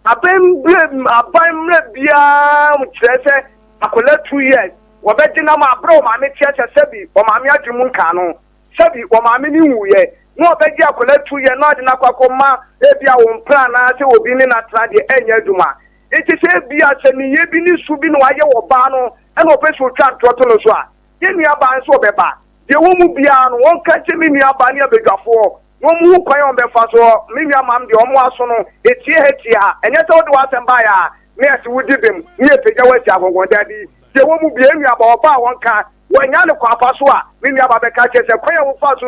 aban berɛ, aban mmerɛ biara kyerɛ sɛ akwadaa 2 years, wɔbɛgye no ama aberɛ a ɔmaame teɛ sɛ sɛbi ɔmaame adwene mu nkaa no, sɛbi ɔmaame no nwuiɛ, na ɔbɛgye akwadaa 2 years na ɔde no akɔ akɔma ebi a wɔn mpena anaasɛ obi ne no atena deɛ, ɛnyɛ adwuma. Nti sɛ ebi a sɛ neyɛ bi ne su bi na wayɛ wɔ baa no ɛna ɔpɛ sɛ otwa ntorɔ to no so a, yɛn nua baa nso ɔbɛba. Deɛ wɔn mu biara no, wɔnka nkyɛ me nua baa ne abadwafoɔ na wɔn hu kwan a wɔbɛfa so. Me nua maam deɛ, wɔn aso no etie ha tie ha. Ɛnyɛ sɛ wɔde w'asɛm baeɛ a na yɛsɛ wodi bem ne yɛpagya w'asi akɔnkɔn. Daabi, deɛ wɔn mu biara nua ba ɔba a wɔnka wɔanya no kwan pa so a, me nua ba bɛka kyerɛ sɛ kwan a wofa so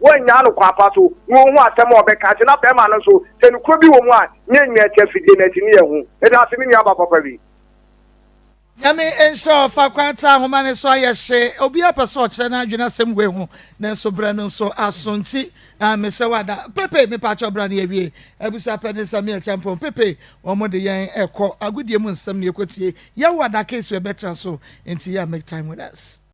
wɔanya no kwan pa so na wɔhu asɛm a ɔbɛka kyerɛ na bɛrima no nso sɛ nokuro bi wɔ mu a, nyɛ nyina akyi afidie no akyi ne yɛhu. Ɛda ase, me nua ba papa bi. Nyame nhyira ɔfa kwan ta ahoma ne so ayɛ hye. Obiara pɛ sɛ ɔkyerɛ n'adwene asɛm wei ho, nanso berɛ no nso aso nti mesrɛ wada pepe mepakyɛ bra ne yɛwie. Abusua pɛ ne sɛ meɛkyɛ mpɔn pepe wɔn de yɛn ɛkɔ agodie mu nsɛm ne yɛkɔtie yɛwo ada case ɛbɛtena so nti yɛ make time with us.